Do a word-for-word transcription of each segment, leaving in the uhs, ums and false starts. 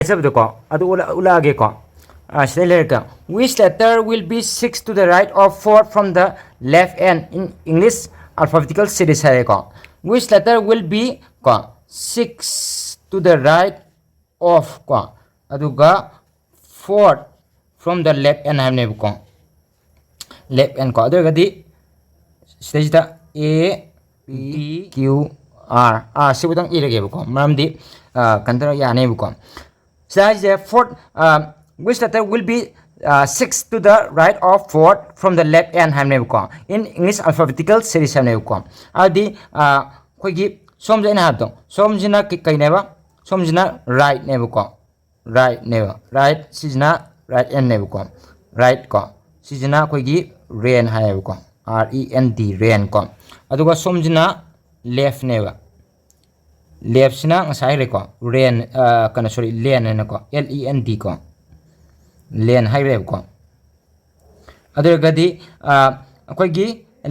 ꯍꯥꯏꯖꯕꯗꯣꯀꯣ, ꯑꯗꯨ ꯎꯠꯂ- ꯎꯠꯂꯛꯑꯒꯦꯀꯣ꯫ ꯑ, ꯁꯤꯗꯩ ꯂꯩꯔꯒ, "Which letter will be six to the right of four from the left end in English alphabetical series?" ꯍꯥꯏꯔꯦꯀꯣ꯫ "Which letter will be" ꯀꯣ, "six to the right of" ꯀꯣ, ꯑꯗꯨꯒ "four from the left end" ꯍꯥꯏꯕꯅꯦꯕꯀꯣ, left end ꯀꯣ꯫ ꯑꯗꯨ ꯑꯣꯏꯔꯒꯗꯤ ꯁꯤꯗꯩꯁꯤꯗ A, B, Q, R, R ꯁꯤꯕꯨꯗꯪ ꯏꯔꯒꯦꯕꯀꯣ, ꯃꯔꯝꯗꯤ, ꯑ, ꯀꯩꯅꯣ ꯇꯧꯔ ꯌꯥꯅꯦꯕꯀꯣ꯫ ꯁꯤꯗ ꯍꯥꯏꯁꯦ "Four, uh, which letter will be, uh, six to the right of four from the left end?" ꯍꯥꯏꯕꯅꯦꯕꯀꯣ, "in English alphabetical series" ꯍꯥꯏꯕꯅꯦꯕꯀꯣ꯫ ꯑꯗꯨꯗꯤ, ꯑ, ꯑꯩꯈꯣꯏꯒꯤ ꯁꯣꯝꯁꯦ ꯑꯩꯅ ꯍꯥꯏꯕꯗꯣ, ꯁꯣꯝꯁꯤꯅ ꯀꯩ- ꯀꯩꯅꯦꯕ? ꯁꯣꯝꯁꯤꯅ right ꯅꯦꯕꯀꯣ, right ꯅꯦꯕ, right꯫ ꯁꯤꯁꯤꯅ right end ꯅꯦꯕꯀꯣ, right ꯀꯣ꯫ ꯁꯤꯁꯤꯅ ꯑꯩꯈꯣꯏꯒꯤ ren ꯍꯥꯏꯌꯦꯕꯀꯣ, R E N D, ren ꯀꯣ꯫ ꯑꯗꯨꯒ ꯁꯣꯝꯁꯤꯅ left ꯅꯦꯕ, left ꯁꯤꯅ ꯉꯁꯥꯏ ꯍꯥꯏꯈ꯭ꯔꯦꯀꯣ, ren, ꯑ, ꯀꯩꯅꯣ, sorry, lend ꯍꯥꯏꯅꯀꯣ, L E N D ꯀꯣ, lend ꯍꯥꯏꯈ꯭ꯔꯦꯕꯀꯣ꯫ ꯑꯗꯨ ꯑꯣꯏꯔꯒꯗꯤ, ꯑ, ꯑꯩꯈꯣꯏꯒꯤ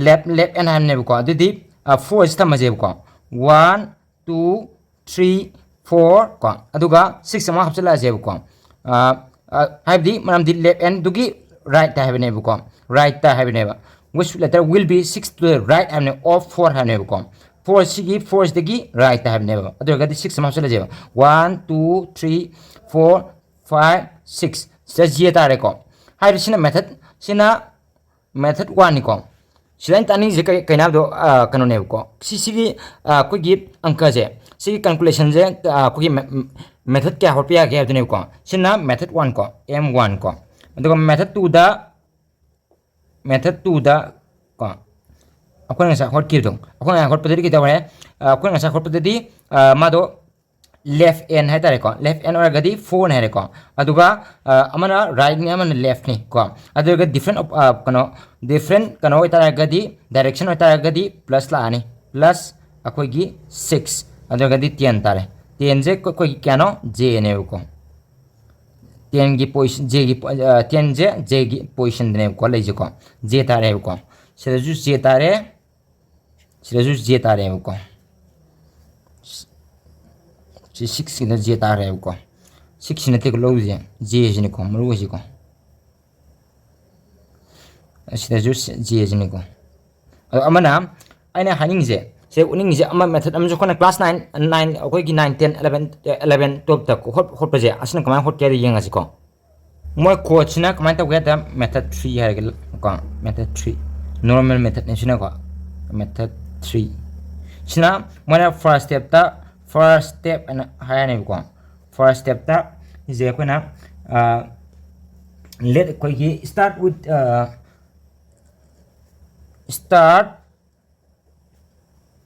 left, left end ꯍꯥꯏꯕꯅꯦꯕꯀꯣ꯫ ꯑꯗꯨꯗꯤ, ꯑ, four ꯁꯤ ꯊꯝꯃꯁꯦꯕꯀꯣ, one, two, three, four ꯀꯣ, ꯑꯗꯨꯒ six ꯑꯃ ꯍꯥꯞꯆꯤꯜꯂꯛꯑꯁꯦꯕꯀꯣ꯫ ꯑ, ꯑ, ꯍꯥꯏꯕꯗꯤ ꯃꯔꯝꯗꯤ left end ꯗꯨꯒꯤ right ꯇ ꯍꯥꯏꯕꯅꯦꯕꯀꯣ, right ꯇ ꯍꯥꯏꯕꯅꯦꯕ꯫ "Which letter will be six to the right?" ꯍꯥꯏꯕꯅꯦ, of four ꯍꯥꯏꯕꯅꯦꯕꯀꯣ꯫ Four ꯁꯤꯒꯤ, four ꯁꯤꯗꯒꯤ right ꯇ ꯍꯥꯏꯕꯅꯦꯕ꯫ ꯑꯗꯨ ꯑꯣꯏꯔꯒꯗꯤ six ꯑꯃ ꯍꯥꯞꯆꯤꯜꯂꯁꯦꯕ, one, two, three, four, five, six꯫ ꯁꯤꯗ J ꯇꯥꯔꯦꯀꯣ꯫ ꯍꯥꯏꯔꯤꯁꯤꯅ method, ꯁꯤꯅ method one ꯅꯤꯀꯣ꯫ ꯁꯤꯗ ꯑꯩꯅ ꯇꯥꯛꯅꯤꯡꯉꯤꯁꯦ ꯀꯩ- ꯀꯩꯅꯣ ꯍꯥꯏꯕꯗꯣ, ꯑ, ꯀꯩꯅꯣꯅꯦꯕꯀꯣ꯫ ꯁꯤ- ꯁꯤꯒꯤ, ꯑ, ꯑꯩꯈꯣꯏꯒꯤ ꯑꯪꯀꯁꯦ, ꯁꯤꯒꯤ calculation ꯁꯦ, ꯑ, ꯑꯩꯈꯣꯏꯒꯤ me- method ꯀꯌꯥ ꯍꯣꯠꯄ ꯌꯥꯒꯦ ꯍꯥꯏꯕꯗꯨꯅꯦꯕꯀꯣ꯫ ꯁꯤꯅ method one ꯀꯣ, M one ꯀꯣ꯫ ꯑꯗꯨꯒ method two ꯗ, method two ꯗ ꯀꯣ, ꯑꯩꯈꯣꯏꯅ ꯉꯁꯥꯏ ꯍꯣꯠꯈꯤꯕꯗꯣ, ꯑꯩꯈꯣꯏꯅ ꯉꯁꯥꯏ ꯍꯣꯠꯄꯗꯗꯤ ꯀꯩꯗꯧꯔꯦ? ꯑ, ꯑꯩꯈꯣꯏꯅ ꯉꯁꯥꯏ ꯍꯣꯠꯄꯗꯗꯤ, ꯑ, ꯃꯥꯗꯣ left end ꯍꯥꯏꯇꯥꯔꯦꯀꯣ, left end ꯑꯣꯏꯔꯒꯗꯤ four ꯅꯤ ꯍꯥꯏꯔꯦꯀꯣ꯫ ꯑꯗꯨꯒ, ꯑ, ꯑꯃꯅ right ꯅꯤ, ꯑꯃꯅ left ꯅꯤ ꯀꯣ꯫ ꯑꯗꯨ ꯑꯣꯏꯔꯒ different op- ꯑ, ꯀꯩꯅꯣ, different ꯀꯩꯅꯣ ꯑꯣꯏꯇꯥꯔꯒꯗꯤ, direction ꯑꯣꯏꯇꯥꯔꯒꯗꯤ plus ꯂꯥꯛꯑꯅꯤ, plus ꯑꯩꯈꯣꯏꯒꯤ six, ꯑꯗꯨ ꯑꯣꯏꯔꯒꯗꯤ ten ꯇꯥꯔꯦ꯫ Ten ꯁꯦ ꯑꯩꯈꯣꯏꯒꯤ ꯀꯌꯥꯅꯣ? J ꯅꯦꯕꯀꯣ꯫ Ten ꯒꯤ position, J ꯒꯤ po- ꯑ, ten ꯁꯦ J ꯒꯤ position ꯗꯅꯦꯕꯀꯣ ꯂꯩꯁꯦꯀꯣ, J ꯇꯥꯔꯦꯕꯀꯣ꯫ ꯁꯤꯗꯁꯨ J ꯇꯥꯔꯦ, ꯁꯤꯗꯁꯨ J ꯇꯥꯔꯦꯕꯀꯣ꯫ ꯁꯤ six ꯁꯤꯗ J ꯇꯥꯔꯦꯕꯀꯣ꯫ ꯁꯤꯛꯁꯁꯤ ꯅꯠꯇꯦꯀꯣ ꯂꯧꯗꯣꯏꯁꯦ, ꯖꯦꯁꯤꯅꯤꯀꯣ ꯃꯔꯨ ꯑꯣꯏꯁꯤꯀꯣ꯫ ꯑꯁꯤꯗꯁꯨ ꯖꯦꯁꯤꯅꯤꯀꯣ꯫ ꯑꯗꯣ ꯑꯃꯅ ꯑꯩꯅ ꯍꯥꯏꯅꯤꯡꯉꯤꯁꯦ, ꯁꯤꯗ ꯎꯠꯅꯤꯡꯉꯤꯁꯦ ꯑꯃ ꯃꯦꯊꯠ ꯑꯃꯁꯨ ꯑꯩꯈꯣꯏꯅ ꯀ꯭ꯂꯥꯁ ꯅꯥꯏꯟ, ꯅꯥꯏꯟ, ꯑꯩꯈꯣꯏꯒꯤ ꯅꯥꯏꯟ, ꯇꯦꯟ, ꯑꯦꯂꯚꯦꯟ, ꯑꯦꯂꯚꯦꯟ, ꯇꯨꯌꯦꯜꯞꯇ ꯍꯣꯠ-, ꯍꯣꯠꯄꯁꯦ ꯑꯁꯤꯅ ꯀꯃꯥꯏꯅ ꯍꯣꯠꯀꯦ ꯍꯥꯏꯗꯣ ꯌꯦꯡꯉꯁꯤꯀꯣ꯫ ꯃꯣꯏ ꯀꯣꯗꯁꯤꯅ ꯀꯃꯥꯏꯅ ꯇꯧꯒꯦ ꯍꯥꯏꯗ ꯃꯦꯊꯠ ꯊ꯭ꯔꯤ ꯍꯥꯏꯔꯒꯦ ꯀꯣ, ꯃꯦꯊꯠ ꯊ꯭ꯔꯤ, ꯅꯣꯔꯃꯦꯜ ꯃꯦꯊꯠꯅꯦ ꯁꯤꯅꯀꯣ꯫ ꯃꯦꯊꯠ ꯊ꯭ꯔꯤ ꯁꯤꯅ ꯃꯣꯏꯅ ꯐꯥꯔꯁ ꯁ꯭ꯇꯦꯞꯇ, ꯐꯥꯔꯁ ꯁ꯭ꯇꯦꯞ ꯍꯥꯏꯅ ꯍꯥꯏꯔꯅꯦꯕꯀꯣ꯫ ꯐꯥꯔꯁ ꯁ꯭ꯇꯦꯞꯇ ꯁꯤꯁꯦ ꯑꯩꯈꯣꯏꯅ, let, ꯑꯩꯈꯣꯏꯒꯤ start with, start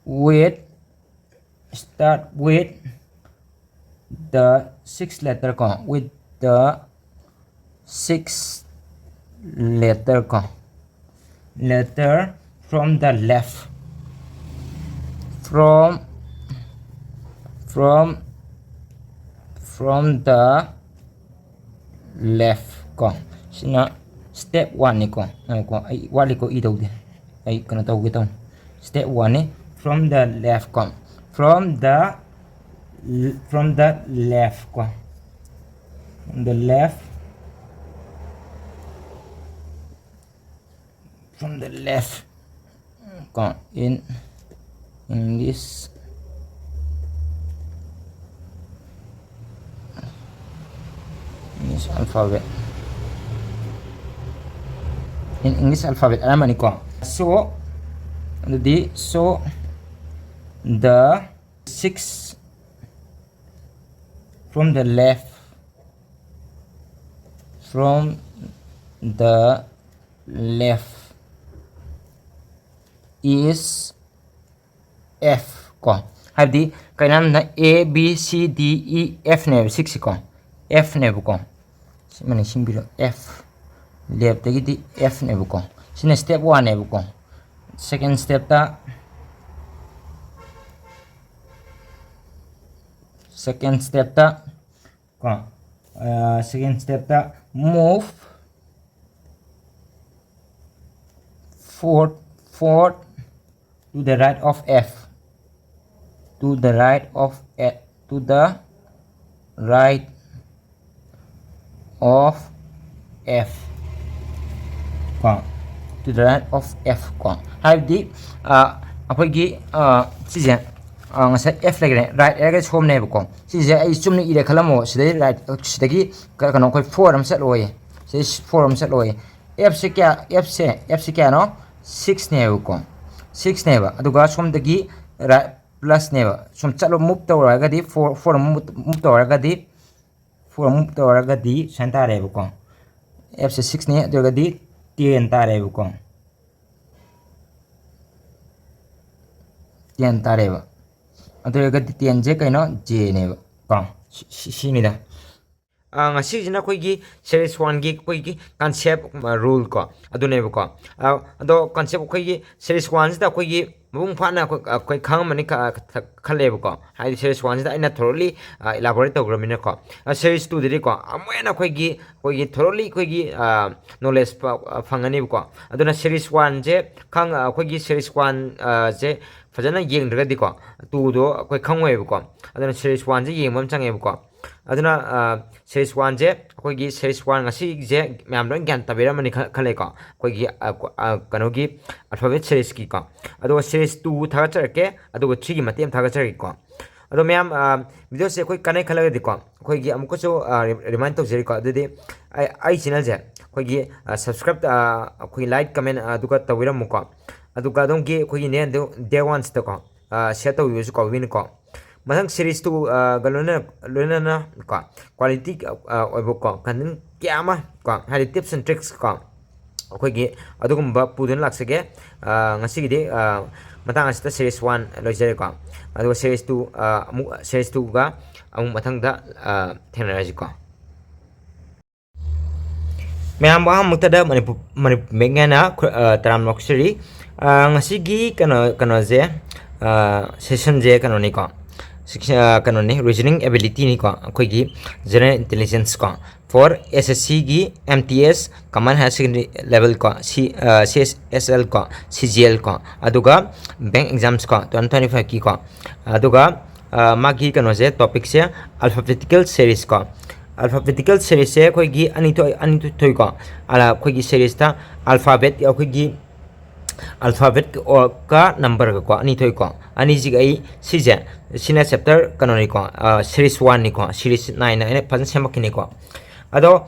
with, start with the six letter ꯀꯣ, with the six letter ꯀꯣ, letter from the left, from, from, from the left ꯀꯣ꯫ ꯁꯤꯅ step one ꯅꯤꯀꯣ꯫ ꯉꯥꯏꯈꯣꯀꯣ, ꯑꯩ ꯋꯥꯠꯂꯤꯀꯣ, ꯏ ꯇꯧꯗꯦ꯫ ꯑꯩ ꯀꯩꯅꯣ ꯇꯧꯒꯦ ꯇꯧꯅꯤ꯫ Step one ꯅꯤ, from the left ꯀꯣ꯫ From the, from the left ꯀꯣ꯫ From the left, from the left ꯀꯣ, in English, English alphabet, in English alphabet ꯑꯅꯝꯕꯅꯤꯀꯣ꯫ So ꯑꯗꯨꯗꯤ, so the six from the left, from the left is F ꯀꯣ꯫ ꯍꯥꯏꯕꯗꯤ ꯀꯩꯅꯣ ꯍꯥꯏꯕꯗ A, B, C, D, E, F ꯅꯦꯕ ꯁꯤꯛꯁꯁꯤ ꯀꯣ꯫ F ꯅꯦꯕꯀꯣ꯫ ꯁꯤꯃ ꯅꯤꯡꯁꯤꯡꯕꯤꯔꯣ, F꯫ ꯂꯦꯞꯇꯒꯤꯗꯤ F ꯅꯦꯕꯀꯣ꯫ ꯁꯤꯅ step one ꯅꯦꯕꯀꯣ꯫ Second step ꯇ, second step ꯇ ꯀꯣ, second step ꯇ move four, four to the right of F, to the right of F, to the right of F ꯀꯣ, to the right of F ꯀꯣ, ꯍꯥꯏꯕꯗꯤ ꯑ, ꯑꯩꯈꯣꯏꯒꯤ ꯑ, ꯁꯤꯁꯦ ꯑ, ꯉꯁꯥꯏ F ꯂꯩꯈ꯭ꯔꯦ, right ꯍꯥꯏꯔꯒ ꯁꯣꯝꯅꯦꯕꯀꯣ꯫ ꯁꯤꯁꯦ ꯑꯩ ꯆꯨꯝꯅ ꯏꯔꯦ ꯈꯜꯂꯝꯃꯣ, ꯁꯤꯗꯩ right ꯁꯤꯗꯒꯤ ꯀ- ꯀꯩꯅꯣ ꯑꯩꯈꯣꯏ ꯐꯣꯔ ꯑꯃ ꯆꯠꯂꯣꯏꯌꯦ꯫ ꯁꯤꯗꯩ ꯐꯣꯔ ꯑꯃ ꯆꯠꯂꯣꯏꯌꯦ꯫ F ꯁꯦ ꯀꯌꯥ? F ꯁꯦ, F ꯁꯦ ꯀꯌꯥꯅꯣ? ꯁꯤꯛꯁꯅꯦꯕꯀꯣ, ꯁꯤꯛꯁꯅꯦꯕ꯫ ꯑꯗꯨꯒ ꯁꯣꯝꯗꯒꯤ ꯄ꯭ꯂꯁꯅꯦꯕ꯫ ꯁꯨꯝ ꯆꯠꯂꯣ, ꯃꯨꯞ ꯇꯧꯔꯒꯗꯤ ꯐꯣꯔ, ꯐꯣꯔ ꯑꯃꯨꯛ ꯃꯨꯞ ꯇꯧꯔꯒꯗꯤ, ꯐꯣꯔ ꯑꯃꯨꯛ ꯇꯧꯔꯒꯗꯤ ꯁꯨꯃꯥꯏꯅ ꯇꯥꯔꯦꯕꯀꯣ꯫ F ꯁꯦ ꯁꯤꯛꯁꯅꯦ, ꯑꯗꯨ ꯑꯣꯏꯔꯒꯗꯤ ꯇꯦꯟ ꯇꯥꯔꯦꯕꯀꯣ꯫ ꯇꯦꯟ ꯇꯥꯔꯦꯕ꯫ ꯑꯗꯨ ꯑꯣꯏꯔꯒꯗꯤ ꯇꯦꯟꯁꯦ ꯀꯩꯅꯣ? Jꯅꯦꯕ ꯀꯣ꯫ ꯁꯤ- ꯁꯤ- ꯁꯤꯅꯤꯗ꯫ ꯑ, ꯉꯁꯤꯁꯤꯅ ꯑꯩꯈꯣꯏꯒꯤ ꯁꯦꯔꯤꯁ ꯋꯥꯟꯒꯤ ꯑꯩꯈꯣꯏꯒꯤ ꯀꯟꯁꯦꯞ, ꯔꯨꯜ ꯀꯣ, ꯑꯗꯨꯅꯦꯕꯀꯣ꯫ ꯑ, ꯑꯗꯣ ꯀꯟꯁꯦꯞ ꯑꯩꯈꯣꯏꯒꯤ ꯁꯦꯔꯤꯁ ꯋꯥꯟꯁꯤꯗ ꯑꯩꯈꯣꯏꯒꯤ ꯃꯄꯨꯡ ꯐꯥꯅ ꯑꯩꯈꯣꯏ ꯑꯩꯈꯣꯏ ꯈꯪꯉꯝꯃꯅꯤ ꯈ- ꯈ- ꯈꯜꯂꯦꯕꯀꯣ꯫ ꯍꯥꯏꯗꯤ ꯁꯦꯔꯤꯁ ꯋꯥꯟꯁꯤꯗ ꯑꯩꯅ ꯊꯣꯔꯣꯂꯤ ꯏꯂꯥꯕꯣꯔꯦꯠ ꯇꯧꯈ꯭ꯔꯕꯅꯤꯅꯀꯣ꯫ ꯁꯦꯔꯤꯁ ꯇꯨꯗꯗꯤꯀꯣ ꯑꯃꯨꯛ ꯍꯦꯟꯅ ꯑꯩꯈꯣꯏꯒꯤ ꯑꯩꯈꯣꯏꯒꯤ ꯊꯣꯔꯣꯂꯤ ꯑꯩꯈꯣꯏꯒꯤ ꯅꯣꯂꯦꯖ ꯐꯪꯒꯅꯦꯕꯀꯣ꯫ ꯑꯗꯨꯅ ꯁꯦꯔꯤꯁ ꯋꯥꯟꯁꯦ ꯈꯪ ꯑꯩꯈꯣꯏꯒꯤ ꯁꯦꯔꯤꯁ ꯋꯥꯟꯁꯦ ꯐꯖꯅ ꯌꯦꯡꯗ꯭ꯔꯒꯗꯤꯀꯣ, ꯇꯨꯗꯣ ꯑꯩꯈꯣꯏ ꯈꯪꯉꯣꯏꯕꯀꯣ꯫ ꯑꯗꯨꯅ ꯁꯦꯔꯤꯁ ꯋꯥꯟꯁꯦ ꯌꯦꯡꯕ ꯑꯃ ꯆꯪꯉꯦꯕꯀꯣ꯫ ꯑꯗꯨꯅ ꯁꯦꯔꯤꯁ ꯋꯥꯟꯁꯦ, ꯑꯩꯈꯣꯏꯒꯤ ꯁꯦꯔꯤꯁ ꯋꯥꯟ ꯉꯁꯤꯁꯦ ꯃꯌꯥꯝ ꯂꯣꯏ ꯒ꯭ꯌꯥꯟ ꯇꯥꯕꯤꯔꯝꯃꯅꯤ ꯈ- ꯈꯜꯂꯦꯀꯣ꯫ ꯑꯩꯈꯣꯏꯒꯤ ꯑ, ꯀꯣ- ꯑ, ꯀꯩꯅꯣꯒꯤ ꯑꯜꯐꯥꯕꯦꯠ ꯁꯦꯔꯤꯁꯀꯤꯀꯣ꯫ ꯑꯗꯨꯒ ꯁꯦꯔꯤꯁ ꯇꯨ ꯊꯥꯒꯠꯆꯔꯛꯀꯦ, ꯑꯗꯨꯒ ꯊ꯭ꯔꯤꯒꯤ ꯃꯇꯦꯛ ꯑꯃ ꯊꯥꯒꯠꯆꯔꯛꯀꯦꯀꯣ꯫ ꯑꯗꯣ ꯃꯌꯥꯝ, ꯚꯤꯗꯤꯑꯣꯁꯦ ꯑꯩꯈꯣꯏ ꯀꯥꯟꯅꯩ ꯈꯜꯂꯒꯗꯤꯀꯣ, ꯑꯩꯈꯣꯏꯒꯤ ꯑꯃꯨꯛꯀꯁꯨ ꯔꯤꯃꯥꯏꯟ ꯇꯧꯖꯔꯤꯀꯣ꯫ ꯑꯗꯨꯗꯤ ꯑꯩ ꯑꯩ ꯆꯦꯅꯦꯜꯁꯦ ꯑꯩꯈꯣꯏꯒꯤ ꯁꯕꯁꯀ꯭ꯔꯥꯏꯞ, ꯑꯩꯈꯣꯏꯒꯤ ꯂꯥꯏꯛ, ꯀꯃꯦꯟ ꯑꯗꯨꯒ ꯇꯧꯕꯤꯔꯝꯃꯨꯀꯣ꯫ ꯑꯗꯨꯒ ꯑꯗꯣꯝꯒꯤ ꯑꯩꯈꯣꯏꯒꯤ ꯅꯦ ꯗꯦ ꯋꯥꯟꯁꯇꯀꯣ ꯁꯤꯌꯔ ꯇꯧꯕꯤꯕꯁꯨ ꯀꯥꯎꯕꯤꯅꯨꯀꯣ꯫ ꯃꯊꯪ ꯁꯦꯔꯤꯁ ꯇꯨꯒ ꯂꯣꯏꯅꯅ ꯂꯣꯏꯅꯅ ꯀꯣ, ꯀ꯭ꯋꯥꯂꯤꯇꯤ ꯑꯣꯏꯕ ꯀꯣ, ꯀꯟꯇꯦꯟ ꯀꯌꯥ ꯑꯃ ꯀꯣ, ꯍꯥꯏꯗꯤ ꯇꯤꯞꯁ ꯑꯦꯟ ꯇ꯭ꯔꯤꯛꯁ ꯀꯣ, ꯑꯩꯈꯣꯏꯒꯤ ꯑꯗꯨꯒꯨꯝꯕ ꯄꯨꯗꯨꯅ ꯂꯥꯛꯆꯒꯦ꯫ ꯉꯁꯤꯒꯤꯗꯤ ꯃꯇꯥꯡ ꯑꯁꯤꯗ ꯁꯦꯔꯤꯁ ꯋꯥꯟ ꯂꯣꯏꯖꯔꯦꯀꯣ꯫ ꯑꯗꯨꯒ ꯁꯦꯔꯤꯁ ꯇꯨ ꯑꯃꯨꯛ, ꯁꯦꯔꯤꯁ ꯇꯨꯒ ꯑꯃꯨꯛ ꯃꯊꯪꯗ ꯊꯦꯡꯅꯔꯁꯤꯀꯣ꯫ ꯃꯌꯥꯝꯕꯨ ꯑꯍꯥꯟꯕꯃꯛꯇꯗ ꯃꯅꯤꯄꯨꯔ ꯃꯅꯤꯄꯨꯔ ꯃꯌꯦꯛꯅ ꯈꯨ- ꯑ, ꯇꯔꯥꯝꯅ ꯑꯣꯛꯆꯔꯤ꯫ ꯑ, ꯉꯁꯤꯒꯤ ꯀꯩꯅꯣ ꯀꯩꯅꯣꯁꯦ, ꯑ, ꯁꯦꯁꯟꯁꯦ ꯀꯩꯅꯣꯅꯤꯀꯣ꯫ ꯁꯤꯛꯁ- ꯑ, ꯀꯩꯅꯣꯅꯤ, ꯔꯤꯖꯅꯤꯡ ꯑꯦꯕꯤꯂꯤꯇꯤꯅꯤꯀꯣ, ꯑꯩꯈꯣꯏꯒꯤ ꯖꯦꯅꯔꯦꯜ ꯏꯟꯇꯦꯂꯤꯖꯦꯟꯁ ꯀꯣ꯫ ꯐꯣꯔ ꯑꯦꯁ ꯑꯦꯁ ꯁꯤꯒꯤ ꯑꯦꯝ ꯇꯤ ꯑꯦꯁ, ꯀꯃꯟ ꯍꯥꯌꯔ ꯁꯦꯀꯦꯟꯗꯔꯤ ꯂꯦꯚꯦꯜ ꯀꯣ, ꯁꯤ, ꯑ, ꯁꯤ ꯑꯦꯁ ꯑꯦꯁ ꯑꯦꯜ ꯀꯣ, ꯁꯤ ꯖꯤ ꯑꯦꯜ ꯀꯣ, ꯑꯗꯨꯒ ꯕꯦꯡꯛ ꯑꯦꯛꯖꯥꯝꯁ ꯀꯣ, ꯇꯨ ꯊꯥꯎꯖꯟ ꯇ꯭ꯋꯦꯟꯇꯤ ꯐꯥꯏꯚꯀꯤ ꯀꯣ꯫ ꯑꯗꯨꯒ, ꯑ, ꯃꯥꯒꯤ ꯀꯩꯅꯣꯁꯦ, ꯇꯣꯄꯤꯛꯁꯦ ꯑꯜꯐꯥꯕꯦꯇꯤꯀꯦꯜ ꯁꯦꯔꯤꯁ ꯀꯣ꯫ Alphabetical seriesꯁꯦ ꯑꯩꯈꯣꯏꯒꯤ ꯑꯅꯤ ꯊꯣꯛ ꯑꯅꯤ ꯊꯣꯛꯏꯀꯣ꯫ ꯑꯩꯈꯣꯏꯒꯤ seriesꯇ alphabet, ꯑꯩꯈꯣꯏꯒꯤ alphabet ꯀ numberꯒꯀꯣ ꯑꯅꯤ ꯊꯣꯛꯏꯀꯣ꯫ ꯑꯅꯤꯁꯤꯒ ꯑꯩ ꯁꯤꯁꯦ, ꯁꯤꯅ chapter ꯀꯩꯅꯣꯅꯤꯀꯣ, series oneꯅꯤꯀꯣ, series nine ꯑꯩꯅ ꯐꯖꯅ ꯁꯦꯝꯃꯛꯈꯤꯅꯤꯀꯣ꯫ ꯑꯗꯣ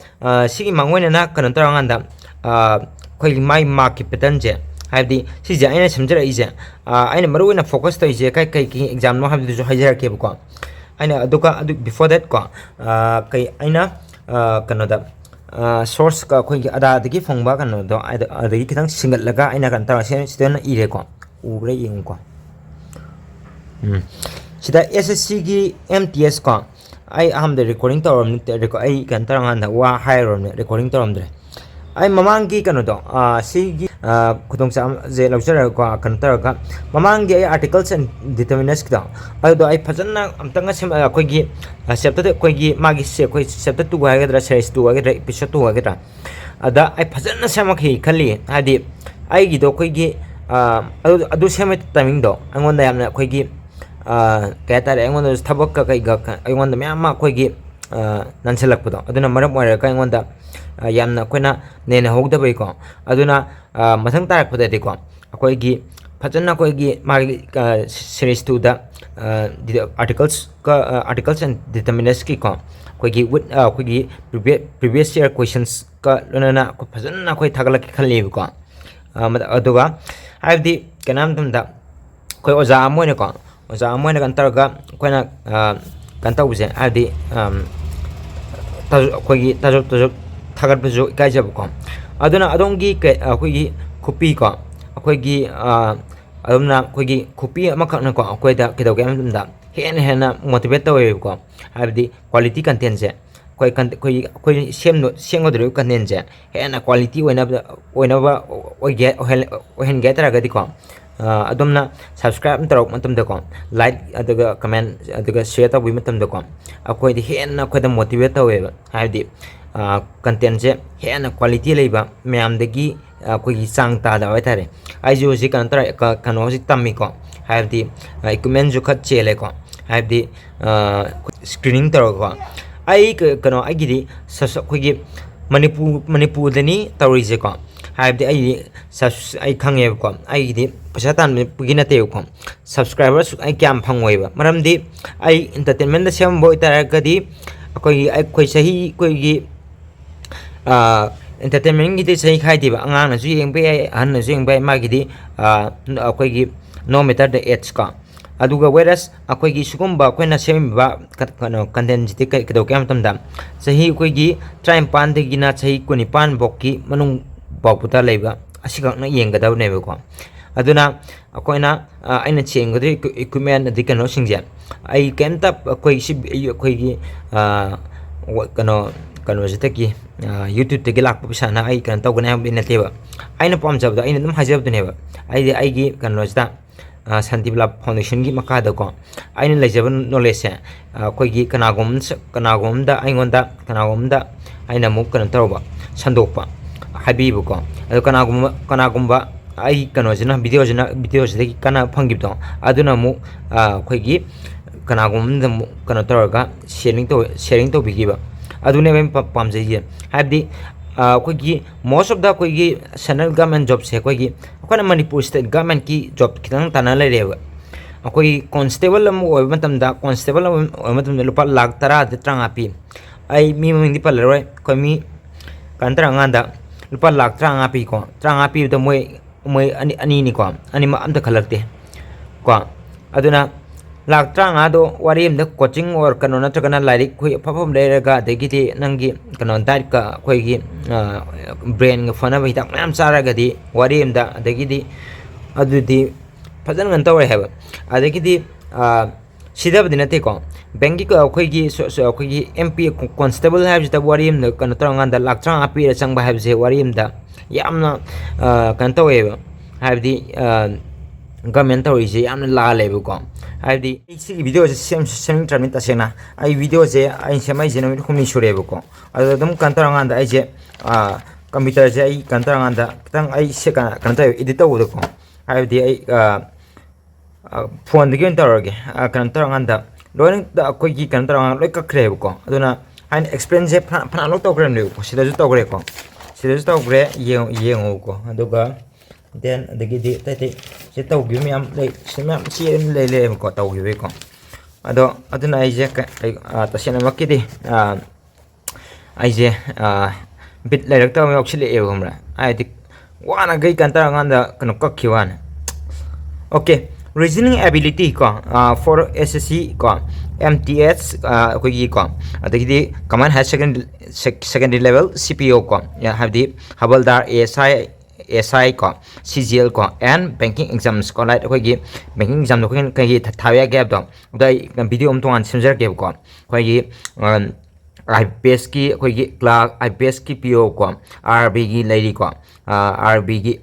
ꯁꯤꯒꯤ ꯃꯥꯡꯑꯣꯏꯅꯅ ꯀꯩꯅꯣ ꯇꯧꯔꯀꯥꯟꯗ, ꯑꯩꯈꯣꯏꯒꯤ ꯃꯥꯏ markꯀꯤ patternꯁꯦ, ꯍꯥꯏꯕꯗꯤ ꯁꯤꯁꯦ ꯑꯩꯅ ꯁꯦꯝꯖꯔꯛꯏꯁꯦ, ꯑꯩꯅ ꯃꯔꯨꯑꯣꯏꯅ focus ꯇꯧꯔꯤꯁꯦ ꯀꯩ ꯀꯩ examꯅꯣ ꯍꯥꯏꯕꯗꯨꯁꯨ ꯍꯥꯏꯖꯔꯛꯀꯦꯕꯀꯣ꯫ ꯑꯩꯅ ꯑꯗꯨꯒ ꯑꯗꯨ before that ꯀꯣ, ꯀꯩ ꯑꯩꯅ ꯀꯩꯅꯣꯗ, sourceꯀ ꯑꯩꯈꯣꯏꯒꯤ ꯑꯗꯥꯗꯒꯤ ꯐꯪꯕ ꯀꯩꯅꯣꯗꯣ, ꯑꯗꯒꯤ ꯈꯤꯇꯪ ꯁꯤꯡꯒꯠꯂꯒ ꯑꯩꯅ ꯀꯩꯅꯣ ꯇꯧꯔ ꯁꯤꯗ ꯑꯣꯏꯅ ꯏꯔꯦꯀꯣ꯫ ꯎꯕ꯭ꯔꯥ ꯌꯦꯡꯉꯨꯀꯣ꯫ ꯎꯝ꯫ ꯁꯤꯗ SSCꯒꯤ MTS ꯀꯣ, ꯑꯩ ꯑꯍꯥꯟꯕꯗ recording ꯇꯧꯔꯝꯅꯤ, ꯑꯩ ꯀꯩꯅꯣ ꯇꯧꯔꯀꯥꯟꯗ ꯋꯥ ꯍꯥꯏꯔꯨꯔꯕꯅꯤ, recording ꯇꯧꯔꯝꯗ꯭ꯔꯦ꯫ ꯑꯩ ꯃꯃꯥꯡꯒꯤ ꯀꯩꯅꯣꯗꯣ, ꯁꯤꯒꯤ ꯈꯨꯗꯣꯡꯆꯥꯕꯁꯦ ꯂꯧꯖꯔꯒꯀꯣ, ꯀꯩꯅꯣ ꯇꯧꯔꯒ, ꯃꯃꯥꯡꯒꯤ ꯑꯩ articles and determinersꯀꯤꯗꯣ, ꯑꯗꯨꯗꯣ ꯑꯩ ꯐꯖꯅ ꯑꯝꯇꯪꯒ ꯁꯦꯝ-, ꯑꯩꯈꯣꯏꯒꯤ chapter, ꯑꯩꯈꯣꯏꯒꯤ ꯃꯥꯒꯤ ꯑꯩꯈꯣꯏ chapter two ꯍꯥꯏꯒꯗ꯭ꯔꯥ, series two ꯍꯥꯏꯒꯗ꯭ꯔꯥ, episode two ꯍꯥꯏꯒꯗ꯭ꯔꯥ, ꯑꯗ ꯑꯩ ꯐꯖꯅ ꯁꯦꯝꯃꯛꯈꯤ ꯈꯜꯂꯤ꯫ ꯍꯥꯏꯗꯤ ꯑꯩꯒꯤꯗꯣ ꯑꯩꯈꯣꯏꯒꯤ, ꯑꯗꯨ, ꯑꯗꯨ ꯁꯦꯝꯕ timingꯗꯣ ꯑꯩꯉꯣꯟꯗ ꯌꯥꯝꯅ ꯑꯩꯈꯣꯏꯒꯤ, ꯀꯩ ꯍꯥꯏꯇꯥꯔꯦ, ꯑꯩꯉꯣꯟꯗꯁꯨ ꯊꯕꯛꯀ ꯀꯩꯒ ꯑꯩꯉꯣꯟꯗ ꯃꯌꯥꯝ ꯑꯃ ꯑꯩꯈꯣꯏꯒꯤ ꯅꯟꯁꯤꯜꯂꯛꯄꯗꯣ, ꯑꯗꯨꯅ ꯃꯔꯝ ꯑꯣꯏꯔꯒ ꯑꯩꯉꯣꯟꯗ ꯌꯥꯝꯅ ꯑꯩꯈꯣꯏꯅ ꯅꯩꯅꯍꯧꯗꯕꯩꯀꯣ꯫ ꯑꯗꯨꯅ ꯃꯊꯪ ꯇꯥꯔꯛꯄꯗꯗꯤꯀꯣ, ꯑꯩꯈꯣꯏꯒꯤ ꯐꯖꯅ ꯑꯩꯈꯣꯏꯒꯤ ꯃꯥꯒꯤ series twoꯗ articles ꯀ, articles and determinersꯀꯤꯀꯣ, ꯑꯩꯈꯣꯏꯒꯤ with, ꯑꯩꯈꯣꯏꯒꯤ previous, previous year questionsꯀ ꯂꯣꯏꯅꯅ ꯑꯩꯈꯣꯏ ꯐꯖꯅ ꯑꯩꯈꯣꯏ ꯊꯥꯒꯠꯂꯛꯀꯦ ꯈꯜꯂꯤꯕꯀꯣ꯫ ꯑꯗꯨꯒ ꯍꯥꯏꯕꯗꯤ ꯀꯩꯅꯣ ꯍꯥꯏꯕ ꯃꯇꯝꯗ ꯑꯩꯈꯣꯏ ꯑꯣꯖꯥ ꯑꯃ ꯑꯣꯏꯅꯀꯣ, ꯑꯣꯖꯥ ꯑꯃ ꯑꯣꯏꯅ ꯀꯩꯅꯣ ꯇꯧꯔꯒ ꯑꯩꯈꯣꯏꯅ ꯀꯩꯅꯣ ꯇꯧꯕꯁꯦ, ꯍꯥꯏꯕꯗꯤ ꯑꯩꯈꯣꯏꯒꯤ ꯇꯥꯖꯣꯞ ꯇꯥꯖꯣꯞ ꯊꯥꯒꯠꯄꯁꯨ ꯏꯀꯥꯏꯖꯕꯀꯣ꯫ ꯑꯗꯨꯅ ꯑꯗꯣꯝꯒꯤ ꯑꯩꯈꯣꯏꯒꯤ ꯈꯨꯄꯤꯀꯣ, ꯑꯩꯈꯣꯏꯒꯤ ꯑꯗꯨꯝꯅ ꯑꯩꯈꯣꯏꯒꯤ ꯈꯨꯄꯤ ꯑꯃꯈꯛꯅꯀꯣ ꯑꯩꯈꯣꯏꯗ ꯀꯩꯗꯧꯒꯦ ꯍꯥꯏꯕ ꯃꯇꯝꯗ ꯍꯦꯟꯅ ꯍꯦꯟꯅ motivate ꯇꯧꯋꯦꯕꯀꯣ꯫ ꯍꯥꯏꯕꯗꯤ quality contentꯁꯦ ꯑꯩꯈꯣꯏ ꯑꯩꯈꯣꯏ ꯑꯩꯈꯣꯏ ꯁꯦꯝꯒꯗꯧꯔꯤꯕ contentꯁꯦ ꯍꯦꯟꯅ quality ꯑꯣꯏꯅꯕ ꯑꯣꯏꯅꯕ ꯑꯣꯏꯒꯦ ꯑꯣꯏꯍꯟꯒꯦ ꯍꯥꯏ ꯇꯥꯔꯒꯗꯤꯀꯣ, ꯑꯗꯣꯝꯅ subscribe ꯑꯃ ꯇꯧꯔꯛꯄ ꯃꯇꯝꯗꯀꯣ, like ꯑꯗꯨꯒ comment ꯑꯗꯨꯒ share ꯇꯧꯕꯤꯕ ꯃꯇꯝꯗꯀꯣ, ꯑꯩꯈꯣꯏꯗ ꯍꯦꯟꯅ ꯑꯩꯈꯣꯏꯗ motivate ꯇꯧꯋꯦꯕ꯫ ꯍꯥꯏꯕꯗꯤ contentꯁꯦ ꯍꯦꯟꯅ quality ꯂꯩꯕ ꯃꯌꯥꯝꯗꯒꯤ ꯑꯩꯈꯣꯏꯒꯤ ꯆꯥꯡ ꯇꯥꯗꯕ ꯍꯥꯏꯇꯥꯔꯦ꯫ ꯑꯩꯁꯨ ꯍꯧꯖꯤꯛ ꯀꯩꯅꯣ ꯇꯧꯔꯦ, ꯀꯩꯅꯣ ꯍꯧꯖꯤꯛ ꯇꯝꯃꯤꯀꯣ꯫ ꯍꯥꯏꯕꯗꯤ equipmentꯁꯨ ꯈꯔ ꯆꯦꯜꯂꯦꯀꯣ꯫ ꯍꯥꯏꯕꯗꯤ screening ꯇꯧꯔꯒꯀꯣ꯫ ꯑꯩ ꯀ- ꯀꯩꯅꯣ, ꯑꯩꯒꯤꯗꯤ ꯁꯁ- ꯑꯩꯈꯣꯏꯒꯤ ꯃꯅꯤꯄꯨꯔ ꯃꯅꯤꯄꯨꯔꯗꯅꯤ ꯇꯧꯔꯤꯁꯦꯀꯣ꯫ ꯍꯥꯏꯕꯗꯤ ꯑꯩꯗꯤ ꯁꯁ- ꯑꯩ ꯈꯪꯉꯦꯕꯀꯣ, ꯑꯩꯒꯤꯗꯤ ꯄꯩꯁꯥ ꯇꯥꯟꯕꯒꯤ ꯅꯠꯇꯦꯕꯀꯣ꯫ ꯁꯕꯁꯀ꯭ꯔꯥꯏꯕꯔꯁꯨ ꯑꯩ ꯀꯌꯥꯝ ꯐꯪꯉꯣꯏꯕ, ꯃꯔꯝꯗꯤ ꯑꯩ ꯏꯟꯇꯔꯇꯦꯟꯃꯦꯟꯗ ꯁꯦꯝꯕ ꯑꯣꯏꯇꯥꯔꯒꯗꯤ ꯑꯩꯈꯣꯏꯒꯤ ꯑꯩꯈꯣꯏ ꯆꯍꯤ ꯑꯩꯈꯣꯏꯒꯤ ꯑꯦꯟꯇꯔꯇꯦꯟꯃꯦꯟꯒꯤꯗꯤ ꯆꯍꯤ ꯈꯥꯏꯗꯦꯕ, ꯑꯉꯥꯡꯅꯁꯨ ꯌꯦꯡꯕ ꯌꯥꯏ, ꯑꯍꯟꯅꯁꯨ ꯌꯦꯡꯕ ꯌꯥꯏ, ꯃꯥꯒꯤꯗꯤ ꯑꯩꯈꯣꯏꯒꯤ no matter the age ꯀꯣ꯫ ꯑꯗꯨꯒ whereas ꯑꯩꯈꯣꯏꯒꯤ ꯁꯤꯒꯨꯝꯕ ꯑꯩꯈꯣꯏꯅ ꯁꯦꯝꯃꯤꯕ ꯀꯩꯅꯣ ꯀꯟꯇꯦꯟꯁꯤꯗꯤ ꯀꯩꯗꯧꯒꯦ ꯍꯥꯏꯕ ꯃꯇꯝꯗ, ꯆꯍꯤ ꯑꯩꯈꯣꯏꯒꯤ ꯇꯔꯥꯅꯤꯄꯥꯟꯗꯒꯤꯅ ꯆꯍꯤ ꯀꯨꯟꯅꯤꯄꯥꯟ ꯐꯥꯎꯀꯤ ꯃꯅꯨꯡ ꯐꯥꯎꯕꯗ ꯂꯩꯕ ꯑꯁꯤꯈꯛꯅ ꯌꯦꯡꯒꯗꯕꯅꯦꯕꯀꯣ꯫ ꯑꯗꯨꯅ ꯑꯩꯈꯣꯏꯅ ꯑꯩꯅ ꯆꯦꯟꯒꯗꯧꯔꯤꯕ ꯏꯀ꯭ꯋꯤꯞꯃꯦꯟ ꯑꯗꯩ ꯀꯩꯅꯣꯁꯤꯡꯁꯦ ꯑꯩ ꯀꯩꯝꯇ ꯑꯩꯈꯣꯏ ꯁꯤ ꯑꯩꯈꯣꯏꯒꯤ ꯀꯩꯅꯣ ꯀꯩꯅꯣꯁꯤꯗꯒꯤ ꯌꯨꯇ꯭ꯌꯨꯕꯇꯒꯤ ꯂꯥꯛꯄ ꯄꯩꯁꯥꯅ ꯑꯩ ꯀꯩꯅꯣ ꯇꯧꯒꯅꯤ ꯍꯥꯏꯕꯗꯤ ꯅꯠꯇꯦꯕ꯫ ꯑꯩꯅ ꯄꯥꯝꯖꯕꯗꯣ ꯑꯩꯅ ꯑꯗꯨꯝ ꯍꯥꯏꯖꯕꯗꯨꯅꯦꯕ꯫ ꯑꯩꯗꯤ ꯑꯩꯒꯤ ꯀꯩꯅꯣꯁꯤꯗ ꯁꯥꯟꯇꯤꯕꯂꯥ ꯐꯥꯎꯟꯗꯦꯁꯟꯒꯤ ꯃꯈꯥꯗꯀꯣ ꯑꯩꯅ ꯂꯩꯖꯕ ꯅꯣꯂꯦꯖꯁꯦ ꯑꯩꯈꯣꯏꯒꯤ ꯀꯅꯥꯒꯨꯝꯕ ꯀꯅꯥꯒꯨꯝꯕꯗ ꯑꯩꯉꯣꯟꯗ ꯀꯅꯥꯒꯨꯝꯕꯗ ꯑꯩꯅ ꯑꯃꯨꯛ ꯀꯩꯅꯣ ꯇꯧꯔꯕ, ꯁꯟꯗꯣꯛꯄ, ꯍꯥꯏꯕꯤꯕꯀꯣ꯫ ꯑꯗꯣ ꯀꯅꯥꯒꯨꯝꯕ ꯀꯅꯥꯒꯨꯝꯕ ꯑꯩ ꯀꯩꯅꯣꯁꯤꯅ ꯚꯤꯗꯤꯑꯣꯁꯤꯅ ꯚꯤꯗꯤꯑꯣꯁꯤꯗꯒꯤ ꯀꯥꯟꯅꯕ ꯐꯪꯈꯤꯕꯗꯣ ꯑꯗꯨꯅ ꯑꯃꯨꯛ ꯑꯩꯈꯣꯏꯒꯤ ꯀꯅꯥꯒꯨꯝꯕ ꯑꯃꯗ ꯑꯃꯨꯛ ꯀꯩꯅꯣ ꯇꯧꯔꯒ ꯁꯦꯌꯔꯤꯡ ꯇꯧ ꯁꯦꯌꯔꯤꯡ ꯇꯧꯕꯤꯈꯤꯕ꯫ ꯑꯗꯨꯅꯦꯕ ꯑꯩꯅ ꯄꯥꯝꯖꯩꯁꯦ꯫ ꯍꯥꯏꯕꯗꯤ ꯑꯩꯈꯣꯏꯒꯤ most of the ꯑꯩꯈꯣꯏꯒꯤ central government jobꯁꯦ ꯑꯩꯈꯣꯏꯒꯤ ꯑꯩꯈꯣꯏꯅ ꯃꯅꯤꯄꯨꯔ state governmentꯀꯤ job ꯈꯤꯇꯪ ꯇꯥꯟꯅ ꯂꯩꯔꯦꯕ꯫ ꯑꯩꯈꯣꯏꯒꯤ ꯀꯣꯟꯁꯇꯦꯕꯜ ꯑꯃ ꯑꯣꯏꯕ ꯃꯇꯝꯗ ꯀꯣꯟꯁꯇꯦꯕꯜ ꯑꯃ ꯑꯣꯏꯕ ꯃꯇꯝꯗ ꯂꯨꯄꯥ ꯂꯥꯛ ꯇꯔꯥꯗ ꯇꯔꯥꯃꯉꯥ ꯄꯤ꯫ ꯑꯩ ꯃꯤ ꯃꯃꯤꯡꯗꯤ ꯄꯜꯂꯔꯣꯏ, ꯑꯩꯈꯣꯏ ꯃꯤ ꯀꯩꯅꯣ ꯇꯧꯔꯀꯥꯟꯗ ꯂꯨꯄꯥ ꯂꯥꯛ ꯇꯔꯥꯃꯉꯥ ꯄꯤꯀꯣ꯫ ꯇꯔꯥꯃꯉꯥ ꯄꯤꯕꯗ ꯃꯣꯏ ꯃꯣꯏ ꯑꯅꯤ ꯑꯅꯤꯅꯤꯀꯣ, ꯑꯅꯤꯃꯛ ꯑꯝꯇ ꯈꯜꯂꯛꯇꯦ ꯀꯣ꯫ ꯑꯗꯨꯅ ꯂꯥꯛ ꯇꯔꯥꯃꯉꯥꯗꯣ ꯋꯥꯔꯤ ꯑꯃꯗ coaching or ꯀꯩꯅꯣ ꯅꯠꯇ꯭ꯔꯒꯅ ꯂꯥꯏꯔꯤꯛ ꯑꯩꯈꯣꯏ ꯑꯐꯕ ꯑꯃ ꯂꯩꯔꯒ ꯑꯗꯒꯤꯗꯤ ꯅꯪꯒꯤ ꯀꯩꯅꯣ dietꯀ ꯑꯩꯈꯣꯏꯒꯤ brainꯒ ꯐꯅꯕ ꯍꯤꯗꯥꯛ ꯃꯌꯥꯝ ꯆꯥꯔꯒꯗꯤ ꯋꯥꯔꯤ ꯑꯃꯗ ꯑꯗꯒꯤꯗꯤ ꯑꯗꯨꯗꯤ ꯐꯖꯅ ꯀꯩꯅꯣ ꯇꯧꯔꯦ ꯍꯥꯏꯕ꯫ ꯑꯗꯒꯤꯗꯤ ꯁꯤꯗꯕꯗꯤ ꯅꯠꯇꯦꯀꯣ꯫ Bankꯀꯤ ꯑꯩꯈꯣꯏꯒꯤ ꯑꯩꯈꯣꯏꯒꯤ MP constable ꯍꯥꯏꯕꯁꯤꯗ ꯋꯥꯔꯤ ꯑꯃꯗ ꯀꯩꯅꯣ ꯇꯧꯔꯀꯥꯟꯗ ꯂꯥꯛ ꯇꯔꯥꯃꯉꯥ ꯄꯤꯔ ꯆꯪꯕ ꯍꯥꯏꯕꯁꯦ ꯋꯥꯔꯤ ꯑꯃꯗ ꯌꯥꯝꯅ ꯀꯩꯅꯣ ꯇꯧꯋꯦꯕ꯫ ꯍꯥꯏꯕꯗꯤ government ꯇꯧꯔꯤꯁꯦ ꯌꯥꯝꯅ ꯂꯥꯜꯂꯦꯕꯀꯣ꯫ ꯍꯥꯏꯕꯗꯤ ꯑꯩ ꯁꯤꯒꯤ videoꯁꯦ ꯁꯦꯝ ꯁꯦꯝꯅꯤꯡꯗ꯭ꯔꯕꯅꯤ ꯇꯁꯦꯡꯅ꯫ ꯑꯩ videoꯁꯦ ꯑꯩꯅ ꯁꯦꯝꯃꯛꯏꯁꯦ ꯅꯨꯃꯤꯠ ꯍꯨꯝꯅꯤ ꯁꯨꯔꯦꯕꯀꯣ꯫ ꯑꯗꯣ ꯑꯗꯨꯝ ꯀꯩꯅꯣ ꯇꯧꯔꯀꯥꯟꯗ ꯑꯩꯁꯦ computerꯁꯦ ꯑꯩ ꯀꯩꯅꯣ ꯇꯧꯔꯀꯥꯟꯗ ꯈꯤꯇꯪ ꯑꯩ ꯁꯦ ꯀꯩꯅꯣ ꯇꯧꯋꯦ, edit ꯇꯧꯕꯗꯀꯣ꯫ ꯍꯥꯏꯕꯗꯤ ꯑꯩ phoneꯗꯒꯤ ꯑꯣꯏꯅ ꯇꯧꯔꯒꯦ꯫ ꯀꯩꯅꯣ ꯇꯧꯔꯀꯥꯟꯗ ꯂꯣꯏꯅ ꯑꯩꯈꯣꯏꯒꯤ ꯀꯩꯅꯣ ꯇꯧꯔꯒ ꯂꯣꯏ ꯀꯛꯈ꯭ꯔꯦꯕꯀꯣ꯫ ꯑꯗꯨꯅ ꯑꯩꯅ explainꯁꯦ ꯐꯅ ꯐꯅ ꯂꯣꯏ ꯇꯧꯈ꯭ꯔꯕꯅꯦꯕꯀꯣ꯫ ꯁꯤꯗꯁꯨ ꯇꯧꯈ꯭ꯔꯦꯀꯣ, ꯁꯤꯗꯁꯨ ꯇꯧꯈ꯭ꯔꯦ, ꯌꯦꯡ- ꯌꯦꯡꯉꯨꯀꯣ꯫ ꯑꯗꯨꯒ then ꯑꯗꯒꯤꯗꯤ ꯑꯇꯩ ꯑꯇꯩ ꯁꯤ ꯇꯧꯈꯤꯕ ꯃꯌꯥꯝ ꯂꯩ, ꯁꯤ ꯃꯌꯥꯝ ꯆꯦ ꯑꯗꯨꯝ ꯂꯩ ꯂꯩꯌꯦꯕꯀꯣ, ꯇꯧꯈꯤꯕꯒꯤꯀꯣ꯫ ꯑꯗꯣ ꯑꯗꯨꯅ ꯑꯩꯁꯦ ꯀ- ꯑꯩ, ꯑ, ꯇꯁꯦꯡꯅꯃꯛꯀꯤꯗꯤ, ꯑ, ꯑꯩꯁꯦ, ꯑ, ꯕꯤꯠ ꯂꯩꯔꯛꯇꯕ ꯑꯃ ꯌꯥꯎꯁꯤꯜꯂꯛꯑꯦꯕ, ꯈꯪꯕ꯭ꯔꯥ? ꯍꯥꯏꯗꯤ ꯋꯥꯅꯈꯩ ꯀꯩꯅꯣ ꯇꯧꯔꯀꯥꯟꯗ ꯀꯩꯅꯣ ꯀꯛꯈꯤꯕ ꯋꯥꯅꯤ꯫ Okay, reasoning ability ꯀꯣ, ꯑ, for S S C ꯀꯣ, M T S, ꯑ, ꯑꯩꯈꯣꯏꯒꯤ ꯀꯣ, ꯑꯗꯒꯤꯗꯤ combined higher secondary, sec- secondary level C P O ꯀꯣ, ꯌꯥ- ꯍꯥꯏꯕꯗꯤ ꯍꯕꯜꯗꯥꯔ, A S I, S I ꯀꯣ, C G L ꯀꯣ, and banking exams ꯀꯣ, like ꯑꯩꯈꯣꯏꯒꯤ banking examꯗ ꯑꯩꯈꯣꯏꯅ ꯀꯩꯒꯤ ꯊꯥ- ꯊꯥꯕ ꯌꯥꯒꯦ ꯍꯥꯏꯕꯗꯣ, ꯑꯗꯨ ꯑꯩ video ꯑꯃ ꯇꯣꯉꯥꯟꯅ ꯁꯦꯝꯖꯔꯛꯀꯦꯕꯀꯣ꯫ ꯑꯩꯈꯣꯏꯒꯤ, ꯑ, I P S ꯀꯤ ꯑꯩꯈꯣꯏꯒꯤ clerk, I P S ꯀꯤ P O ꯀꯣ, R B ꯒꯤ ꯂꯩꯔꯤꯀꯣ, ꯑ, R B ꯒꯤ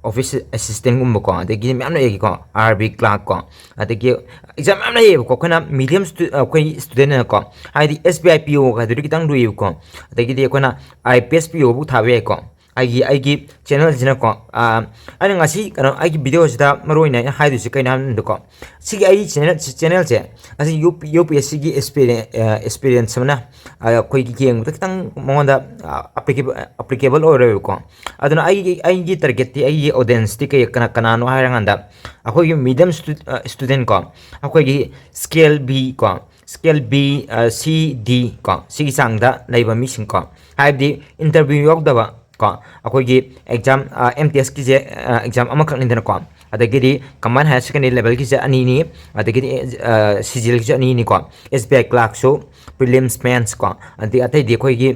office assistantꯀꯨꯝꯕꯀꯣ, ꯑꯗꯒꯤ ꯃꯌꯥꯝ ꯂꯩꯔꯤꯀꯣ, R B clerk ꯀꯣ, ꯑꯗꯒꯤ exam ꯃꯌꯥꯝ ꯂꯩꯌꯦꯕꯀꯣ꯫ ꯑꯩꯈꯣꯏꯅ medium stu- ꯑꯩꯈꯣꯏ studentꯅꯀꯣ, ꯍꯥꯏꯗꯤ S B I P O ꯍꯥꯏꯗꯨꯗꯤ ꯈꯤꯇꯪ ꯂꯨꯏꯌꯦꯕꯀꯣ, ꯑꯗꯒꯤꯗꯤ ꯑꯩꯈꯣꯏꯅ I P S P O ꯐꯥꯎ ꯊꯥꯕ ꯌꯥꯏꯀꯣ꯫ ꯑꯩꯒꯤ, ꯑꯩꯒꯤ channelꯁꯤꯅꯀꯣ, ꯑ, ꯑꯩꯅ ꯉꯁꯤ ꯀꯩꯅꯣ, ꯑꯩꯒꯤ videoꯁꯤꯗ ꯃꯔꯨ ꯑꯣꯏꯅ ꯑꯩꯅ ꯍꯥꯏꯗꯣꯏꯁꯦ ꯀꯩꯅꯣ ꯍꯥꯏꯕꯗꯀꯣ, ꯁꯤꯒꯤ ꯑꯩ channel, channelꯁꯦ ꯑꯁꯤ UP UPSCꯒꯤ experience, ꯑ, experience ꯑꯃꯅ, ꯑ, ꯑꯩꯈꯣꯏꯒꯤ ꯌꯦꯡꯕꯗ ꯈꯤꯇꯪ ꯃꯉꯣꯟꯗ, ꯑ, applicable, applicable ꯑꯣꯏꯔꯣꯏꯕꯀꯣ꯫ ꯑꯗꯨꯅ ꯑꯩꯒꯤ, ꯑꯩꯒꯤ targetꯇꯤ, ꯑꯩꯒꯤ audienceꯇꯤ ꯀꯩ, ꯀꯅꯥ, ꯀꯅꯥꯅꯣ ꯍꯥꯏꯔꯀꯥꯟꯗ, ꯑꯩꯈꯣꯏꯒꯤ medium stu- ꯑ, student ꯀꯣ, ꯑꯩꯈꯣꯏꯒꯤ scale B ꯀꯣ, scale B, ꯑ, C, D ꯀꯣ, ꯁꯤꯒꯤ ꯆꯥꯡꯗ ꯂꯩꯕ ꯃꯤꯁꯤꯡ ꯀꯣ, ꯍꯥꯏꯕꯗꯤ interview ꯌꯥꯎꯗꯕ ꯀꯣ, ꯑꯩꯈꯣꯏꯒꯤ exam, ꯑ, M T Sꯀꯤꯁꯦ, ꯑ, exam ꯑꯃꯈꯛꯅꯤꯗꯅꯀꯣ, ꯑꯗꯒꯤꯗꯤ combined higher secondary levelꯒꯤꯁꯦ ꯑꯅꯤꯅꯤ, ꯑꯗꯒꯤꯗꯤ, ꯑ, C G Lꯒꯤꯁꯨ ꯑꯅꯤꯅꯤꯀꯣ, S B I clerkꯁꯨ, prelims, mains ꯀꯣ, ꯑꯗꯩ ꯑꯇꯩꯗꯤ ꯑꯩꯈꯣꯏꯒꯤ,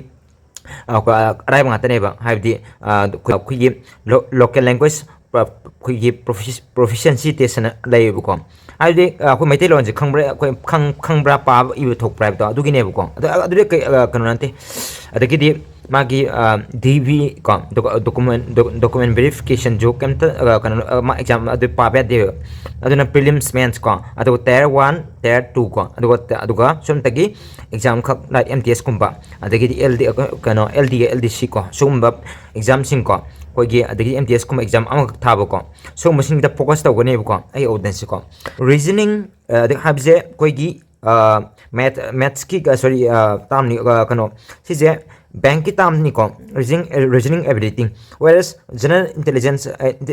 ꯑ, ꯑꯔꯥꯏꯕ ꯉꯥꯛꯇꯅꯦꯕ, ꯍꯥꯏꯕꯗꯤ, ꯑ, ꯑꯩꯈꯣꯏꯒꯤ lo- local language, ꯑ, ꯑꯩꯈꯣꯏꯒꯤ profici- proficiency test ꯑꯅ ꯂꯩꯌꯦꯕꯀꯣ꯫ ꯍꯥꯏꯕꯗꯤ, ꯑ, ꯑꯩꯈꯣꯏ ꯃꯩꯇꯩꯂꯣꯟꯁꯦ ꯈꯪꯕ꯭ꯔꯥ, ꯑꯩꯈꯣꯏ ꯈꯪ- ꯈꯪꯕ꯭ꯔꯥ, ꯄꯥꯕ ꯏꯕ ꯊꯣꯛꯄ꯭ꯔꯥ ꯍꯥꯏꯕꯗꯣ ꯑꯗꯨꯒꯤꯅꯦꯕꯀꯣ꯫ ꯑꯗꯨ, ꯑꯗꯨꯗꯤ ꯀꯩ, ꯑ, ꯀꯩꯅꯣ ꯅꯠꯇꯦ꯫ ꯑꯗꯒꯤꯗꯤ ꯃꯥꯒꯤ, ꯑ, D V ꯀꯣ, docu- document, doc- document verificationꯁꯨ ꯀꯩꯝꯇ, ꯑ, ꯀꯩꯅꯣ, ꯑ, ꯃꯥ exam ꯑꯗꯨ ꯄꯥꯕ ꯌꯥꯗꯦꯕ꯫ ꯑꯗꯨꯅ prelims, mains ꯀꯣ, ꯑꯗꯨꯒ tier one, tier two ꯀꯣ, ꯑꯗꯨꯒ, ꯑꯗꯨꯒ ꯁꯣꯝꯇꯒꯤ exam ꯈꯛ, like M T Sꯀꯨꯝꯕ, ꯑꯗꯒꯤꯗꯤ L D, ꯀꯩꯅꯣ, L D, L D C ꯀꯣ, ꯁꯤꯒꯨꯝꯕ examꯁꯤꯡ ꯀꯣ, ꯑꯩꯈꯣꯏꯒꯤ, ꯑꯗꯒꯤ M T Sꯀꯨꯝꯕ exam ꯑꯃꯈꯛ ꯊꯥꯕꯀꯣ, ꯁꯤꯒꯨꯝꯕꯁꯤꯡꯗ focus ꯇꯧꯒꯅꯦꯕꯀꯣ ꯑꯩ audienceꯁꯦꯀꯣ꯫ Reasoning, ꯑ, ꯑꯗ ꯍꯥꯏꯕꯁꯦ ꯑꯩꯈꯣꯏꯒꯤ ꯃꯦꯠꯁꯀꯤ, ꯁꯣꯔꯤ, ꯇꯥꯝꯅꯤ, ꯀꯩꯅꯣ, ꯁꯤꯁꯦ ꯕꯦꯡꯛꯀꯤ ꯇꯥꯝꯅꯤꯀꯣ, reasoning reasoning ability, whereas general intelligence,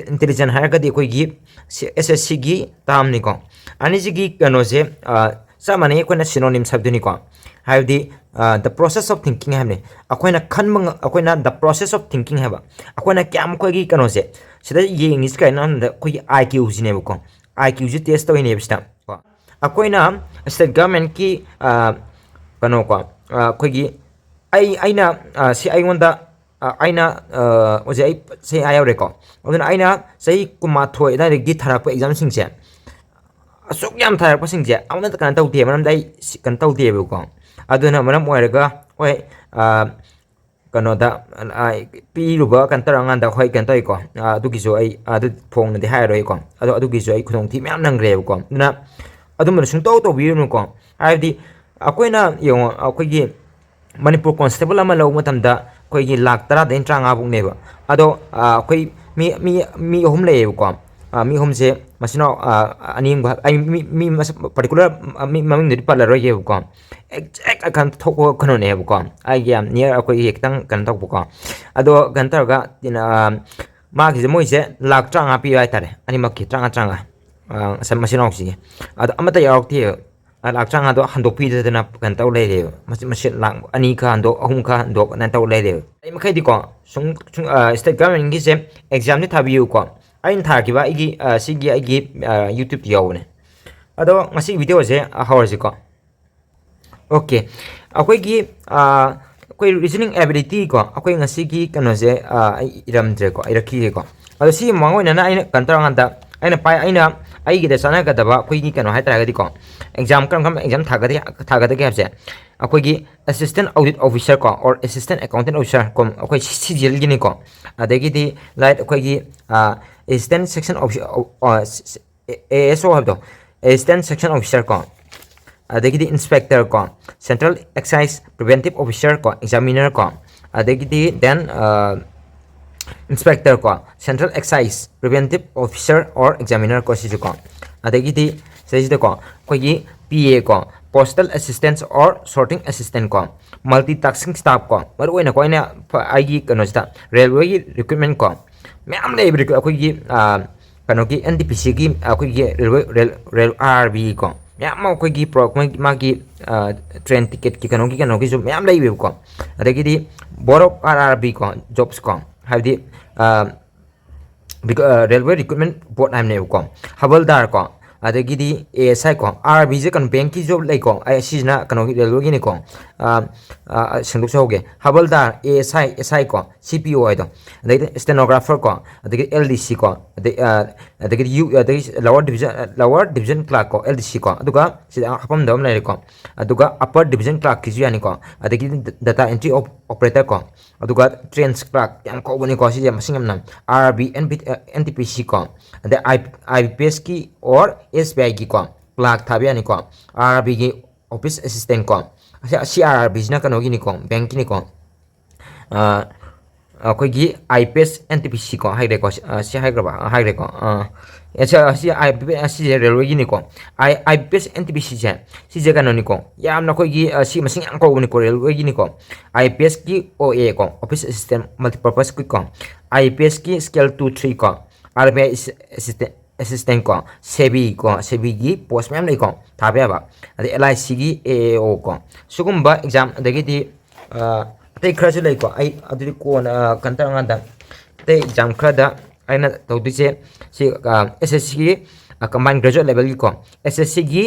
intelligence ꯍꯥꯏꯔꯒꯗꯤ ꯑꯩꯈꯣꯏꯒꯤ ꯑꯦꯁ ꯑꯦꯁ ꯁꯤꯒꯤ ꯇꯥꯝꯅꯤꯀꯣ꯫ ꯑꯅꯤꯁꯤꯒꯤ ꯀꯩꯅꯣꯁꯦ ꯆꯞ ꯃꯥꯟꯅꯩ, ꯑꯩꯈꯣꯏꯅ synonyms ꯍꯥꯏꯕꯗꯨꯅꯤꯀꯣ꯫ ꯍꯥꯏꯕꯗꯤ the process of thinking ꯍꯥꯏꯕꯅꯤ꯫ ꯑꯩꯈꯣꯏꯅ ꯈꯟꯕ ꯉ-, ꯑꯩꯈꯣꯏꯅ the process of thinking ꯍꯥꯏꯕ, ꯑꯩꯈꯣꯏꯅ ꯀꯌꯥꯝ ꯑꯩꯈꯣꯏꯒꯤ ꯀꯩꯅꯣꯁꯦ ꯁꯤꯗ ꯌꯦꯡꯉꯤꯁꯤ ꯀꯩꯅꯣ ꯍꯥꯏꯕꯗ ꯑꯩꯈꯣꯏꯒꯤ ꯑꯥꯏ ꯀ꯭ꯌꯨꯁꯤꯅꯦꯕꯀꯣ꯫ ꯑꯥꯏ ꯀ꯭ꯌꯨꯁꯤ test ꯇꯧꯔꯤꯅꯦꯕ ꯁꯤꯗ ꯀꯣ꯫ ꯑꯩꯈꯣꯏꯅ state governmentꯀꯤ ꯀꯩꯅꯣꯀꯣ, ꯑꯩꯈꯣꯏꯒꯤ ꯑꯩ ꯑꯩꯅ ꯁꯤ ꯑꯩꯉꯣꯟꯗ ꯑꯩꯅ ꯍꯧꯖꯤꯛ ꯑꯩ ꯆꯍꯤ ꯑꯥ ꯌꯧꯔꯦꯀꯣ꯫ ꯑꯗꯨꯅ ꯑꯩꯅ ꯆꯍꯤ ꯀꯨꯟꯃꯥꯊꯣꯏ ꯑꯗꯨꯋꯥꯏꯗꯒꯤ ꯊꯥꯔꯛꯄ ꯑꯦꯛꯖꯥꯝꯁꯤꯡꯁꯦ ꯑꯁꯨꯛ ꯌꯥꯝ ꯊꯥꯔꯛꯄꯁꯤꯡꯁꯦ ꯑꯃꯠꯇ ꯀꯩꯅꯣ ꯇꯧꯗꯦ, ꯃꯔꯝꯗꯤ ꯑꯩ ꯀꯩꯅꯣ ꯇꯧꯗꯦꯕꯀꯣ꯫ ꯑꯗꯨꯅ ꯃꯔꯝ ꯑꯣꯏꯔꯒ ꯍꯣꯏ, ꯀꯩꯅꯣꯗ ꯄꯤꯔꯨꯕ ꯀꯩꯅꯣ ꯇꯧꯔꯀꯥꯟꯗ ꯍꯣꯏ ꯀꯩꯅꯣ ꯇꯧꯋꯤꯀꯣ꯫ ꯑꯗꯨꯒꯤꯁꯨ ꯑꯩ ꯑꯗꯨ ꯐꯣꯡꯅꯗꯤ ꯍꯥꯏꯔꯔꯣꯏꯀꯣ꯫ ꯑꯗꯣ ꯑꯗꯨꯒꯤꯁꯨ ꯑꯩ ꯈꯨꯗꯣꯡꯊꯤꯕ ꯃꯌꯥꯝ ꯅꯪꯈ꯭ꯔꯦꯕꯀꯣ꯫ ꯑꯗꯨꯅ ꯑꯗꯨꯝꯕꯗꯣ ꯁꯨꯡꯇꯧ ꯇꯧꯕꯤꯔꯨꯅꯨꯀꯣ꯫ ꯍꯥꯏꯕꯗꯤ ꯑꯩꯈꯣꯏꯅ ꯌꯦꯡꯉꯣ, ꯑꯩꯈꯣꯏꯒꯤ ꯃꯅꯤꯄꯨꯔ ꯀꯣꯟꯁꯇꯦꯕꯜ ꯑꯃ ꯂꯧꯕ ꯃꯇꯝꯗ ꯑꯩꯈꯣꯏꯒꯤ ꯂꯥꯛ ꯇꯔꯥꯗꯩꯅ ꯇꯔꯥꯃꯉꯥ ꯐꯥꯎꯅꯦꯕ꯫ ꯑꯗꯣ ꯑꯩꯈꯣꯏ ꯃꯤ ꯃꯤ ꯃꯤ ꯑꯍꯨꯝ ꯂꯩꯌꯦꯕꯀꯣ꯫ ꯃꯤ ꯑꯍꯨꯝꯁꯦ ꯃꯆꯤꯟ ꯃꯅꯥꯎ ꯑꯅꯤ ꯑꯃꯒ ꯑꯩ ꯃꯤ ꯃꯤ ꯃꯁꯛ ꯄꯥꯔꯇꯤꯀꯨꯂꯔ ꯃꯤ ꯃꯃꯤꯡꯗꯨꯗꯤ ꯄꯜꯂꯔꯣꯏꯒꯦꯕꯀꯣ꯫ ꯑꯦꯛꯖꯦꯛ ꯀꯩꯅꯣ ꯊꯣꯛꯄ ꯀꯩꯅꯣꯅꯦꯕꯀꯣ꯫ ꯑꯩꯒꯤ ꯌꯥꯝ ꯅꯤꯌꯔ ꯑꯩꯈꯣꯏꯒꯤ ꯈꯤꯇꯪ ꯀꯩꯅꯣ ꯇꯧꯕꯀꯣ꯫ ꯑꯗꯣ ꯀꯩꯅꯣ ꯇꯧꯔꯒ ꯃꯥꯒꯤꯁꯦ ꯃꯣꯏꯁꯦ ꯂꯥꯛ ꯇꯔꯥꯃꯉꯥ ꯄꯤꯕ ꯍꯥꯏꯇꯥꯔꯦ, ꯑꯅꯤꯃꯛꯀꯤ ꯇꯔꯥꯃꯉꯥ ꯇꯔꯥꯃꯉꯥ꯫ ꯃꯆꯤꯟ ꯃꯅꯥꯎꯁꯤꯒꯤ ꯑꯗꯣ ꯑꯃꯠꯇ ꯌꯥꯎꯔꯛꯇꯦꯕ꯫ ꯂꯥꯛ ꯇꯔꯥꯃꯉꯥꯗꯣ ꯍꯟꯗꯣꯛꯄꯤꯗꯗꯅ ꯀꯩꯅꯣ ꯇꯧ ꯂꯩꯔꯦꯕ꯫ ꯃꯁꯤ ꯃꯁꯤ ꯂꯥꯛ ꯑꯅꯤ ꯈꯔ ꯍꯟꯗꯣꯛ, ꯑꯍꯨꯝ ꯈꯔ ꯍꯟꯗꯣꯛ ꯑꯗꯨꯃꯥꯏꯅ ꯇꯧ ꯂꯩꯔꯦꯕ꯫ ꯑꯩ ꯃꯈꯩꯗꯤꯀꯣ ꯁꯨꯝ ꯁꯨꯝ ꯁ꯭ꯇꯦꯠ ꯒꯚꯔꯟꯃꯦꯟꯒꯤꯁꯦ ꯑꯦꯛꯖꯥꯝꯗꯤ ꯊꯥꯕꯤꯌꯨꯀꯣ꯫ ꯑꯩꯅ ꯊꯥꯈꯤꯕ ꯑꯩꯒꯤ ꯁꯤꯒꯤ ꯑꯩꯒꯤ ꯌꯨꯇ꯭ꯌꯨꯕꯇ ꯌꯥꯎꯕꯅꯦ꯫ ꯑꯗꯣ ꯉꯁꯤꯒꯤ ꯚꯤꯗꯤꯑꯣꯁꯦ ꯍꯧꯔꯁꯤꯀꯣ꯫ ꯑꯣꯀꯦ, ꯑꯩꯈꯣꯏꯒꯤ ꯑꯩꯈꯣꯏ reasoning ability ꯀꯣ, ꯑꯩꯈꯣꯏ ꯉꯁꯤꯒꯤ ꯀꯩꯅꯣꯁꯦ ꯑꯩ ꯏꯔꯝꯗ꯭ꯔꯦꯀꯣ, ꯏꯔꯛꯈꯤꯒꯦꯀꯣ꯫ ꯑꯗꯣ ꯁꯤꯒꯤ ꯃꯥꯡ ꯑꯣꯏꯅꯅ ꯑꯩꯅ ꯀꯩꯅꯣ ꯇꯧꯔꯀꯥꯟꯗ ꯑꯩꯅ ꯄꯥꯏ ꯑꯩꯅ ꯑꯩꯒꯤꯗ ꯆꯥꯟꯅꯒꯗꯕ ꯑꯩꯈꯣꯏꯒꯤ ꯀꯩꯅꯣ ꯍꯥꯏꯇꯥꯔꯒꯗꯤꯀꯣ, ꯑꯦꯛꯖꯥꯝ ꯀꯔꯝ ꯀꯔꯝꯕ ꯑꯦꯛꯖꯥꯝ ꯊꯥꯒꯗꯒꯦ ꯊꯥꯒꯗꯒꯦ ꯍꯥꯏꯕꯁꯦ, ꯑꯩꯈꯣꯏꯒꯤ assistant audit officer ꯀꯣ, or assistant accountant officer ꯀꯣ, ꯑꯩꯈꯣꯏ ꯁꯤ ꯖꯤ ꯑꯦꯜꯒꯤꯅꯤꯀꯣ꯫ ꯑꯗꯒꯤꯗꯤ ꯂꯥꯏꯠ ꯑꯩꯈꯣꯏꯒꯤ assistant section officer, A S ꯑꯣ ꯍꯥꯏꯕꯗꯣ, assistant section officer ꯀꯣ, ꯑꯗꯒꯤꯗꯤ inspector ꯀꯣ, central excise preventive officer ꯀꯣ, examiner ꯀꯣ, ꯑꯗꯒꯤꯗꯤ then inspector ꯀꯣ, central excise preventive officer or examiner ꯀꯣ, ꯁꯤꯁꯨ ꯀꯣ꯫ ꯑꯗꯒꯤꯗꯤ ꯁꯤꯗꯩꯁꯤꯗꯀꯣ ꯑꯩꯈꯣꯏꯒꯤ ꯄꯤ ꯑꯦ ꯀꯣ, postal assistant or sorting assistant ꯀꯣ, multitasking staff ꯀꯣ, ꯃꯔꯨ ꯑꯣꯏꯅ ꯀꯣ ꯑꯩꯅ ꯐ- ꯑꯩꯒꯤ ꯀꯩꯅꯣꯁꯤꯗ ꯔꯦꯜꯋꯦꯒꯤ ꯔꯤꯀ꯭ꯔꯨꯠꯃꯦꯟ ꯀꯣ ꯃꯌꯥꯝ ꯂꯩꯕ recruit- ꯑꯩꯈꯣꯏꯒꯤ ꯑ, ꯀꯩꯅꯣꯒꯤ ꯑꯦꯟ ꯇꯤ ꯄꯤ ꯁꯤꯒꯤ ꯑꯩꯈꯣꯏꯒꯤ railway rail rail R R B ꯀꯣ ꯃꯌꯥꯝ ꯑꯃ ꯑꯩꯈꯣꯏꯒꯤ ꯄ꯭ꯔꯣ- ꯃꯣꯏ- ꯃꯥꯒꯤ ꯇ꯭ꯔꯦꯟ ꯇꯤꯀꯦꯠꯀꯤ ꯀꯩꯅꯣꯒꯤ ꯀꯩꯅꯣꯒꯤꯁꯨ ꯃꯌꯥꯝ ꯂꯩꯕꯀꯣ꯫ ꯑꯗꯒꯤꯗꯤ board of R R B ꯀꯣ, ꯖꯣꯕꯁ ꯀꯣ, ꯍꯥꯏꯕꯗꯤ ꯑ, ꯔꯤꯀ- ꯑ, ꯔꯦꯜꯋꯦ ꯔꯤꯀ꯭ꯔꯨꯠꯃꯦꯟ ꯕꯣꯔꯗ ꯍꯥꯏꯕꯅꯦꯕꯀꯣ꯫ ꯍꯕꯜꯗꯥꯔ ꯀꯣ, ꯑꯗꯒꯤꯗꯤ ꯑꯦ ꯑꯦꯁ ꯑꯥꯏ ꯀꯣ, ꯑꯥꯔ ꯑꯥꯔ ꯕꯤꯁꯦ ꯀꯩꯅꯣ ꯕꯦꯡꯀꯤꯁꯨ ꯂꯩꯀꯣ꯫ ꯑꯩ ꯁꯤꯁꯤꯅ ꯀꯩꯅꯣꯒꯤ ꯔꯦꯜꯋꯦꯒꯤꯅꯤꯀꯣ꯫ ꯑ, ꯑ, ꯁꯦꯡꯗꯣꯛꯆꯍꯧꯒꯦ꯫ ꯍꯕꯜꯗꯥꯔ, ꯑꯦ ꯑꯦꯁ ꯑꯥꯏ, ꯑꯦꯁ ꯑꯥꯏ ꯀꯣ, ꯁꯤ ꯄꯤ ꯑꯣ ꯍꯥꯏꯗꯣ, ꯑꯗꯩꯗꯤ ꯁ꯭ꯇꯦꯅꯣꯒ꯭ꯔꯥꯐꯔ ꯀꯣ, ꯑꯗꯒꯤ ꯑꯦꯜ ꯗꯤ ꯁꯤ ꯀꯣ, ꯑꯗꯩ ꯑ, ꯑꯗꯒꯤꯗꯤ ꯌꯨ ꯑꯗꯒꯤ lower division lower division clerk ꯀꯣ, ꯑꯦꯜ ꯗꯤ ꯁꯤ ꯀꯣ, ꯑꯗꯨꯒ ꯁꯤꯗ ꯍꯥꯞꯐꯝꯗꯕ ꯑꯃ ꯂꯩꯔꯦꯀꯣ꯫ ꯑꯗꯨꯒ ꯑꯞꯄꯔ ꯗꯤꯕꯤꯖꯟ ꯀ꯭ꯂꯥꯔꯛꯀꯤꯁꯨ ꯌꯥꯅꯤꯀꯣ꯫ ꯑꯗꯒꯤꯗꯤ ꯗꯇꯥ ꯑꯦꯟꯇ꯭ꯔꯤ ꯑꯣꯄꯔꯦꯇꯔ ꯀꯣ, ꯑꯗꯨꯒ ꯇ꯭ꯔꯦꯟꯁ ꯀ꯭ꯂꯥꯔꯛ ꯌꯥꯝ ꯀꯧꯕꯅꯤꯀꯣ꯫ ꯁꯤꯁꯦ ꯃꯁꯤꯡ ꯌꯥꯝꯅ R R B, N P N T P C ꯀꯣ, ꯑꯗꯩ ꯑꯥꯏ ꯑꯥꯏ ꯕꯤ ꯄꯤ ꯑꯦꯁꯀꯤ ꯑꯣꯔ ꯑꯦꯁ ꯕꯤ ꯑꯥꯏꯒꯤꯀꯣ ꯀ꯭ꯂꯥꯔꯛ ꯊꯥꯕ ꯌꯥꯅꯤꯀꯣ꯫ ꯑꯥꯔ ꯑꯥꯔ ꯕꯤꯒꯤ ꯑꯣꯐꯤꯁ ꯑꯦꯁꯤꯁꯇꯦꯟ ꯀꯣ꯫ ꯑꯁꯤ ꯑꯥꯔ ꯑꯥꯔ ꯕꯤꯁꯤꯅ ꯀꯩꯅꯣꯒꯤꯅꯤꯀꯣ, ꯕꯦꯡꯀꯤꯅꯤꯀꯣ꯫ ꯑ, ꯑꯩꯈꯣꯏꯒꯤ I P S and T P C ꯀꯣ ꯍꯥꯏꯈ꯭ꯔꯦꯀꯣ꯫ ꯁꯤ- ꯑ, ꯁꯤ ꯍꯥꯏꯈ꯭ꯔꯕ? ꯑ, ꯍꯥꯏꯈ꯭ꯔꯦꯀꯣ꯫ ꯑ, ꯑꯁꯤ- ꯑꯁꯤ ꯑꯥꯏ ꯄꯤ ꯑꯦꯁ ꯑꯁꯤꯁꯦ ꯔꯦꯜꯋꯦꯒꯤꯅꯤꯀꯣ꯫ ꯑꯥꯏ I P S and T ꯄꯤ ꯁꯤꯁꯦ, ꯁꯤꯁꯦ ꯀꯩꯅꯣꯅꯤꯀꯣ, ꯌꯥꯝꯅ ꯑꯩꯈꯣꯏꯒꯤ ꯑ, ꯁꯤ ꯃꯁꯤꯡ ꯌꯥꯝ ꯀꯧꯕꯅꯤꯀꯣ ꯔꯦꯜꯋꯦꯒꯤꯅꯤꯀꯣ꯫ ꯑꯥꯏ ꯄꯤ ꯑꯦꯁꯀꯤ ꯑꯣ ꯑꯦ ꯀꯣ, ꯑꯣꯐꯤꯁ ꯑꯦꯁꯤꯁꯇꯦꯟ ꯃꯜꯇꯤꯄꯔꯄꯁꯀꯤ ꯀꯣ꯫ ꯑꯥꯏ ꯄꯤ ꯑꯦꯁꯀꯤ ꯁ꯭ꯀꯦꯜ ꯇꯨ ꯊ꯭ꯔꯤ ꯀꯣ, R B I assistant assistant ꯀꯣ, ꯁꯦꯕꯤ ꯀꯣ, ꯁꯦꯕꯤꯒꯤ ꯄꯣꯁ ꯃꯌꯥꯝ ꯂꯩꯀꯣ ꯊꯥꯕ ꯌꯥꯕ꯫ ꯑꯗꯩ ꯑꯦꯜ ꯑꯥꯏ ꯁꯤꯒꯤ ꯑꯦ ꯑꯦ ꯑꯣ ꯀꯣ, ꯁꯤꯒꯨꯝꯕ ꯑꯦꯛꯖꯥꯝ꯫ ꯑꯗꯒꯤꯗꯤ ꯑ, ꯑꯇꯩ ꯈꯔꯁꯨ ꯂꯩꯀꯣ꯫ ꯑꯩ ꯑꯗꯨꯗꯤ ꯀꯣꯟꯅ ꯑ, ꯀꯩꯅꯣ ꯇꯧꯔꯀꯥꯟꯗ ꯑꯇꯩ ꯑꯦꯛꯖꯥꯝ ꯈꯔꯗ ꯑꯩꯅ ꯇꯧꯗꯣꯏꯁꯦ ꯁꯤ ꯑꯦꯁ ꯑꯦꯁ ꯁꯤꯒꯤ ꯀꯝꯕꯥꯏꯟ ꯒ꯭ꯔꯦꯖꯨꯋꯦꯠ ꯂꯦꯕꯦꯜꯒꯤꯀꯣ, ꯑꯦꯁ ꯑꯦꯁ ꯁꯤꯒꯤ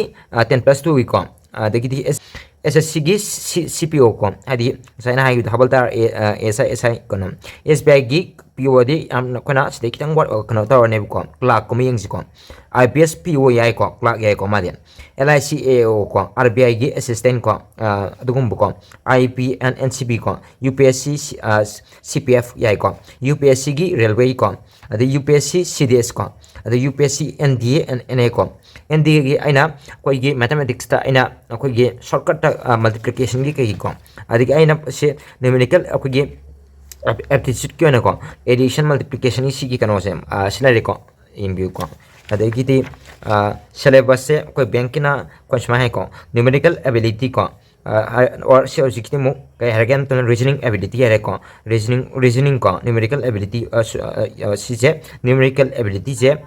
ꯇꯦꯟ ꯄ꯭ꯂꯁ ꯇꯨꯒꯤꯀꯣ, ꯑꯗꯒꯤꯗꯤ ꯑꯦꯁ ꯑꯦꯁ ꯁꯤꯒꯤ ꯁꯤ ꯄꯤ ꯑꯣ ꯀꯣ, ꯍꯥꯏꯗꯤ ꯉꯁꯥꯏ ꯑꯩꯅ ꯍꯥꯏꯈꯤꯕꯗꯣ ꯍꯕꯜꯗꯥꯔ, ꯑꯦꯁ ꯑꯥꯏ ꯑꯦꯁ ꯑꯥꯏ ꯀꯩꯅꯣ, ꯑꯦꯁ ꯕꯤ ꯑꯥꯏꯒꯤ ꯄꯤ ꯑꯣꯗꯤ ꯌꯥꯝꯅ ꯑꯩꯈꯣꯏꯅ ꯁꯤꯗꯩ ꯈꯤꯇꯪ ꯋꯥꯠ ꯀꯩꯅꯣ ꯇꯧꯔꯅꯦꯕꯀꯣ꯫ ꯀ꯭ꯂꯥꯔꯛꯀꯨꯝꯕ ꯌꯦꯡꯁꯤꯀꯣ꯫ ꯑꯥꯏ ꯄꯤ ꯑꯦꯁ ꯄꯤ ꯑꯣ ꯌꯥꯏꯀꯣ, ꯀ꯭ꯂꯥꯔꯛ ꯌꯥꯏꯀꯣ ꯃꯥꯗꯤ꯫ ꯑꯦꯜ ꯑꯥꯏ ꯁꯤ ꯑꯦ ꯑꯣ ꯀꯣ, ꯑꯥꯔ ꯕꯤ ꯑꯥꯏꯒꯤ ꯑꯦꯁꯤꯁꯇꯦꯟ ꯀꯣ, ꯑ, ꯑꯗꯨꯒꯨꯝꯕꯀꯣ꯫ I P N N C B ꯀꯣ, ꯌꯨ ꯄꯤ ꯑꯦꯁ ꯁꯤ, ꯑ, ꯁꯤ ꯄꯤ ꯑꯦꯐ ꯌꯥꯏꯀꯣ, ꯌꯨ ꯄꯤ ꯑꯦꯁ ꯁꯤꯒꯤ ꯔꯦꯜꯋꯦꯒꯤꯀꯣ, ꯑꯗꯩ ꯌꯨ ꯄꯤ ꯑꯦꯁ ꯁꯤ ꯁꯤ ꯗꯤ ꯑꯦꯁ ꯀꯣ, ꯑꯗꯩ U P S C N D A N N A ꯀꯣ꯫ ꯑꯦꯟ ꯗꯤ ꯑꯦꯒꯤ ꯑꯩꯅ ꯑꯩꯈꯣꯏꯒꯤ ꯃꯦꯊꯃꯦꯇꯤꯛꯁꯇ ꯑꯩꯅ ꯑꯩꯈꯣꯏꯒꯤ ꯁꯣꯔꯠꯀꯠꯇ ꯃꯜꯇꯤꯄ꯭ꯂꯤꯀꯦꯁꯟꯒꯤ ꯀꯩꯒꯤꯀꯣ, ꯑꯗꯒꯤ ꯑꯩꯅ ꯁꯤ ꯅ꯭ꯌꯨꯃꯦꯔꯤꯀꯦꯜ ꯑꯩꯈꯣꯏꯒꯤ ꯑꯦꯞꯇꯤꯆꯨꯠꯀꯤ ꯑꯣꯏꯅꯀꯣ, ꯑꯦꯗꯤꯁꯟ ꯃꯜꯇꯤꯄ꯭ꯂꯤꯀꯦꯁꯟꯒꯤ ꯁꯤꯒꯤ ꯀꯩꯅꯣꯁꯦ ꯑ, ꯁꯤ ꯂꯩꯔꯦꯀꯣ, ꯌꯦꯡꯕꯤꯌꯨꯀꯣ꯫ ꯑꯗꯒꯤꯗꯤ syllabus ꯁꯦ ꯑꯩꯈꯣꯏ bank ꯀꯤꯅ ꯑꯩꯈꯣꯏ ꯁꯨꯃꯥꯏꯅ ꯍꯥꯏꯀꯣ, numerical ability ꯀꯣ, or ꯁꯤ ꯍꯧꯖꯤꯛꯀꯤꯗꯤ ꯑꯃꯨꯛ ꯀꯩ ꯍꯥꯏꯔꯒꯦ ꯍꯥꯏꯕ ꯃꯇꯝꯗ reasoning ability ꯍꯥꯏꯔꯦꯀꯣ꯫ Reasoning reasoning ꯀꯣ, numerical ability ꯁꯤꯁꯦ, numerical ability ꯁꯦ,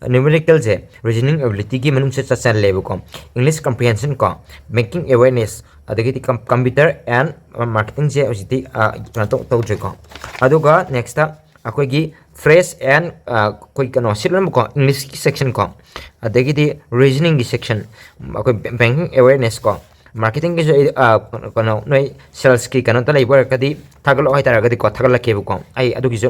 numerical ꯁꯦ reasoning ability ꯒꯤ ꯃꯅꯨꯡꯁꯦ ꯆꯠꯁꯜꯂꯦꯕꯀꯣ꯫ English comprehension ꯀꯣ, banking awareness, ꯑꯗꯒꯤꯗꯤ computer and marketing ꯁꯦ ꯍꯧꯖꯤꯛꯇꯤ ꯀꯩꯅꯣ ꯇꯧꯗ꯭ꯔꯦꯀꯣ꯫ ꯑꯗꯨꯒ next ꯑꯩꯈꯣꯏꯒꯤ phrase and ꯑꯩꯈꯣꯏ ꯀꯩꯅꯣ ꯁꯤ ꯂꯣꯏꯅꯃꯛꯀꯣ, English ꯀꯤ section ꯀꯣ, ꯑꯗꯒꯤꯗꯤ reasoning ꯒꯤ section, ꯑꯩꯈꯣꯏ banking awareness ꯀꯣ, marketing ꯒꯤꯁꯨ ꯑꯩ ꯀꯩꯅꯣ ꯅꯣꯏ sales ꯀꯤ ꯀꯩꯅꯣꯇ ꯂꯩꯕ ꯑꯣꯏꯔꯒꯗꯤ ꯊꯥꯒꯠꯂꯛꯑꯣ ꯍꯥꯏꯇꯥꯔꯒꯗꯤꯀꯣ, ꯊꯥꯒꯠꯂꯛꯀꯦꯕꯀꯣ꯫ ꯑꯩ ꯑꯗꯨꯒꯤꯁꯨ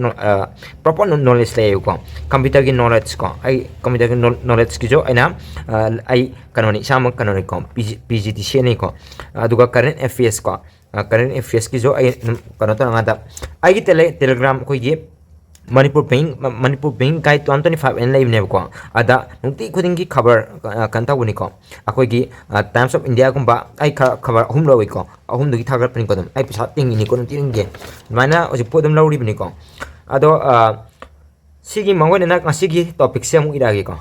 proper knowledge ꯂꯩꯌꯦꯕꯀꯣ꯫ Computer ꯒꯤ knowledge ꯀꯣ, ꯑꯩ computer ꯒꯤ knowledge ꯀꯤꯁꯨ ꯑꯩꯅ ꯑꯩ ꯀꯩꯅꯣꯅꯤ, ꯏꯁꯥꯃꯛ ꯀꯩꯅꯣꯅꯤꯀꯣ, P G T C ꯅꯤꯀꯣ꯫ ꯑꯗꯨꯒ current affairs ꯀꯣ, current affairs ꯀꯤꯁꯨ ꯑꯩ ꯑꯗꯨꯝ ꯀꯩꯅꯣ ꯇꯧꯔꯀꯥꯟꯗ ꯑꯩꯒꯤ Telegram ꯑꯩꯈꯣꯏꯒꯤ Manipur Banking Manipur Banking Guide two thousand twenty five ꯍꯥꯏꯅ ꯂꯩꯕꯅꯦꯕꯀꯣ꯫ ꯑꯗ ꯅꯨꯡꯇꯤ ꯈꯨꯗꯤꯡꯒꯤ ꯈꯕꯔ ꯀꯩꯅꯣ ꯇꯧꯕꯅꯤꯀꯣ꯫ ꯑꯩꯈꯣꯏꯒꯤ Times of India ꯒꯨꯝꯕ ꯑꯩ ꯈꯔ ꯈꯕꯔ ꯑꯍꯨꯝ ꯂꯧꯏꯀꯣ꯫ ꯑꯍꯨꯝꯗꯨꯒꯤ ꯊꯥꯒꯠꯄꯅꯤꯀꯣ꯫ ꯑꯗꯨꯝ ꯑꯩ ꯄꯩꯁꯥ ꯇꯤꯡꯉꯤꯅꯤꯀꯣ, ꯅꯨꯡꯇꯤ ꯈꯨꯗꯤꯡꯒꯤ ꯑꯗꯨꯃꯥꯏꯅ ꯍꯧꯖꯤꯛ ꯄꯣꯠ ꯑꯗꯨꯝ ꯂꯧꯔꯤꯕꯅꯤꯀꯣ꯫ ꯑꯗꯣ ꯁꯤꯒꯤ ꯃꯥꯡꯑꯣꯏꯅꯅ ꯉꯁꯤꯒꯤ topic ꯁꯦ ꯑꯃꯨꯛ ꯏꯔꯛꯑꯒꯦꯀꯣ꯫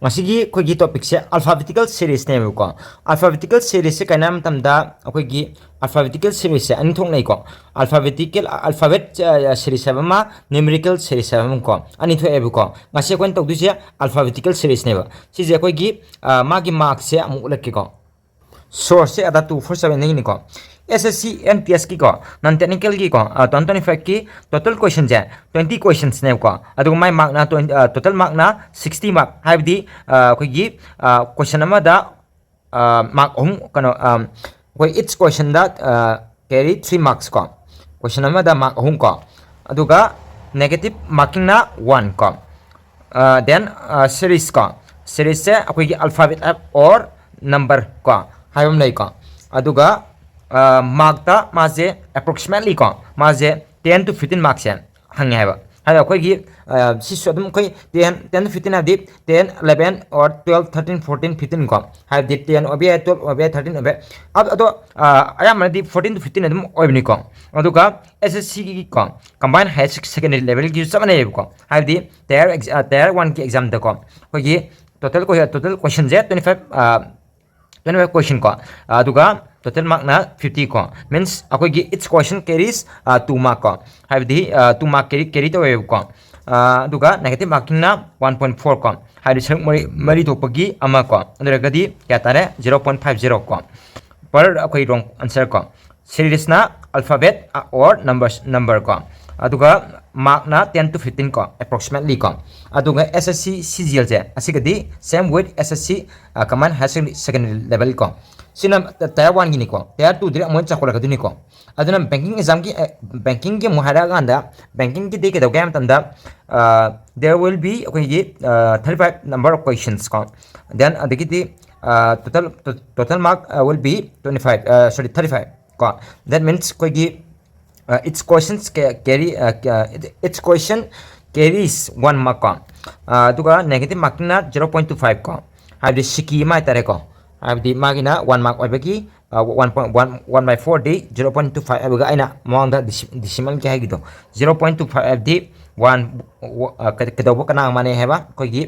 ꯉꯁꯤꯒꯤ ꯑꯩꯈꯣꯏꯒꯤ topic ꯁꯦ alphabetical series ꯅꯦꯕꯀꯣ꯫ Alphabetical series ꯁꯦ ꯀꯩꯅꯣ ꯍꯥꯏꯕ ꯃꯇꯝꯗ ꯑꯩꯈꯣꯏꯒꯤ alphabetical series ꯁꯦ ꯑꯅꯤ ꯊꯣꯛꯅꯩꯀꯣ꯫ Alphabetical alphabet series ꯍꯥꯏꯕ ꯑꯃ, numerical series ꯍꯥꯏꯕ ꯑꯃꯀꯣ, ꯑꯅꯤ ꯊꯣꯛꯑꯦꯕꯀꯣ꯫ ꯉꯁꯤ ꯑꯩꯈꯣꯏꯅ ꯇꯧꯗꯣꯏꯁꯦ alphabetical series ꯅꯦꯕ꯫ ꯁꯤꯁꯦ ꯑꯩꯈꯣꯏꯒꯤ ꯃꯥꯒꯤ mark ꯁꯦ ꯑꯃꯨꯛ ꯎꯠꯂꯛꯀꯦꯀꯣ꯫ Source ꯁꯦ ꯑꯗꯥ two four seven ꯗꯒꯤꯅꯤꯀꯣ꯫ S S C N T S ꯀꯤꯀꯣ, non technical ꯒꯤꯀꯣ, twenty twenty five ꯀꯤ total question ꯁꯦ twenty questions ꯅꯦꯕꯀꯣ꯫ ꯑꯗꯨꯒ ꯃꯥꯏ mark ꯅ twenty, total mark ꯅ sixty mark, ꯍꯥꯏꯕꯗꯤ ꯑꯩꯈꯣꯏꯒꯤ question ꯑꯃꯗ mark ꯑꯍꯨꯝ, ꯀꯩꯅꯣ ꯑꯩꯈꯣꯏ each question ꯗ carry three marks ꯀꯣ꯫ Question ꯑꯃꯗ mark ꯑꯍꯨꯝ ꯀꯣ꯫ ꯑꯗꯨꯒ negative marking ꯅ one ꯀꯣ꯫ Then series ꯀꯣ, series ꯁꯦ ꯑꯩꯈꯣꯏꯒꯤ alphabet or number ꯀꯣ ꯍꯥꯏꯕ ꯑꯃ ꯂꯩꯀꯣ꯫ ꯑꯗꯨꯒ mark ꯇ ꯃꯥꯁꯦ approximately ꯀꯣ, ꯃꯥꯁꯦ ten to fifteen mark ꯁꯦ ꯍꯪꯉꯦ ꯍꯥꯏꯕ꯫ ꯍꯥꯏꯗꯤ ꯑꯩꯈꯣꯏꯒꯤ ꯁꯤꯁꯨ ꯑꯗꯨꯝ ꯑꯩꯈꯣꯏ ten ten to fifteen ꯍꯥꯏꯕꯗꯤ ten eleven or twelve thirteen fourteen fifteen ꯀꯣ, ꯍꯥꯏꯕꯗꯤ ten ꯑꯣꯏꯕ ꯌꯥꯏ, twelve ꯑꯣꯏꯕ ꯌꯥꯏ, thirteen ꯑꯣꯏꯕ ꯌꯥꯏ꯫ ꯑꯗꯣ ꯑꯌꯥꯝꯕꯅꯗꯤ fourteen to fifteen ꯑꯗꯨꯝ ꯑꯣꯏꯕꯅꯤꯀꯣ꯫ ꯑꯗꯨꯒ S S C ꯒꯤ ꯀꯣ, combined higher secondary level ꯒꯤꯁꯨ ꯆꯞ ꯃꯥꯟꯅꯩꯌꯦꯕꯀꯣ꯫ ꯍꯥꯏꯕꯗꯤ tier tier one ꯒꯤ exam ꯗꯀꯣ ꯑꯩꯈꯣꯏꯒꯤ total total question ꯁꯦ twenty five twenty five question ꯀꯣ, ꯑꯗꯨꯒ total mark ꯅ fifty ꯀꯣ꯫ Means ꯑꯩꯈꯣꯏꯒꯤ each question carries two mark ꯀꯣ, ꯍꯥꯏꯕꯗꯤ two mark carry carry ꯇꯧꯋꯦꯕꯀꯣ꯫ ꯑꯗꯨꯒ negative marking ꯅ one point four ꯀꯣ, ꯍꯥꯏꯕꯗꯤ ꯁꯔꯨꯛ ꯃꯔꯤ ꯃꯔꯤ ꯊꯣꯛꯄꯒꯤ ꯑꯃ ꯀꯣ꯫ ꯑꯗꯨ ꯑꯣꯏꯔꯒꯗꯤ ꯀꯌꯥ ꯇꯥꯔꯦ? Zero point five zero ꯀꯣ, per ꯑꯩꯈꯣꯏ wrong answer ꯀꯣ꯫ Series ꯅ alphabet or numbers number ꯀꯣ꯫ ꯑꯗꯨꯒ mark ꯅ ten to fifteen ꯀꯣ, approximately ꯀꯣ꯫ ꯑꯗꯨꯒ S S C C G L say ꯑꯁꯤꯒꯗꯤ same with S S C combined higher secondary level ꯀꯣ꯫ ꯁꯤꯅ tier one ꯒꯤꯅꯤꯀꯣ꯫ Tier two ꯗꯤ ꯑꯃꯨꯛ ꯆꯥꯎꯈꯠꯂꯛꯀꯗꯣꯏꯅꯤꯀꯣ꯫ ꯑꯗꯨꯅ banking exam ꯒꯤ banking ꯒꯤ ꯑꯃꯨꯛ ꯍꯥꯏꯔꯛꯑꯀꯥꯟꯗ, banking ꯒꯤꯗꯤ ꯀꯩꯗꯧꯒꯦ ꯍꯥꯏꯕ ꯃꯇꯝꯗ, there will be ꯑꯩꯈꯣꯏꯒꯤ thirty five number of questions ꯀꯣ꯫ Then ꯑꯗꯒꯤꯗꯤ total total mark will be twenty five, sorry, thirty five ꯀꯣ꯫ That means ꯑꯩꯈꯣꯏꯒꯤ each questions carry each question carries one mark ꯀꯣ꯫ ꯑꯗꯨꯒ negative marking ꯅ zero point two five ꯀꯣ, ꯍꯥꯏꯕꯗꯤ ꯁꯤꯀꯤ ꯑꯃ ꯍꯥꯏꯇꯥꯔꯦꯀꯣ꯫ ꯍꯥꯏꯕꯗꯤ ꯃꯥꯒꯤꯅ one mark ꯑꯣꯏꯕꯒꯤ one point one one by four D zero point two five ꯍꯥꯏꯕꯒ ꯑꯩꯅ ꯃꯃꯥꯡꯗ decimal ꯀꯤ ꯍꯥꯏꯈꯤꯗꯣ, zero point two five ꯍꯥꯏꯕꯗꯤ one ꯀꯩꯗꯧꯕ ꯀꯅꯥꯒ ꯃꯥꯟꯅꯩ ꯍꯥꯏꯕ? ꯑꯩꯈꯣꯏꯒꯤ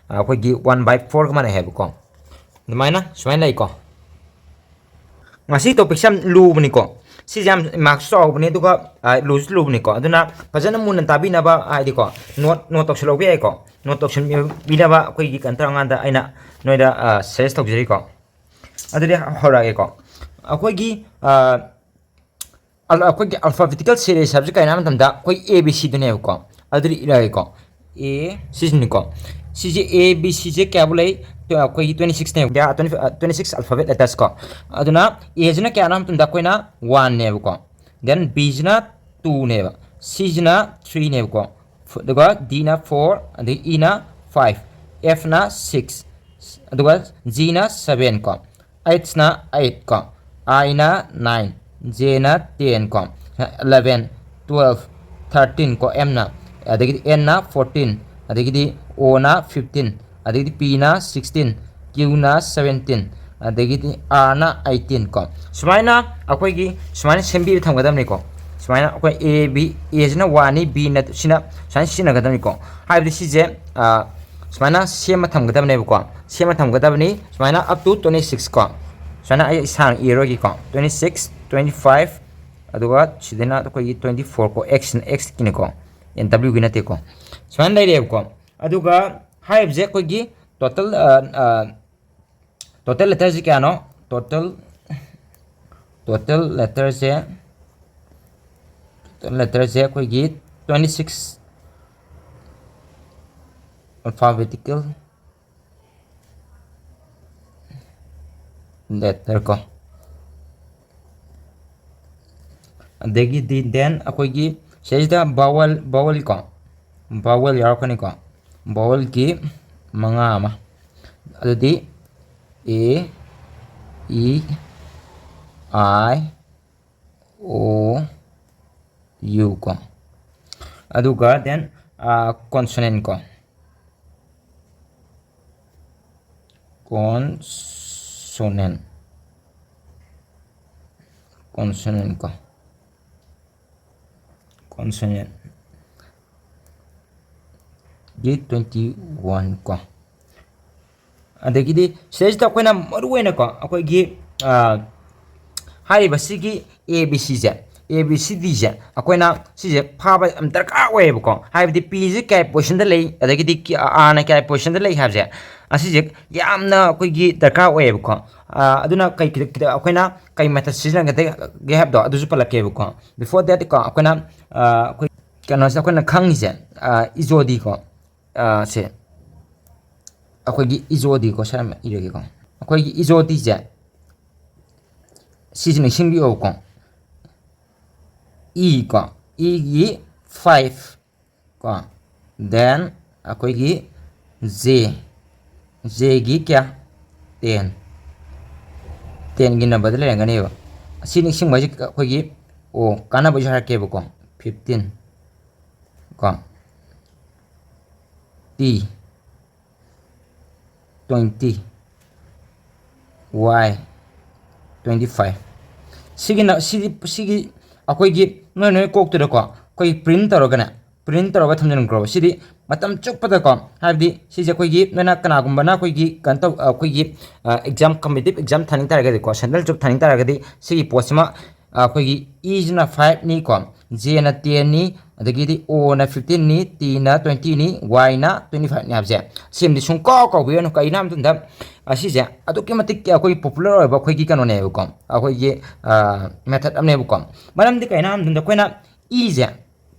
ꯑꯩꯈꯣꯏꯒꯤ one by four ꯒ ꯃꯥꯟꯅꯩ ꯍꯥꯏꯕꯀꯣ꯫ ꯑꯗꯨꯃꯥꯏꯅ ꯁꯨꯃꯥꯏꯅ ꯂꯩꯀꯣ꯫ ꯉꯁꯤ topic ꯁꯦ ꯌꯥꯝ ꯂꯨꯕꯅꯤꯀꯣ꯫ ꯁꯤꯁꯦ ꯌꯥꯝ mark ꯁꯨ ꯆꯥꯎꯕꯅꯤ, ꯑꯗꯨꯒ ꯂꯨꯁꯨ ꯂꯨꯕꯅꯤꯀꯣ꯫ ꯑꯗꯨꯅ ꯐꯖꯅ ꯃꯨꯟꯅ ꯇꯥꯕꯤꯅꯕ, ꯍꯥꯏꯗꯤꯀꯣ, note note ꯇꯧꯁꯜꯍꯧꯕ ꯌꯥꯏꯀꯣ꯫ Note ꯇꯧꯁꯟꯕꯤꯅꯕ ꯑꯩꯈꯣꯏꯒꯤ ꯀꯩꯅꯣ ꯇꯧꯔꯀꯥꯟꯗ ꯑꯩꯅ ꯅꯣꯏꯗ suggest ꯇꯧꯖꯔꯤꯀꯣ꯫ ꯑꯗꯨꯗꯤ ꯍꯧꯔꯛꯑꯒꯦꯀꯣ꯫ ꯑꯩꯈꯣꯏꯒꯤ ꯑꯩꯈꯣꯏꯒꯤ alphabetical series ꯍꯥꯏꯕꯁꯤ ꯀꯩꯅꯣ ꯍꯥꯏꯕ ꯃꯇꯝꯗ ꯑꯩꯈꯣꯏ A B C ꯗꯨꯅꯦꯕꯀꯣ꯫ ꯑꯗꯨꯗꯤ ꯏꯔꯛꯑꯒꯦꯀꯣ꯫ A ꯁꯤꯁꯤꯅꯤꯀꯣ꯫ ꯁꯤꯁꯦ A B C ꯁꯦ ꯀꯌꯥꯕꯨ ꯂꯩ? ꯑꯩꯈꯣꯏꯒꯤ twenty six ꯅꯦꯕ, twenty six alphabet letters ꯀꯣ꯫ ꯑꯗꯨꯅ A ꯁꯤꯅ ꯀꯌꯥꯅꯣ ꯍꯥꯏꯕ ꯃꯇꯝꯗ ꯑꯩꯈꯣꯏꯅ one ꯅꯦꯕꯀꯣ꯫ Then B ꯁꯤꯅ two ꯅꯦꯕ, C ꯁꯤꯅ three ꯅꯦꯕꯀꯣ, ꯑꯗꯨꯒ D ꯅ four, ꯑꯗꯒꯤ E ꯅ five, F ꯅ six, ꯑꯗꯨꯒ G ꯅ seven ꯀꯣ, H ꯅ eight ꯀꯣ, I ꯅ nine, J ꯅ ten ꯀꯣ, eleven, twelve, thirteen ꯀꯣ, M ꯅ ꯑꯗꯒꯤꯗꯤ N ꯅ fourteen, ꯑꯗꯒꯤꯗꯤ O ꯅ fifteen, ꯑꯗꯒꯤꯗꯤ P ꯅ sixteen, Q ꯅ seventeen, ꯑꯗꯒꯤꯗꯤ R ꯅ eighteen ꯀꯣ꯫ ꯁꯨꯃꯥꯏꯅ ꯑꯩꯈꯣꯏꯒꯤ ꯁꯨꯃꯥꯏꯅ ꯁꯦꯝꯕꯤꯔ ꯊꯝꯒꯗꯕꯅꯤꯀꯣ꯫ ꯁꯨꯃꯥꯏꯅ ꯑꯩꯈꯣꯏ A, B, A ꯁꯤꯅ one ꯅꯤ, B ꯅ ꯁꯤꯅ ꯁꯨꯃꯥꯏꯅ ꯁꯤꯖꯤꯟꯅꯒꯗꯕꯅꯤꯀꯣ꯫ ꯍꯥꯏꯕꯗꯤ ꯁꯤꯁꯦ, ꯑ, ꯁꯨꯃꯥꯏꯅ ꯁꯦꯝꯃ ꯊꯝꯒꯗꯕꯅꯦꯕꯀꯣ꯫ ꯁꯦꯝꯃ ꯊꯝꯒꯗꯕꯅꯤ ꯁꯨꯃꯥꯏꯅ up to twenty six ꯀꯣ꯫ ꯁꯨꯃꯥꯏꯅ ꯑꯩ ꯏꯁꯥꯅ ꯏꯔꯔꯣꯏꯒꯦꯀꯣ꯫ Twenty six, twenty five, ꯑꯗꯨꯒ ꯁꯤꯗꯅ ꯑꯩꯈꯣꯏꯒꯤ twenty four ꯀꯣ, X, X ꯀꯤꯅꯤꯀꯣ, N W ꯒꯤ ꯅꯠꯇꯦꯀꯣ꯫ ꯁꯨꯃꯥꯏꯅ ꯂꯩꯔꯦꯕꯀꯣ꯫ ꯑꯗꯨꯒ ꯍꯥꯏꯔꯤꯕꯁꯦ ꯑꯩꯈꯣꯏꯒꯤ total, ꯑ, ꯑ, total letterꯁꯦ ꯀꯌꯥꯅꯣ? Total, total letterꯁꯦ, total letterꯁꯦ ꯑꯩꯈꯣꯏꯒꯤ twenty six alphabetical letter ꯀꯣ꯫ ꯑꯗꯒꯤꯗꯤ then ꯑꯩꯈꯣꯏꯒꯤ ꯁꯤꯗꯩꯁꯤꯗ vowel, vowel ꯀꯣ, vowel ꯌꯥꯎꯔꯛꯀꯅꯤꯀꯣ꯫ Vowelꯒꯤ ꯃꯉꯥ ꯑꯃ, ꯑꯗꯨꯗꯤ A, E, I, O, U ꯀꯣ꯫ ꯑꯗꯨꯒ then, ꯑ, consonant ꯀꯣ꯫ Consonant, consonant ꯀꯣ, consonant ꯒꯤ twenty one ꯀꯣ꯫ ꯑꯗꯒꯤꯗꯤ ꯁꯤꯗꯩꯁꯤꯗ ꯑꯩꯈꯣꯏꯅ ꯃꯔꯨ ꯑꯣꯏꯅꯀꯣ, ꯑꯩꯈꯣꯏꯒꯤ, ꯑ, ꯍꯥꯏꯔꯤꯕ ꯁꯤꯒꯤ A B C say, A B C D ꯁꯦ ꯑꯩꯈꯣꯏꯅ ꯁꯤꯁꯦ ꯐꯥꯕ ꯌꯥꯝ ꯗꯔꯀꯥꯔ ꯑꯣꯏꯌꯦꯕꯀꯣ꯫ ꯍꯥꯏꯕꯗꯤ P ꯁꯦ ꯀꯌꯥ positionꯗ ꯂꯩ, ꯑꯗꯒꯤꯗꯤ Q-, R ꯅ ꯀꯌꯥ positionꯗ ꯂꯩ ꯍꯥꯏꯕꯁꯦ, ꯑꯁꯤꯁꯦ ꯌꯥꯝꯅ ꯑꯩꯈꯣꯏꯒꯤ ꯗꯔꯀꯥꯔ ꯑꯣꯏꯌꯦꯕꯀꯣ꯫ ꯑ, ꯑꯗꯨꯅ ꯀꯩ, ꯀꯩ, ꯑꯩꯈꯣꯏꯅ ꯀꯩ method ꯁꯤꯖꯤꯟꯅꯒꯗꯒꯦ ꯍꯥꯏꯕꯗꯣ ꯑꯗꯨꯁꯨ ꯄꯜꯂꯛꯀꯦꯕꯀꯣ꯫ Before that ꯀꯣ, ꯑꯩꯈꯣꯏꯅ, ꯑ, ꯑꯩꯈꯣꯏ ꯀꯩꯅꯣꯁꯦ ꯑꯩꯈꯣꯏꯅ ꯈꯪꯉꯤꯁꯦ, ꯑ, ꯏꯖꯣꯗꯤꯀꯣ, ꯑ, ꯁꯦ ꯑꯩꯈꯣꯏꯒꯤ ꯏꯖꯣꯗꯤꯀꯣ, ꯁꯔ ꯏꯔꯒꯦꯀꯣ꯫ ꯑꯩꯈꯣꯏꯒꯤ ꯏꯖꯣꯗꯤꯁꯦ ꯁꯤꯁꯦ ꯅꯤꯡꯁꯤꯡꯕꯤꯌꯣꯕꯀꯣ꯫ E ꯀꯣ, E ꯒꯤ five ꯀꯣ, then ꯑꯩꯈꯣꯏꯒꯤ J, J ꯒꯤ ꯀꯌꯥ? Ten, tenꯒꯤ numberꯗ ꯂꯩꯔꯝꯒꯅꯦꯕ꯫ ꯑꯁꯤ ꯅꯤꯡꯁꯤꯡꯕ ꯍꯥꯏꯁꯦ ꯑꯩꯈꯣꯏꯒꯤ, ꯑꯣ, ꯀꯥꯟꯅꯕꯁꯨ ꯍꯥꯏꯔꯛꯀꯦꯕꯀꯣ꯫ Fifteen ꯀꯣ, T twenty, Y twenty five꯫ ꯁꯤꯒꯤꯅ, ꯁꯤꯗꯤ, ꯁꯤꯒꯤ ꯑꯩꯈꯣꯏꯒꯤ ꯅꯣꯏ ꯅꯣꯏ ꯀꯣꯛꯇꯨꯗꯀꯣ ꯑꯩꯈꯣꯏ print ꯇꯧꯔꯒꯅꯦ, print ꯇꯧꯔꯒ ꯊꯝꯖꯤꯟꯈ꯭ꯔꯣꯕ꯫ ꯁꯤꯗꯤ ꯃꯇꯝ ꯆꯨꯞꯄꯗꯀꯣ, ꯍꯥꯏꯕꯗꯤ ꯁꯤꯁꯦ ꯑꯩꯈꯣꯏꯒꯤ ꯅꯣꯏꯅ ꯀꯅꯥꯒꯨꯝꯕꯅ ꯑꯩꯈꯣꯏꯒꯤ ꯀꯩꯅꯣ ꯇꯧ, ꯑꯩꯈꯣꯏꯒꯤ, ꯑ, exam, competitive exam ꯊꯥꯅꯤꯡ ꯇꯥꯔꯒꯗꯤꯀꯣ, central job ꯊꯥꯅꯤꯡ ꯇꯥꯔꯒꯗꯤ ꯁꯤꯒꯤ ꯄꯣꯠꯁꯤꯃ, ꯑ, ꯑꯩꯈꯣꯏꯒꯤ E ꯁꯤꯅ five ꯅꯤꯀꯣ, J ꯅ ten ꯅꯤ, ꯑꯗꯒꯤꯗꯤ O ꯅ fifteen ꯅꯤ, T ꯅ twenty ꯅꯤ, Y ꯅ twenty five ꯅꯤ ꯍꯥꯏꯕꯁꯦ꯫ ꯁꯤꯃꯗꯤ ꯁꯨꯡꯀꯥꯎ ꯀꯥꯎꯕꯤꯔꯅꯨ꯫ ꯀꯩꯅꯣ ꯍꯥꯏꯕ ꯃꯇꯝꯗ, ꯑ, ꯁꯤꯁꯦ ꯑꯗꯨꯛꯀꯤ ꯃꯇꯤꯛ ꯑꯩꯈꯣꯏꯒꯤ popular ꯑꯣꯏꯕ ꯑꯩꯈꯣꯏꯒꯤ ꯀꯩꯅꯣꯅꯦꯕꯀꯣ, ꯑꯩꯈꯣꯏꯒꯤ, ꯑ, method ꯑꯃꯅꯦꯕꯀꯣ꯫ ꯃꯔꯝꯗꯤ ꯀꯩꯅꯣ ꯍꯥꯏꯕ ꯃꯇꯝꯗ ꯑꯩꯈꯣꯏꯅ E ꯁꯦ,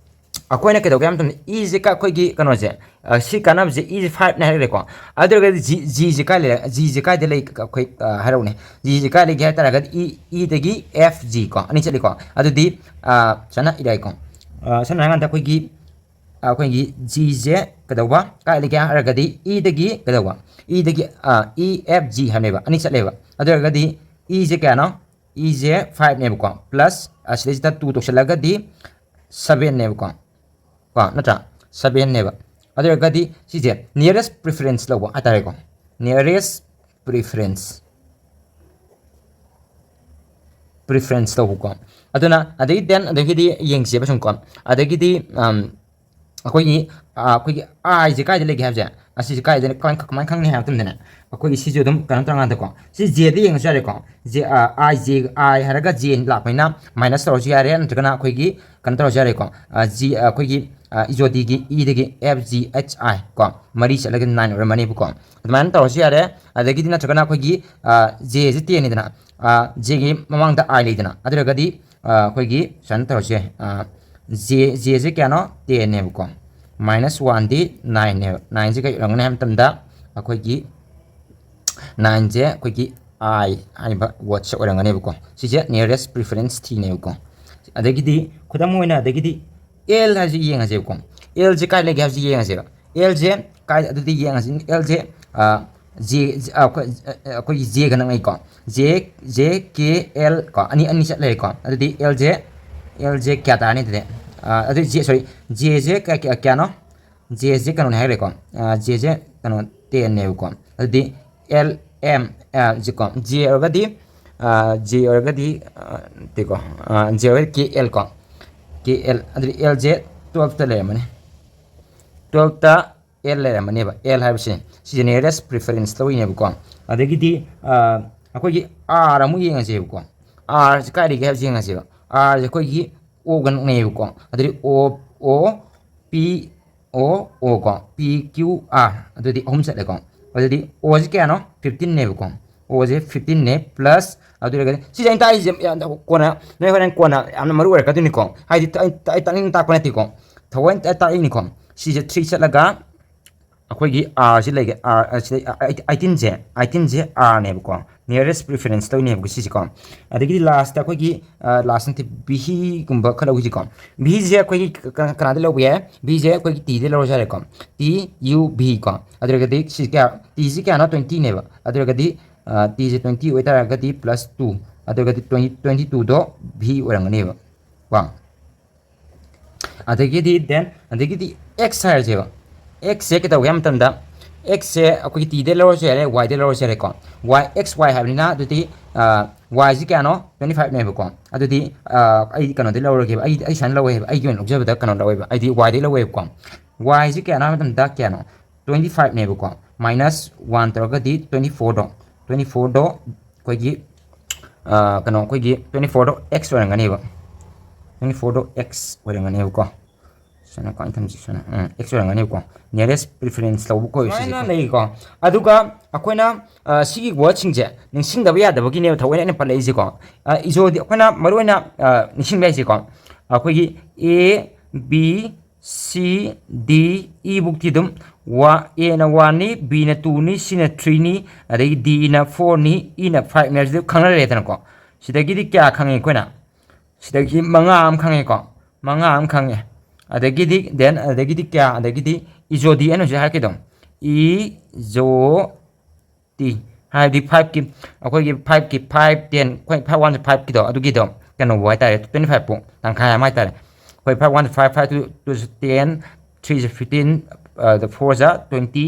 ꯑꯩꯈꯣꯏꯅ ꯀꯩꯗꯧꯒꯦ ꯍꯥꯏꯕ ꯃꯇꯝꯗ E ꯁꯦ ꯀ-, ꯑꯩꯈꯣꯏꯒꯤ ꯀꯩꯅꯣꯁꯦ, ꯑ, ꯁꯤ ꯀꯥꯟꯅꯕꯁꯦ E ꯁꯦ five ꯅꯤ ꯍꯥꯏꯔꯦꯀꯣ꯫ ꯑꯗꯨ ꯑꯣꯏꯔꯒꯗꯤ G, G ꯁꯦ ꯀꯥꯏ ꯂꯩꯔꯦ? G ꯁꯦ ꯀꯥꯏꯗ ꯂꯩ? ꯑꯩꯈꯣꯏ, ꯑ, ꯍꯥꯏꯔꯛꯎꯅꯦ꯫ G ꯁꯦ ꯀꯥꯏ ꯂꯩꯒꯦ ꯍꯥꯏ ꯇꯥꯔꯒꯗꯤ E, E ꯗꯒꯤ F G ꯀꯣ, ꯑꯅꯤ ꯆꯠꯂꯤꯀꯣ꯫ ꯑꯗꯨꯗꯤ, ꯑ, ꯁꯨꯃꯥꯏꯅ ꯏꯔꯦꯀꯣ꯫ ꯑ, ꯁꯝꯅ ꯍꯥꯏꯔꯀꯥꯟꯗ ꯑꯩꯈꯣꯏꯒꯤ, ꯑꯩꯈꯣꯏꯒꯤ G ꯁꯦ ꯀꯩꯗꯧꯕ? ꯀꯥꯏ ꯂꯩꯒꯦ ꯍꯥꯏꯔꯒꯗꯤ E ꯗꯒꯤ ꯀꯩꯗꯧꯕ? E ꯗꯒꯤ, ꯑ, E F G ꯍꯥꯏꯕꯅꯦꯕ, ꯑꯅꯤ ꯆꯠꯂꯦꯕ꯫ ꯑꯗꯨ ꯑꯣꯏꯔꯒꯗꯤ E ꯁꯦ ꯀꯌꯥꯅꯣ? E ꯁꯦ five ꯅꯦꯕꯀꯣ, plus ꯑꯁꯤꯗꯩꯁꯤꯗ two ꯇꯧꯁꯤꯜꯂꯒꯗꯤ seven ꯅꯦꯕꯀꯣ, ꯀꯣ, ꯅꯠꯇ꯭ꯔꯥ? Seven ꯅꯦꯕ꯫ ꯑꯗꯨ ꯑꯣꯏꯔꯒꯗꯤ ꯁꯤꯁꯦ nearest preference ꯂꯧꯕ ꯍꯥꯏꯇꯥꯔꯦꯀꯣ, nearest preference, preference ꯇꯧꯕꯀꯣ꯫ ꯑꯗꯨꯅ ꯑꯗꯒꯤ then ꯑꯗꯒꯤꯗꯤ ꯌꯦꯡꯁꯦꯕ ꯁꯨꯝꯀꯣ, ꯑꯗꯒꯤꯗꯤ, ꯑꯝ, ꯑꯩꯈꯣꯏꯒꯤ, ꯑ, ꯑꯩꯈꯣꯏꯒꯤ I ꯁꯦ ꯀꯥꯏꯗ ꯂꯩꯒꯦ ꯍꯥꯏꯕꯁꯦ, ꯑꯁꯤꯁꯦ ꯀꯥꯏꯗ, ꯀꯃꯥꯏ, ꯀꯃꯥꯏꯅ ꯈꯪꯅꯤ ꯍꯥꯏꯕ ꯃꯇꯝꯗꯅꯦ, ꯑꯩꯈꯣꯏꯒꯤ ꯁꯤꯁꯨ ꯑꯗꯨꯝ ꯀꯩꯅꯣ ꯇꯧꯔꯀꯥꯟꯗꯀꯣ, ꯁꯤ J ꯗ ꯌꯦꯡꯉꯁꯨ ꯌꯥꯔꯦꯀꯣ꯫ J, ꯑ, I, J, I ꯍꯥꯏꯔꯒ J ꯂꯥꯛꯄꯅꯤꯅ minus ꯇꯧꯔꯁꯨ ꯌꯥꯔꯦ, ꯅꯠꯇ꯭ꯔꯒꯅ ꯑꯩꯈꯣꯏꯒꯤ ꯀꯩꯅꯣ ꯇꯧꯔꯁꯨ ꯌꯥꯔꯦꯀꯣ꯫ ꯑ, G, ꯑ, ꯑꯩꯈꯣꯏꯒꯤ, ꯑ, ꯏꯖꯣꯗꯤꯒꯤ E ꯗꯒꯤ F G H I ꯀꯣ, ꯃꯔꯤ ꯆꯠꯂꯒ nine ꯑꯣꯏꯔꯝꯃꯅꯦꯕꯀꯣ꯫ ꯑꯗꯨꯃꯥꯏꯅ ꯇꯧꯔꯁꯨ ꯌꯥꯔꯦ꯫ ꯑꯗꯒꯤꯗꯤ ꯅꯠꯇ꯭ꯔꯒꯅ ꯑꯩꯈꯣꯏꯒꯤ, ꯑ, J ꯁꯦ ten ꯅꯤꯗꯅ, ꯑ, J ꯒꯤ ꯃꯃꯥꯡꯗ I ꯂꯩꯗꯅ, ꯑꯗꯨ ꯑꯣꯏꯔꯒꯗꯤ, ꯑ, ꯑꯩꯈꯣꯏꯒꯤ ꯁꯨꯃꯥꯏꯅ ꯇꯧꯔꯁꯦ꯫ ꯑ, J, J ꯁꯦ ꯀꯌꯥꯅꯣ? Ten ꯅꯦꯕꯀꯣ꯫ Minus one ꯗꯤ nine ꯅꯦꯕ꯫ Nine ꯁꯦ ꯀꯩ ꯑꯣꯏꯔꯝꯒꯅꯤ ꯍꯥꯏꯕ ꯃꯇꯝꯗ, ꯑꯩꯈꯣꯏꯒꯤ nine ꯁꯦ ꯑꯩꯈꯣꯏꯒꯤ I ꯍꯥꯏꯔꯤꯕ word ꯁꯦ ꯑꯣꯏꯔꯝꯒꯅꯦꯕꯀꯣ꯫ ꯁꯤꯁꯦ nearest preference T ꯅꯦꯕꯀꯣ꯫ ꯑꯗꯒꯤꯗꯤ ꯈꯨꯗꯝ ꯑꯣꯏꯅ, ꯑꯗꯒꯤꯗꯤ L ꯍꯥꯏꯁꯦ ꯌꯦꯡꯉꯁꯦꯕꯀꯣ꯫ L ꯁꯦ ꯀꯥꯏ ꯂꯩꯒꯦ ꯍꯥꯏꯕꯁꯦ ꯌꯦꯡꯉꯁꯦꯕ꯫ L ꯁꯦ ꯀꯥꯏ, ꯑꯗꯨꯗꯤ ꯌꯦꯡꯉꯁꯤ꯫ L ꯁꯦ, ꯑ, J, ꯑ, ꯑꯩꯈꯣꯏ, ꯑ, ꯑꯩꯈꯣꯏꯒꯤ J ꯒ ꯅꯛꯅꯩꯀꯣ꯫ J, J, K, L ꯀꯣ, ꯑꯅꯤ, ꯑꯅꯤ ꯆꯠ ꯂꯩꯔꯦꯀꯣ꯫ ꯑꯗꯨꯗꯤ L ꯁꯦ, L ꯁꯦ ꯀꯌꯥ ꯇꯥꯔꯅꯤ ꯑꯗꯨꯗꯤ? ꯑ, ꯑꯗꯨꯗꯤ J, sorry, J ꯁꯦ ꯀꯌꯥ, ꯀꯌꯥ, ꯀꯌꯥꯅꯣ? J ꯁꯦ ꯀꯩꯅꯣꯅꯦ ꯍꯥꯏꯈ꯭ꯔꯦꯀꯣ꯫ ꯑ, J ꯁꯦ ꯀꯩꯅꯣ, ten ꯅꯦꯕꯀꯣ꯫ ꯑꯗꯨꯗꯤ L M, ꯑ, ꯖꯦꯀꯣ꯫ J ꯑꯣꯏꯔꯒꯗꯤ, ꯑ, J ꯑꯣꯏꯔꯒꯗꯤ, ꯑ, ꯅꯠꯇꯦꯀꯣ꯫ ꯑ, J ꯑꯣꯏꯔꯒꯗꯤ K L ꯀꯣ꯫ K L, ꯑꯗꯨꯗꯤ L ꯁꯦ twelve ꯇ ꯂꯩꯔꯝꯃꯅꯤ꯫ Twelve ꯇ L ꯂꯩꯔꯝꯃꯅꯦꯕ꯫ L ꯍꯥꯏꯕꯁꯦ ꯁꯤꯁꯦ nearest preference ꯂꯧꯔꯤꯅꯦꯕꯀꯣ꯫ ꯑꯗꯒꯤꯗꯤ, ꯑ, ꯑꯩꯈꯣꯏꯒꯤ R ꯑꯃꯨꯛ ꯌꯦꯡꯉꯁꯦꯕꯀꯣ꯫ R ꯁꯦ ꯀꯥꯏꯗꯒꯤ ꯍꯥꯏꯕꯁꯦ ꯌꯦꯡꯉꯁꯦꯕ꯫ R ꯁꯦ ꯑꯩꯈꯣꯏꯒꯤ O ꯒ ꯅꯛꯅꯩꯌꯦꯕꯀꯣ꯫ ꯑꯗꯨꯗꯤ O, O, P, O, O ꯀꯣ, P, Q, R, ꯑꯗꯨꯗꯤ ꯑꯍꯨꯝ ꯆꯠꯂꯦꯀꯣ꯫ ꯑꯗꯨꯗꯤ O ꯁꯤ ꯀꯌꯥꯅꯣ? Fifteen ꯅꯦꯕꯀꯣ꯫ O ꯁꯦ fifteen ꯅꯦ plus, ꯑꯗꯨ ꯑꯣꯏꯔꯒꯗꯤ ꯁꯤꯁꯦ ꯑꯩꯅ ꯇꯥꯛꯏꯁꯦ ꯌꯥꯝ ꯀꯣꯟꯅ, ꯅꯣꯏ ꯍꯣꯔꯦꯟ ꯀꯣꯟꯅ ꯌꯥꯝꯅ ꯃꯔꯨ ꯑꯣꯏꯔꯛꯀꯗꯣꯏꯅꯤꯀꯣ꯫ ꯍꯥꯏꯗꯤ ꯑꯩ, ꯑꯩ ꯇꯥꯛꯅꯤꯡ ꯇꯥꯛꯄ ꯅꯠꯇꯦꯀꯣ, ꯊꯑꯣꯏꯅ ꯇꯥꯛꯏꯅꯤꯀꯣ꯫ ꯁꯤꯁꯦ three ꯆꯠꯂꯒ ꯑꯩꯈꯣꯏꯒꯤ R ꯁꯤ ꯂꯩꯒꯦ, R ꯑꯁꯤꯗ eighteen ꯁꯦ, eighteen ꯁꯦ R ꯅꯦꯕꯀꯣ, nearest preference ꯇꯧꯅꯦꯕꯀꯣ ꯁꯤꯁꯦꯀꯣ꯫ ꯑꯗꯒꯤꯗꯤ last ꯑꯩꯈꯣꯏꯒꯤ, ꯑ, last ꯅꯠꯇꯦ, B ꯒꯨꯝꯕ ꯈꯔ ꯂꯧꯁꯤꯀꯣ꯫ B ꯁꯦ ꯑꯩꯈꯣꯏꯒꯤ ꯀ-, ꯀ-, ꯀꯅꯥꯗ ꯂꯧꯕ ꯌꯥꯏ? B ꯁꯦ ꯑꯩꯈꯣꯏꯒꯤ T ꯗ ꯂꯧꯔꯁꯨ ꯌꯥꯔꯦꯀꯣ꯫ T U V ꯀꯣ꯫ ꯑꯗꯨ ꯑꯣꯏꯔꯒꯗꯤ ꯁꯤ ꯀꯌꯥ? T ꯁꯤ ꯀꯌꯥꯅꯣ? Twenty ꯅꯦꯕ꯫ ꯑꯗꯨ ꯑꯣꯏꯔꯒꯗꯤ, ꯑ, T ꯁꯦ twenty ꯑꯣꯏꯇꯥꯔꯒꯗꯤ plus two꯫ ꯑꯗꯨ ꯑꯣꯏꯔꯒꯗꯤ twenty, twenty two ꯗꯣ V ꯑꯣꯏꯔꯝꯒꯅꯦꯕ꯫ ꯀꯣ꯫ ꯑꯗꯒꯤꯗꯤ then, ꯑꯗꯒꯤꯗꯤ X ꯍꯥꯏꯔꯁꯦꯕ꯫ X ꯁꯦ ꯀꯩꯗꯧꯒꯦ ꯍꯥꯏꯕ ꯃꯇꯝꯗ, X ꯁꯦ ꯑꯩꯈꯣꯏꯒꯤ T ꯗ ꯂꯧꯔꯁꯨ ꯌꯥꯔꯦ, Y ꯗ ꯂꯧꯔꯁꯨ ꯌꯥꯔꯦꯀꯣ꯫ Y, X Y ꯍꯥꯏꯕꯅꯤꯅ ꯑꯗꯨꯗꯤ, ꯑ, Y ꯁꯤ ꯀꯌꯥꯅꯣ? Twenty five ꯅꯦꯕꯀꯣ꯫ ꯑꯗꯨꯗꯤ, ꯑ, ꯑꯩ ꯀꯩꯅꯣꯗꯩ ꯂꯧꯔꯒꯦꯕ꯫ ꯑꯩ, ꯑꯩ ꯁꯨꯃꯥꯏꯅ ꯂꯧꯋꯦꯕ꯫ ꯑꯩꯒꯤ ꯑꯣꯏꯅ ꯂꯧꯖꯕꯗ ꯀꯩꯅꯣ ꯂꯧꯋꯦꯕ꯫ ꯑꯩꯗꯤ Y ꯗꯩ ꯂꯧꯋꯦꯕꯀꯣ꯫ Y ꯁꯤ ꯀꯌꯥꯅꯣ ꯍꯥꯏꯕ ꯃꯇꯝꯗ ꯀꯌꯥꯅꯣ? Twenty five ꯅꯦꯕꯀꯣ꯫ Minus one ꯇꯧꯔꯒꯗꯤ twenty four ꯗꯣ, twenty four ꯗꯣ ꯑꯩꯈꯣꯏꯒꯤ, ꯑ, ꯀꯩꯅꯣ, ꯑꯩꯈꯣꯏꯒꯤ twenty four ꯗꯣ X ꯑꯣꯏꯔꯝꯒꯅꯦꯕ꯫ Twenty four ꯗꯣ X ꯑꯣꯏꯔꯝꯒꯅꯦꯕꯀꯣ꯫ ꯁꯨꯃꯥꯏꯅ ꯀꯃꯥꯏꯅ ꯊꯝꯁꯤ? ꯁꯨꯃꯥꯏꯅ, ꯎꯝ, X ꯑꯣꯏꯔꯝꯒꯅꯦꯕꯀꯣ꯫ Nearest preference ꯂꯧꯕ ꯀꯣꯏꯔꯤꯁꯦ ꯁꯨꯃꯥꯏꯅ ꯂꯩꯀꯣ꯫ ꯑꯗꯨꯒ ꯑꯩꯈꯣꯏꯅ, ꯑ, ꯁꯤꯒꯤ word ꯁꯤꯡꯁꯦ ꯅꯤꯡꯁꯤꯡꯗꯕ ꯌꯥꯗꯕꯒꯤꯅꯦꯕ ꯊꯑꯣꯏꯅ ꯑꯩꯅ ꯄꯜꯂꯛꯏꯁꯦꯀꯣ꯫ ꯑ, ꯏꯖꯣꯗꯤ ꯑꯩꯈꯣꯏꯅ ꯃꯔꯨꯑꯣꯏꯅ, ꯑ, ꯅꯤꯡꯁꯤꯡꯕ ꯌꯥꯏꯁꯦꯀꯣ꯫ ꯑꯩꯈꯣꯏꯒꯤ A, B, C, D, E ꯕꯨꯛꯇꯤ ꯑꯗꯨꯝ ꯋꯥ-, A ꯅ one ꯅꯤ, B ꯅ two ꯅꯤ, C ꯅ three ꯅꯤ, ꯑꯗꯒꯤ D ꯅ four ꯅꯤ, E ꯅ five ꯅꯤ ꯍꯥꯏꯕꯁꯤꯗꯤ ꯈꯪꯅꯔꯦꯗꯅꯀꯣ꯫ ꯁꯤꯗꯒꯤꯗꯤ ꯀꯌꯥ ꯈꯪꯉꯦ ꯑꯩꯈꯣꯏꯅ? ꯁꯤꯗꯒꯤ ꯃꯉꯥ ꯑꯃ ꯈꯪꯉꯦꯀꯣ꯫ ꯃꯉꯥ ꯑꯃ ꯈꯪꯉꯦ꯫ ꯑꯗꯒꯤꯗꯤ, then, ꯑꯗꯒꯤꯗꯤ ꯀꯌꯥ? ꯑꯗꯒꯤꯗꯤ ꯏꯖꯣꯗꯤ ꯑꯩꯅ ꯍꯧꯖꯤꯛ ꯍꯥꯏꯔꯛꯀꯦ ꯑꯗꯨꯝ꯫ ꯏꯖꯣ ꯇꯤ ꯍꯥꯏꯕꯗꯤ five ꯀꯤ, ꯑꯩꯈꯣꯏꯒꯤ five ꯀꯤ, five, ten, ꯑꯩꯈꯣꯏ five one five ꯀꯤꯗꯣ, ꯑꯗꯨꯒꯤꯗꯣ ꯀꯩꯅꯣꯕꯨ ꯍꯥꯏꯇꯥꯔꯦ, twenty five ꯄꯨ ꯇꯪꯈꯥꯏ ꯑꯃ ꯍꯥꯏꯇꯥꯔꯦ꯫ ꯑꯩꯈꯣꯏ five one five, five two, two ten, ꯊ꯭ꯔꯤꯁꯦ ꯐꯤꯐꯇꯤꯟ, ꯐꯣꯔꯁꯦ ꯇ꯭ꯋꯦꯟꯇꯤ,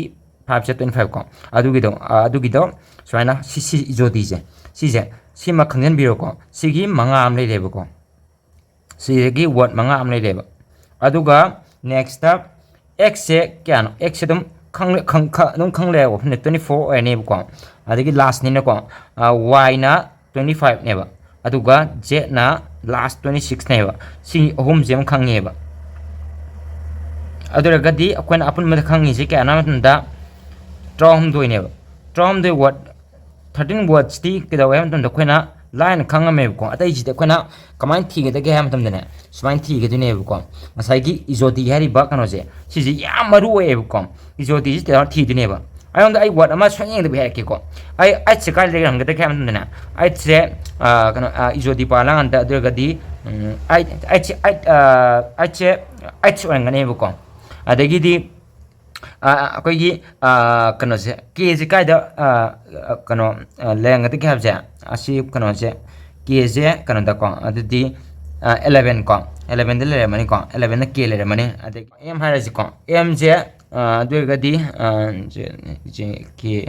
ꯐꯥꯏꯚꯁꯦ ꯇ꯭ꯋꯦꯟꯇꯤ ꯐꯥꯏꯚ ꯀꯣ꯫ ꯑꯗꯨꯒꯤꯗꯣ ꯑꯗꯨꯒꯤꯗꯣ ꯁꯨꯃꯥꯏꯅ ꯁꯤ ꯁꯤ ꯏꯖꯣꯗꯤꯁꯦ, ꯁꯤꯁꯦ ꯁꯤꯃ ꯈꯪꯖꯟꯕꯤꯔꯣꯀꯣ꯫ ꯁꯤꯒꯤ ꯃꯉꯥ ꯑꯃ ꯂꯩꯔꯦꯕꯀꯣ꯫ ꯁꯤꯗꯒꯤ ꯋꯥꯔꯗ ꯃꯉꯥ ꯑꯃ ꯂꯩꯔꯦꯕ꯫ ꯑꯗꯨꯒ ꯅꯦꯛꯁꯇ ꯑꯦꯛꯁꯁꯦ ꯀꯌꯥꯅꯣ? ꯑꯦꯛꯁꯁꯦ ꯑꯗꯨꯝ ꯑꯗꯨꯝ ꯈꯪꯂꯦ, ꯋꯥꯐꯝꯅꯦ, ꯇ꯭ꯋꯦꯟꯇꯤ ꯐꯣꯔ ꯑꯣꯏꯔꯅꯦꯕꯀꯣ꯫ ꯑꯗꯒꯤ ꯂꯥꯁꯅꯤꯅꯀꯣ, ꯋꯥꯏꯅ ꯇ꯭ꯋꯦꯟꯇꯤ ꯐꯥꯏꯚꯅꯦꯕ, ꯑꯗꯨꯒ ꯖꯦꯠꯅ ꯂꯥꯁ ꯇ꯭ꯋꯦꯟꯇꯤ ꯁꯤꯛꯁꯅꯦꯕ꯫ ꯁꯤ ꯑꯍꯨꯝꯁꯦ ꯑꯃ ꯈꯪꯉꯦꯕ꯫ ꯑꯗꯨ ꯑꯣꯏꯔꯒꯗꯤ ꯑꯩꯈꯣꯏꯅ ꯑꯄꯨꯟꯕꯗ ꯈꯪꯉꯤꯁꯦ ꯀꯌꯥꯅꯣ ꯍꯥꯏꯕ ꯃꯇꯝꯗ ꯇꯔꯥꯍꯨꯝꯗꯣꯏꯅꯦꯕ꯫ ꯇꯔꯥꯍꯨꯝꯗꯣꯏ ꯋꯥꯔꯗ, ꯊꯥꯔꯇꯤꯟ ꯋꯥꯔꯗꯁꯇꯤ ꯀꯩꯗꯧꯋꯦ ꯍꯥꯏꯕ ꯃꯇꯝꯗ ꯑꯩꯈꯣꯏꯅ ꯂꯥꯏꯅ ꯈꯪꯉꯝꯃꯦꯕꯀꯣ꯫ ꯑꯇꯩꯁꯤꯗꯤ ꯑꯩꯈꯣꯏꯅ ꯀꯃꯥꯏꯅ ꯊꯤꯒꯗꯒꯦ ꯍꯥꯏꯕ ꯃꯇꯝꯗꯅꯦ, ꯁꯨꯃꯥꯏꯅ ꯊꯤꯒꯗꯣꯏꯅꯦꯕꯀꯣ꯫ ꯉꯁꯥꯏꯒꯤ ꯏꯖꯣꯗꯤ ꯍꯥꯏꯔꯤꯕ ꯀꯩꯅꯣꯁꯦ, ꯁꯤꯁꯦ ꯌꯥꯝ ꯃꯔꯨ ꯑꯣꯏꯌꯦꯕꯀꯣ꯫ ꯏꯖꯣꯗꯤꯁꯤ ꯇꯧꯔ ꯊꯤꯗꯣꯏꯅꯦꯕ꯫ ꯑꯩꯉꯣꯟꯗ ꯑꯩ ꯋꯥꯔꯗ ꯑꯃ ꯁꯨꯡꯌꯦꯡ ꯌꯦꯡꯗꯕꯤ ꯍꯥꯏꯔꯛꯀꯦꯀꯣ꯫ ꯑꯩ ꯑꯩꯠꯁꯦ ꯀꯥꯏꯗ ꯂꯩꯔꯝꯒꯗꯒꯦ ꯍꯥꯏꯕ ꯃꯇꯝꯗꯅꯦ, ꯑꯩꯠꯁꯦ, ꯑ, ꯀꯩꯅꯣ, ꯑ, ꯏꯖꯣꯗꯤ ꯄꯥꯜꯂꯀꯥꯟꯗ, ꯑꯗꯨ ꯑꯣꯏꯔꯒꯗꯤ, ꯎꯝ, ꯑꯩꯠ, ꯑꯩꯠꯁꯦ, ꯑꯩꯠ, ꯑ, ꯑꯩꯠꯁꯦ, ꯑꯩꯠꯁꯦ ꯑꯣꯏꯔꯝꯒꯅꯦꯕꯀꯣ꯫ ꯑꯗꯒꯤꯗꯤ, ꯑ, ꯑꯩꯈꯣꯏꯒꯤ, ꯑ, ꯀꯩꯅꯣꯁꯦ, ꯀꯦꯁꯦ ꯀꯥꯏꯗ, ꯑ, ꯑ, ꯀꯩꯅꯣ, ꯑ, ꯂꯩꯔꯝꯒꯗꯒꯦ ꯍꯥꯏꯕꯁꯦ, ꯑꯁꯤ ꯀꯩꯅꯣꯁꯦ, ꯀꯦꯁꯦ ꯀꯩꯅꯣꯗꯀꯣ, ꯑꯗꯨꯗꯤ, ꯑ, ꯑꯦꯂꯦꯚꯦꯟ ꯀꯣ, ꯑꯦꯂꯦꯚꯦꯟꯗ ꯂꯩꯔꯝꯃꯅꯤꯀꯣ, ꯑꯦꯂꯦꯚꯦꯟꯗ ꯀꯦ ꯂꯩꯔꯝꯃꯅꯤ꯫ ꯑꯗꯒꯤ ꯑꯦꯝ ꯍꯥꯏꯔꯁꯤꯀꯣ, ꯑꯦꯝꯁꯦ, ꯑ, ꯑꯗꯨ ꯑꯣꯏꯔꯒꯗꯤ, ꯑ, ꯖꯦ, ꯖꯦ, ꯀꯦ,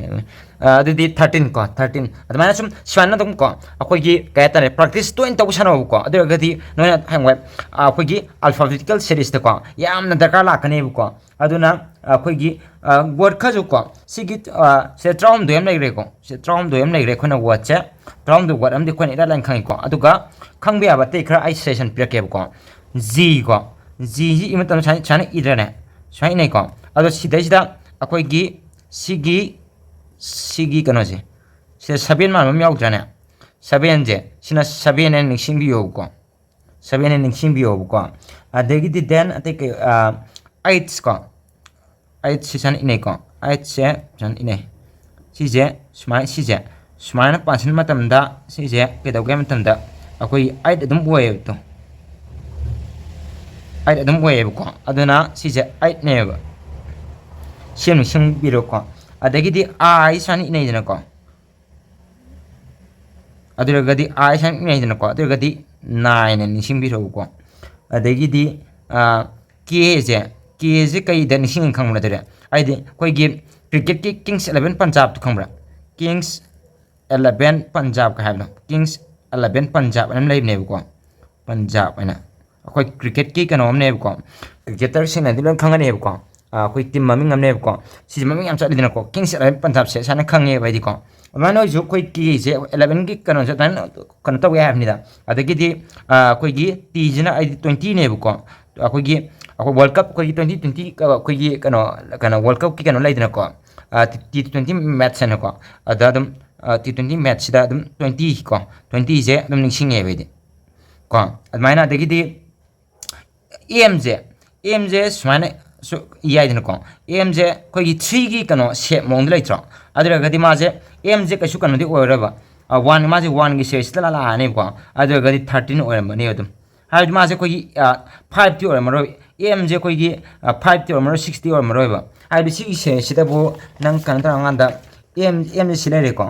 ꯑ, ꯑꯗꯨꯗꯤ ꯊꯥꯔꯇꯤꯟ ꯀꯣ, ꯊꯥꯔꯇꯤꯟ꯫ ꯑꯗꯨꯃꯥꯏꯅ ꯁꯨꯝ ꯁꯨꯃꯥꯏꯅ ꯑꯗꯨꯝ ꯀꯣ, ꯑꯩꯈꯣꯏꯒꯤ ꯀꯩ ꯍꯥꯏꯇꯥꯔꯦ, ꯄ꯭ꯔꯦꯛꯇꯤꯁ ꯇꯣꯏꯅ ꯇꯧꯕ ꯁꯥꯟꯅꯧꯕꯀꯣ꯫ ꯑꯗꯨ ꯑꯣꯏꯔꯒꯗꯤ ꯅꯣꯏꯅ ꯍꯌꯦꯡꯋꯥꯏ, ꯑ, ꯑꯩꯈꯣꯏꯒꯤ ꯑꯜꯐꯥꯕꯦꯇꯤꯀꯦꯜ ꯁꯦꯔꯤꯁꯇꯀꯣ ꯌꯥꯝꯅ ꯗꯔꯀꯥꯔ ꯂꯥꯛꯀꯅꯦꯕꯀꯣ꯫ ꯑꯗꯨꯅ ꯑꯩꯈꯣꯏꯒꯤ, ꯑ, ꯋꯥꯔꯗ ꯈꯔꯁꯨ ꯀꯣ, ꯁꯤꯒꯤ, ꯑ, ꯁꯦ ꯇꯔꯥꯍꯨꯝꯗꯣꯏ ꯑꯃ ꯂꯩꯈ꯭ꯔꯦꯀꯣ꯫ ꯁꯦ ꯇꯔꯥꯍꯨꯝꯗꯣꯏ ꯑꯃ ꯂꯩꯈ꯭ꯔꯦ ꯑꯩꯈꯣꯏꯅ ꯋꯥꯔꯗꯁꯦ꯫ ꯇꯔꯥꯍꯨꯝꯗꯣꯏ ꯋꯥꯔꯗ ꯑꯃꯗꯤ ꯑꯩꯈꯣꯏꯅ ꯏꯔꯥꯏ ꯂꯥꯏꯅ ꯈꯪꯉꯤꯀꯣ꯫ ꯑꯗꯨꯒ ꯈꯪꯕ ꯌꯥꯕ ꯑꯇꯩ ꯈꯔ ꯑꯩ ꯁꯖꯦꯁꯟ ꯄꯤꯔꯛꯀꯦꯕꯀꯣ꯫ ꯖꯤ ꯀꯣ, ꯖꯤꯁꯤ ꯏꯕ ꯃꯇꯝꯗ ꯁꯨꯃꯥꯏꯅ, ꯁꯨꯃꯥꯏꯅ ꯏꯗ꯭ꯔꯅꯦ? ꯁꯨꯃꯥꯏꯅ ꯏꯅꯩꯀꯣ꯫ ꯑꯗꯣ ꯁꯤꯗꯩꯁꯤꯗ ꯑꯩꯈꯣꯏꯒꯤ ꯁꯤꯒꯤ, ꯁꯤꯒꯤ ꯀꯩꯅꯣꯁꯦ, ꯁꯤꯗ ꯁꯕꯦꯟ ꯃꯥꯟꯕ ꯑꯃ ꯌꯥꯎꯗ꯭ꯔꯅꯦ? ꯁꯕꯦꯟꯁꯦ, ꯁꯤꯅ ꯁꯕꯦꯟ ꯍꯥꯏꯅ ꯅꯤꯡꯁꯤꯡꯕꯤꯌꯣꯕꯀꯣ꯫ ꯁꯕꯦꯟ ꯍꯥꯏꯅ ꯅꯤꯡꯁꯤꯡꯕꯤꯌꯣꯕꯀꯣ꯫ ꯑꯗꯒꯤꯗꯤ ꯗꯦꯟ ꯑꯇꯩ ꯀꯩ, ꯑ, ꯑꯩꯠꯁ ꯀꯣ꯫ ꯑꯩꯠꯁꯤ ꯁꯨꯃꯥꯏꯅ ꯏꯅꯩꯀꯣ꯫ ꯑꯩꯠꯁꯦ ꯁꯨꯃꯥꯏꯅ ꯏꯅꯩ꯫ ꯁꯤꯁꯦ ꯁꯨꯃꯥꯏꯅ, ꯁꯤꯁꯦ ꯁꯨꯃꯥꯏꯅ ꯄꯥꯟꯁꯤꯟꯕ ꯃꯇꯝꯗ ꯁꯤꯁꯦ ꯀꯩꯗꯧꯒꯦ ꯍꯥꯏꯕ ꯃꯇꯝꯗ ꯑꯩꯈꯣꯏ ꯑꯩꯠ ꯑꯗꯨꯝ ꯑꯣꯏꯌꯦꯕ꯫ ꯑꯩꯠ ꯑꯗꯨꯝ ꯑꯣꯏꯌꯦꯕꯀꯣ꯫ ꯑꯗꯨꯅ ꯁꯤꯁꯦ ꯑꯩꯠꯅꯦꯕ꯫ ꯁꯤ ꯑꯃ ꯅꯤꯡꯁꯤꯡꯕꯤꯔꯣꯀꯣ꯫ ꯑꯗꯒꯤꯗꯤ ꯑꯥꯏ ꯁꯨꯃꯥꯏꯅ ꯏꯅꯩꯗꯅꯀꯣ꯫ ꯑꯗꯨ ꯑꯣꯏꯔꯒꯗꯤ ꯑꯥꯏ ꯁꯨꯃꯥꯏꯅ ꯏꯅꯩꯗꯅꯀꯣ꯫ ꯑꯗꯨ ꯑꯣꯏꯔꯒꯗꯤ ꯅꯥꯏꯟ ꯍꯥꯏꯅ ꯅꯤꯡꯁꯤꯡꯕꯤꯔꯛꯎꯀꯣ꯫ ꯑꯗꯒꯤꯗꯤ, ꯑ, ꯀꯦꯁꯦ, ꯀꯦꯁꯦ ꯀꯩꯗ ꯅꯤꯡꯁꯤꯡꯉꯤ ꯈꯪꯕ ꯅꯠꯇ꯭ꯔꯦ? ꯍꯥꯏꯗꯤ ꯑꯩꯈꯣꯏꯒꯤ ꯀ꯭ꯔꯤꯀꯦꯠꯀꯤ ꯀꯤꯡꯁ ꯏꯂꯦꯚꯦꯟ ꯄꯟꯖꯥꯕꯇꯣ ꯈꯪꯕ꯭ꯔꯥ? ꯀꯤꯡꯁ ꯏꯂꯦꯚꯦꯟ ꯄꯟꯖꯥꯕꯀ ꯍꯥꯏꯕꯗꯣ, ꯀꯤꯡꯁ ꯏꯂꯦꯚꯦꯟ ꯄꯟꯖꯥꯕ ꯍꯥꯏꯅ ꯑꯃ ꯂꯩꯕꯅꯦꯕꯀꯣ꯫ ꯄꯟꯖꯥꯕ ꯍꯥꯏꯅ ꯑꯩꯈꯣꯏ ꯀ꯭ꯔꯤꯀꯦꯠꯀꯤ ꯀꯩꯅꯣ ꯑꯃꯅꯦꯕꯀꯣ꯫ ꯀ꯭ꯔꯤꯀꯦꯇꯔꯁꯤꯡꯅꯗꯤ ꯂꯣꯏ ꯈꯪꯒꯅꯦꯕꯀꯣ꯫ ꯑꯩꯈꯣꯏ ꯇꯤꯝ ꯃꯃꯤꯡ ꯑꯃꯅꯦꯕꯀꯣ꯫ ꯁꯤꯁꯦ ꯃꯃꯤꯡ ꯌꯥꯝ ꯆꯠꯂꯤꯗꯅꯀꯣ, ꯀꯤꯡꯁ ꯏꯂꯦꯚꯦꯟ ꯄꯟꯖꯥꯕꯁꯦ ꯁꯨꯃꯥꯏꯅ ꯈꯪꯉꯦꯕ ꯑꯩꯗꯤꯀꯣ꯫ ꯑꯗꯨꯃꯥꯏꯅ ꯑꯣꯏꯁꯨ ꯑꯩꯈꯣꯏ ꯀꯦꯁꯦ ꯏꯂꯦꯚꯦꯟꯒꯤ ꯀꯩꯅꯣꯁꯦ ꯑꯗꯨꯃꯥꯏꯅ ꯀꯩꯅꯣ ꯇꯧꯋꯦ ꯍꯥꯏꯕꯅꯤꯗ꯫ ꯑꯗꯒꯤꯗꯤ ꯑꯩꯈꯣꯏꯒꯤ ꯇꯤꯁꯤꯅ ꯑꯩꯗꯤ ꯇ꯭ꯋꯦꯟꯇꯤꯅꯦꯕꯀꯣ꯫ ꯑꯩꯈꯣꯏꯒꯤ ꯑꯩꯈꯣꯏ ꯋꯥꯔꯜ ꯀꯞ ꯑꯩꯈꯣꯏꯒꯤ ꯇ꯭ꯋꯦꯟꯇꯤ ꯇ꯭ꯋꯦꯟꯇꯤ ꯑꯩꯈꯣꯏꯒꯤ ꯀꯩꯅꯣ ꯀꯩꯅꯣ ꯋꯥꯔꯜ ꯀꯞꯀꯤ ꯀꯩꯅꯣ ꯂꯩꯗꯅꯀꯣ꯫ ꯇꯤ ꯇ꯭ꯋꯦꯟꯇꯤ ꯃꯦꯠꯁ ꯍꯥꯏꯅꯀꯣ꯫ ꯑꯗ ꯑꯗꯨꯝ ꯇꯤ ꯇ꯭ꯋꯦꯟꯇꯤ ꯃꯦꯠꯁꯁꯤꯗ ꯑꯗꯨꯝ ꯇ꯭ꯋꯦꯟꯇꯤ ꯀꯣ, ꯇ꯭ꯋꯦꯟꯇꯤꯁꯦ ꯑꯗꯨꯝ ꯅꯤꯡꯁꯤꯡꯉꯦꯕ ꯑꯩꯗꯤ ꯀꯣ꯫ ꯑꯗꯨꯃꯥꯏꯅ ꯑꯗꯒꯤꯗꯤ ꯑꯦꯝꯁꯦ, ꯑꯦꯝꯁꯦ ꯁꯨꯃꯥꯏꯅ ꯁꯨ ꯏ ꯌꯥꯏꯗꯅꯀꯣ꯫ ꯑꯦꯝꯁꯦ ꯑꯩꯈꯣꯏꯒꯤ ꯊ꯭ꯔꯤꯒꯤ ꯀꯩꯅꯣ ꯁꯦꯞ ꯃꯑꯣꯡꯗ ꯂꯩꯇ꯭ꯔꯣ? ꯑꯗꯨ ꯑꯣꯏꯔꯒꯗꯤ ꯃꯥꯁꯦ ꯑꯦꯝꯁꯦ ꯀꯩꯁꯨ ꯀꯩꯅꯣꯗꯤ ꯑꯣꯏꯔꯣꯏꯕ꯫ ꯋꯥꯟ, ꯃꯥꯁꯦ ꯋꯥꯟꯒꯤ ꯁꯦꯔꯤꯁꯇ ꯂꯥꯛꯑꯅꯦꯕꯀꯣ꯫ ꯑꯗꯨ ꯑꯣꯏꯔꯒꯗꯤ ꯊꯥꯔꯇꯤꯟ ꯑꯣꯏꯔꯝꯃꯅꯤ ꯑꯗꯨꯝ꯫ ꯍꯥꯏꯕꯗꯤ ꯃꯥꯁꯦ ꯑꯩꯈꯣꯏꯒꯤ ꯐꯥꯏꯚꯇꯤ ꯑꯣꯏꯔꯝꯃꯔꯣꯏ꯫ ꯑꯦꯝꯁꯦ ꯑꯩꯈꯣꯏꯒꯤ ꯐꯥꯏꯚꯇꯤ ꯑꯣꯏꯔꯝꯃꯔꯣꯏ, ꯁꯤꯛꯁꯇꯤ ꯑꯣꯏꯔꯝꯃꯔꯣꯏꯕ꯫ ꯍꯥꯏꯕꯗꯤ ꯁꯤꯒꯤ ꯁꯦꯔꯤꯁꯁꯤꯗꯕꯨ ꯅꯪ ꯀꯩꯅꯣ ꯇꯧꯔꯀꯥꯟꯗ ꯑꯦꯝ, ꯑꯦꯝꯁꯦ ꯁꯤ ꯂꯩꯔꯦꯀꯣ꯫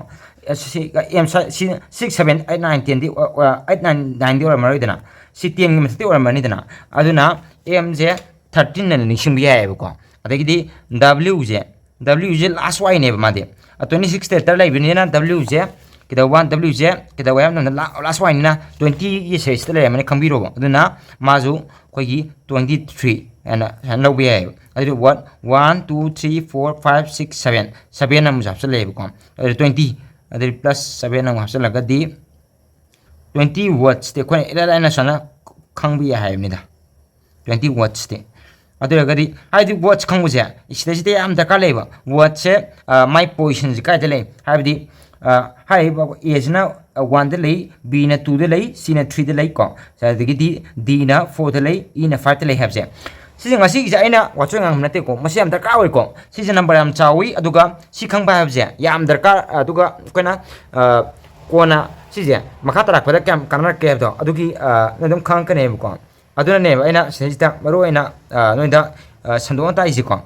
ꯑꯦꯝ ꯁꯤ ꯁꯤꯛꯁ, ꯁꯚꯦꯟ, ꯑꯩꯠ, ꯅꯥꯏꯟ, ꯇꯦꯟꯗꯤ, ꯑꯩꯠ, ꯅꯥꯏꯟ, ꯅꯥꯏꯟꯗꯤ ꯑꯣꯏꯔꯝꯃꯔꯣꯏꯗꯅ꯫ ꯁꯤ ꯇꯦꯟꯒꯤ ꯃꯊꯛꯇꯤ ꯑꯣꯏꯔꯝꯃꯅꯤꯗꯅ꯫ ꯑꯗꯨꯅ ꯑꯦꯝꯁꯦ ꯊꯥꯔꯇꯤꯟ ꯑꯅ ꯅꯤꯡꯁꯤꯡꯕ ꯌꯥꯏꯑꯕꯀꯣ꯫ ꯑꯗꯒꯤꯗꯤ ꯗꯕ꯭ꯂꯤꯎꯁꯦ, ꯗꯕ꯭ꯂꯤꯎꯁꯦ ꯂꯥꯁ ꯋꯥꯏꯅꯦꯕ ꯃꯥꯗꯤ꯫ ꯇ꯭ꯋꯦꯟꯇꯤ ꯁꯤꯛꯁ ꯂꯦꯇꯔ ꯂꯩꯕꯅꯤꯅ ꯗꯕ꯭ꯂꯤꯎꯁꯦ ꯀꯩꯗꯧꯕ, ꯗꯕ꯭ꯂꯤꯎꯁꯦ ꯀꯩꯗꯧꯋꯦ ꯍꯥꯏꯕ ꯃꯇꯝꯗ ꯂꯥꯁ ꯋꯥꯏꯅꯤꯅ ꯇ꯭ꯋꯦꯟꯇꯤꯒꯤ ꯁꯦꯔꯤꯁꯇ ꯂꯩꯔꯝꯃꯅꯤ ꯈꯪꯕꯤꯔꯣꯕ꯫ ꯑꯗꯨꯅ ꯃꯥꯁꯨ ꯑꯩꯈꯣꯏꯒꯤ ꯇ꯭ꯋꯦꯟꯇꯤ ꯊ꯭ꯔꯤ ꯍꯥꯏꯅ ꯁꯨꯃꯥꯏꯅ ꯂꯧꯕ ꯌꯥꯏꯑꯕ꯫ ꯑꯗꯨꯗꯤ one, one, two, three, four, five, six, seven, seven ꯑꯃꯨꯛꯁꯨ ꯍꯥꯞꯆꯤꯜꯂꯛꯑꯦꯕꯀꯣ꯫ ꯑꯗꯨꯗꯤ ꯇ꯭ꯋꯦꯟꯇꯤ, ꯑꯗꯨꯗꯤ ꯄ꯭ꯂꯁ ꯁꯚꯦꯟ ꯑꯃꯨꯛ ꯍꯥꯞꯆꯤꯜꯂꯒꯗꯤ ꯇ꯭ꯋꯦꯟꯇꯤ ꯋꯥꯠꯁꯇꯤ ꯑꯩꯈꯣꯏꯅ ꯏꯔꯥꯏ ꯂꯥꯏꯅ ꯁꯨꯃꯥꯏꯅ ꯈꯪꯕ ꯌꯥꯏ ꯍꯥꯏꯕꯅꯤꯗ꯫ ꯇ꯭ꯋꯦꯟꯇꯤ ꯋꯥꯠꯁꯇꯤ꯫ ꯑꯗꯨ ꯑꯣꯏꯔꯒꯗꯤ ꯍꯥꯏꯗꯤ ꯋꯥꯠꯁ ꯈꯪꯕꯁꯦ ꯁꯤꯗꯩꯁꯤꯗ ꯌꯥꯝ ꯗꯔꯀꯥꯔ ꯂꯩꯌꯦꯕ꯫ ꯋꯥꯠꯁꯦ, ꯑ, ꯃꯥꯏ ꯄꯣꯖꯤꯁꯟꯁꯦ ꯀꯥꯏꯗ ꯂꯩ? ꯍꯥꯏꯕꯗꯤ, ꯑ, ꯍꯥꯏꯔꯤꯕ ꯑꯦꯁꯤꯅ ꯋꯥꯟꯗ ꯂꯩ, ꯕꯤꯅ ꯇꯨꯗ ꯂꯩ, ꯁꯤꯅ ꯊ꯭ꯔꯤꯗ ꯂꯩ ꯀꯣ꯫ ꯑꯗꯒꯤꯗꯤ ꯗꯤꯅ ꯐꯣꯔꯗ ꯂꯩ, ꯏꯅ ꯐꯥꯏꯚꯇ ꯂꯩ ꯍꯥꯏꯕꯁꯦ꯫ ꯁꯤꯁꯦ ꯉꯁꯤꯒꯤꯁꯦ ꯑꯩꯅ ꯋꯥꯆꯣꯏ ꯉꯥꯡꯕ ꯅꯠꯇꯦꯀꯣ, ꯃꯁꯤ ꯌꯥꯝ ꯗꯔꯀꯥꯔ ꯑꯣꯏꯀꯣ꯫ ꯁꯤꯁꯦ ꯅꯝꯕꯔ ꯌꯥꯝ ꯆꯥꯎꯋꯤ, ꯑꯗꯨꯒ ꯁꯤ ꯈꯪꯕ ꯍꯥꯏꯕꯁꯦ ꯌꯥꯝ ꯗꯔꯀꯥꯔ꯫ ꯑꯗꯨꯒ ꯑꯩꯈꯣꯏꯅ, ꯑ, ꯀꯣꯟꯅ ꯁꯤꯁꯦ ꯃꯈꯥ ꯇꯥꯔꯛꯄꯗ ꯀꯌꯥꯝ ꯀꯥꯟꯅꯔꯛꯀꯦ ꯍꯥꯏꯕꯗꯣ ꯑꯗꯨꯒꯤ, ꯑ, ꯅ ꯑꯗꯨꯝ ꯈꯪꯉꯛꯀꯅꯦꯕꯀꯣ꯫ ꯑꯗꯨꯅꯅꯦꯕ ꯑꯩꯅ ꯁꯤꯗꯩꯁꯤꯗ ꯃꯔꯨ ꯑꯣꯏꯅ, ꯑ, ꯅꯣꯏꯗ, ꯑ, ꯁꯟꯗꯣꯛꯅ ꯇꯥꯛꯏꯁꯦꯀꯣ꯫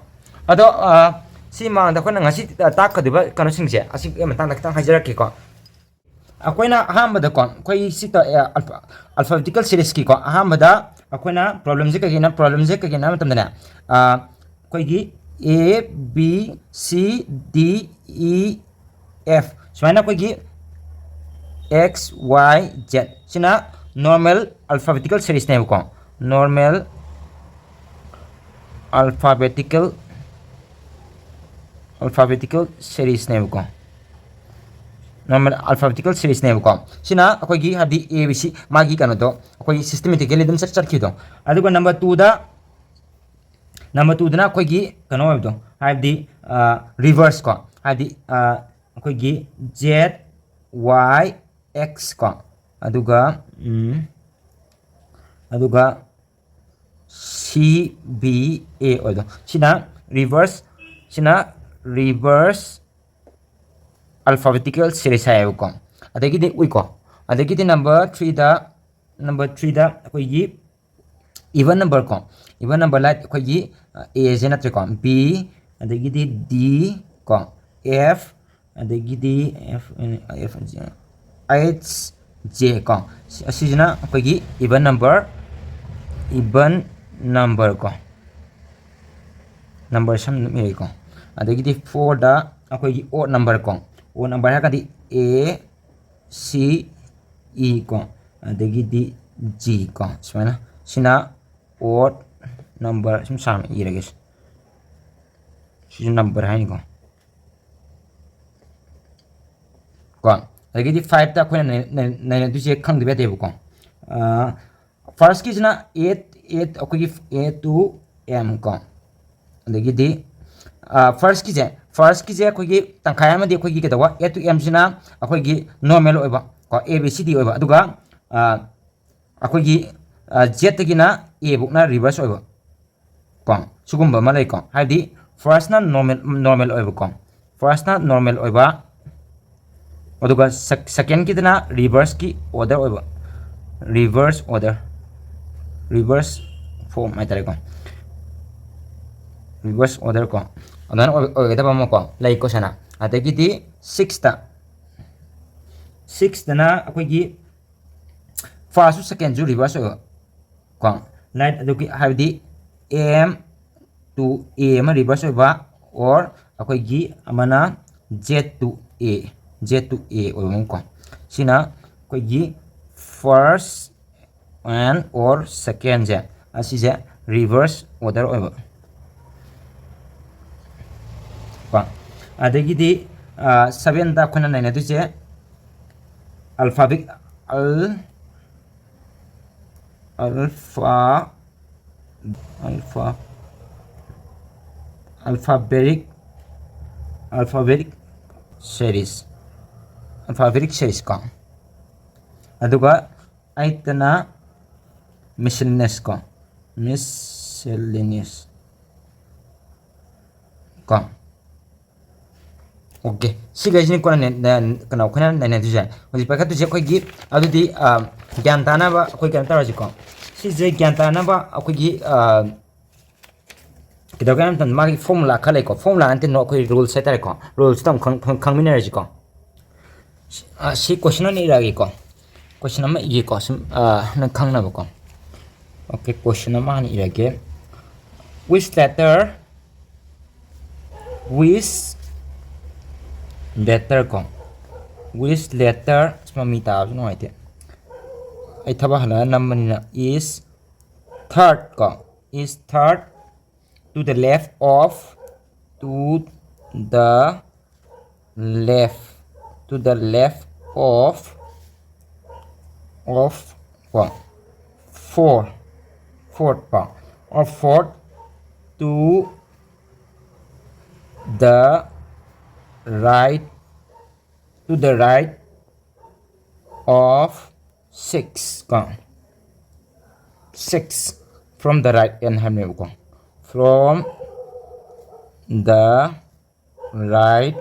ꯑꯗꯣ, ꯑ, ꯁꯤ ꯃꯃꯥꯡꯗ ꯑꯩꯈꯣꯏꯅ ꯉꯁꯤ, ꯑ, ꯇꯥꯛꯀꯗꯣꯏꯕ ꯀꯩꯅꯣꯁꯤꯡꯁꯦ ꯑꯁꯤꯒꯤ ꯃꯇꯥꯡꯗ ꯈꯤꯇꯪ ꯍꯥꯏꯖꯔꯛꯀꯦꯀꯣ꯫ ꯑꯩꯈꯣꯏꯅ ꯑꯍꯥꯟꯕꯗꯀꯣ, ꯑꯩꯈꯣꯏ ꯁꯤ ꯇ-, ꯑ, alpha-, alphabetical seriesꯀꯤꯀꯣ, ꯑꯍꯥꯟꯕꯗ ꯑꯩꯈꯣꯏꯅ problemꯁꯦ ꯀꯩꯒꯤꯅꯣ problemꯁꯦ ꯀꯩꯒꯤꯅꯣ ꯍꯥꯏꯕ ꯃꯇꯝꯗꯅꯦ ꯑꯩꯈꯣꯏꯒꯤ A B C D E F ꯁꯨꯃꯥꯏꯅ ꯑꯩꯈꯣꯏꯒꯤ X Y Z ꯁꯤꯅ normal alphabetical seriesꯅꯦꯕꯀꯣ. Normal alphabetical alphabetical seriesꯅꯦꯕꯀꯣ. Normal alphabetical seriesꯅꯦꯕꯀꯣ. ꯁꯤꯅ ꯑꯩꯈꯣꯏꯒꯤ ꯍꯥꯏꯗꯤ A B C ꯃꯥꯒꯤ ꯀꯩꯅꯣꯗꯣ ꯑꯩꯈꯣꯏꯒꯤ systematically ꯑꯗꯨꯝ ꯆꯠ ꯆꯠꯈꯤꯕꯗꯣ. ꯑꯗꯨꯒ number twoꯗ number twoꯗꯅ ꯑꯩꯈꯣꯏꯒꯤ ꯀꯩꯅꯣ ꯑꯣꯏꯕꯗꯣ ꯍꯥꯏꯕꯗꯤ reverse ꯀꯣ. ꯍꯥꯏꯗꯤ ꯑꯩꯈꯣꯏꯒꯤ Z Y X ꯀꯣ. ꯑꯗꯨꯒ ꯑꯗꯨꯒ C B A ꯑꯣꯏꯗꯣ. ꯁꯤꯅ reverse ꯁꯤꯅ reverse alphabetical series ꯍꯥꯏꯌꯦꯕꯀꯣ. ꯑꯗꯒꯤꯗꯤ ꯎꯏꯀꯣ. ꯑꯗꯒꯤꯗꯤ number threeꯗ number threeꯗ ꯑꯩꯈꯣꯏꯒꯤ even number ꯀꯣ. Even number ꯂꯥꯏꯛ ꯑꯩꯈꯣꯏꯒꯤ Aꯁꯦ ꯅꯠꯇ꯭ꯔꯦꯀꯣ. B ꯑꯗꯒꯤꯗꯤ D ꯀꯣ. F ꯑꯗꯒꯤꯗꯤ F F H J ꯀꯣ. ꯑꯁꯤꯁꯤꯅ ꯑꯩꯈꯣꯏꯒꯤ even number even number ꯀꯣ. Number ꯁꯝ ꯑꯗꯨꯝ ꯏꯔꯛꯏꯀꯣ. ꯑꯗꯒꯤꯗꯤ fourꯗ ꯑꯩꯈꯣꯏꯒꯤ odd number ꯀꯣ. Odd number ꯍꯥꯏꯔꯒꯗꯤ A C E ꯀꯣ. ꯑꯗꯒꯤꯗꯤ G ꯀꯣ. ꯁꯨꯃꯥꯏꯅ ꯁꯤꯅ odd number ꯁꯨꯝ ꯁꯥꯡꯅ ꯏꯔꯒꯦ. ꯁꯤꯁꯨ number ꯍꯥꯏꯅꯤꯀꯣ. ꯀꯣ. ꯑꯗꯒꯤꯗꯤ fiveꯇ ꯑꯩꯈꯣꯏꯅ ꯅꯩꯅꯗꯣꯏꯁꯦ ꯈꯪꯗꯕ ꯌꯥꯗꯦꯕꯀꯣ. Firstꯀꯤꯁꯤꯅ A, A ꯑꯩꯈꯣꯏꯒꯤ A to M ꯀꯣ. ꯑꯗꯒꯤꯗꯤ firstꯀꯤꯁꯦ firstꯀꯤꯁꯦ ꯑꯩꯈꯣꯏꯒꯤ ꯇꯪꯈꯥꯏ ꯑꯃꯗꯤ ꯑꯩꯈꯣꯏꯒꯤ ꯀꯩꯗꯧꯕ A to Mꯁꯤꯅ ꯑꯩꯈꯣꯏꯒꯤ normal ꯑꯣꯏꯕ ꯀꯣ. A B C D ꯑꯣꯏꯕ. ꯑꯗꯨꯒ ꯑꯩꯈꯣꯏꯒꯤ Zꯇꯒꯤꯅ Aꯐꯧꯅ reverse ꯑꯣꯏꯕ ꯀꯣ. ꯁꯤꯒꯨꯝꯕ ꯑꯃ ꯂꯩꯀꯣ. ꯍꯥꯏꯕꯗꯤ firstꯅ normal normal ꯑꯣꯏꯕꯀꯣ. Firstꯅ normal ꯑꯣꯏꯕ. ꯑꯗꯨꯒ secondꯀꯤꯗꯅ reverseꯀꯤ order ꯑꯣꯏꯕ. Reverse order reverse form ꯍꯥꯏꯇꯥꯔꯦꯀꯣ. Reverse order ꯀꯣ. ꯑꯗꯨꯃꯥꯏꯅ ꯑꯣꯏꯒꯗꯕ ꯑꯃꯀꯣ ꯂꯩꯀꯣ ꯁꯅ. ꯑꯗꯒꯤꯗꯤ sixꯇ sixꯇꯅ ꯑꯩꯈꯣꯏꯒꯤ firstꯁꯨ secondꯁꯨ reverse ꯑꯣꯏꯕ ꯀꯣ, right ꯑꯗꯨꯒꯤ ꯍꯥꯏꯕꯗꯤ M to A ꯑꯃ reverse ꯑꯣꯏꯕ, or ꯑꯩꯈꯣꯏꯒꯤ ꯑꯃꯅ Z to A, Z to A ꯑꯣꯏꯕ ꯑꯃꯀꯣ꯫ ꯁꯤꯅ ꯑꯩꯈꯣꯏꯒꯤ first and or secondꯁꯦ, ꯑꯁꯤꯁꯦ reverse order ꯑꯣꯏꯕ ꯀꯣ꯫ ꯑꯗꯒꯤꯗꯤ sevenꯗ ꯑꯩꯈꯣꯏꯅ ꯅꯩꯅꯗꯣꯏꯁꯦ alphabetic, al alpha alpha alphabetic alphabetic series, alphabetic series ꯀꯣ꯫ ꯑꯗꯨꯒ eightꯇꯅ miscellaneous ꯀꯣ, miscellaneous ꯀꯣ꯫ Okay, ꯁꯤꯈꯩꯁꯤꯅꯤ ꯀꯣꯟꯅ ꯅꯦ-, ꯅꯦ-, ꯀꯩꯅꯣ ꯑꯩꯈꯣꯏꯅ ꯅꯩꯅꯗꯣꯏꯁꯦ꯫ ꯍꯧꯖꯤꯛ ꯄꯥꯏꯈꯠꯇꯣꯏꯁꯦ ꯑꯩꯈꯣꯏꯒꯤ, ꯑꯗꯨꯗꯤ ꯒ꯭ꯌꯥꯟ ꯇꯥꯅꯕ ꯑꯩꯈꯣꯏ ꯀꯩꯅꯣ ꯇꯧꯔꯁꯤꯀꯣ꯫ ꯁꯤꯁꯦ ꯒ꯭ꯌꯥꯟ ꯇꯥꯅꯕ ꯑꯩꯈꯣꯏꯒꯤ ꯀꯩꯗꯧꯒꯦ ꯍꯥꯏꯕ ꯃꯇꯝꯗ ꯃꯥꯒꯤ formula ꯈꯔ ꯂꯩꯀꯣ꯫ Formula ꯅꯠꯇꯦ, ꯑꯩꯈꯣꯏ rules ꯍꯥꯏꯇꯥꯔꯦꯀꯣ꯫ Rulesꯇ ꯑꯃꯨꯛ ꯈꯪ-, ꯈꯪ-, ꯈꯪꯃꯤꯟꯅꯔꯁꯤꯀꯣ꯫ ꯁꯤ question ꯑꯣꯏꯅ ꯏꯔꯛꯑꯒꯦꯀꯣ꯫ Question ꯑꯃ ꯏꯒꯦꯀꯣ, ꯁꯨꯝ ꯅꯪ ꯈꯪꯅꯕꯀꯣ꯫ Okay, question ꯑꯃ ꯍꯥꯟꯅ ꯏꯔꯒꯦ꯫ Which letter, which letter ꯀꯣ, which letter, ꯑꯁ, ꯃꯃꯤ ꯇꯥꯕꯁꯨ ꯅꯨꯡꯉꯥꯏꯇꯦ, ꯑꯩ ꯊꯕꯛ ꯍꯜꯂꯛꯑ ꯅꯝꯕꯅꯤꯅ꯫ Is third ꯀꯣ, is third to the left of, to the left, to the left of, of ꯀꯣ, four, fourth ꯀꯣ, of fourth to the right, to the right of six ꯀꯣ, six, from the right end ꯍꯥꯏꯕꯅꯦꯕꯀꯣ꯫ From the right,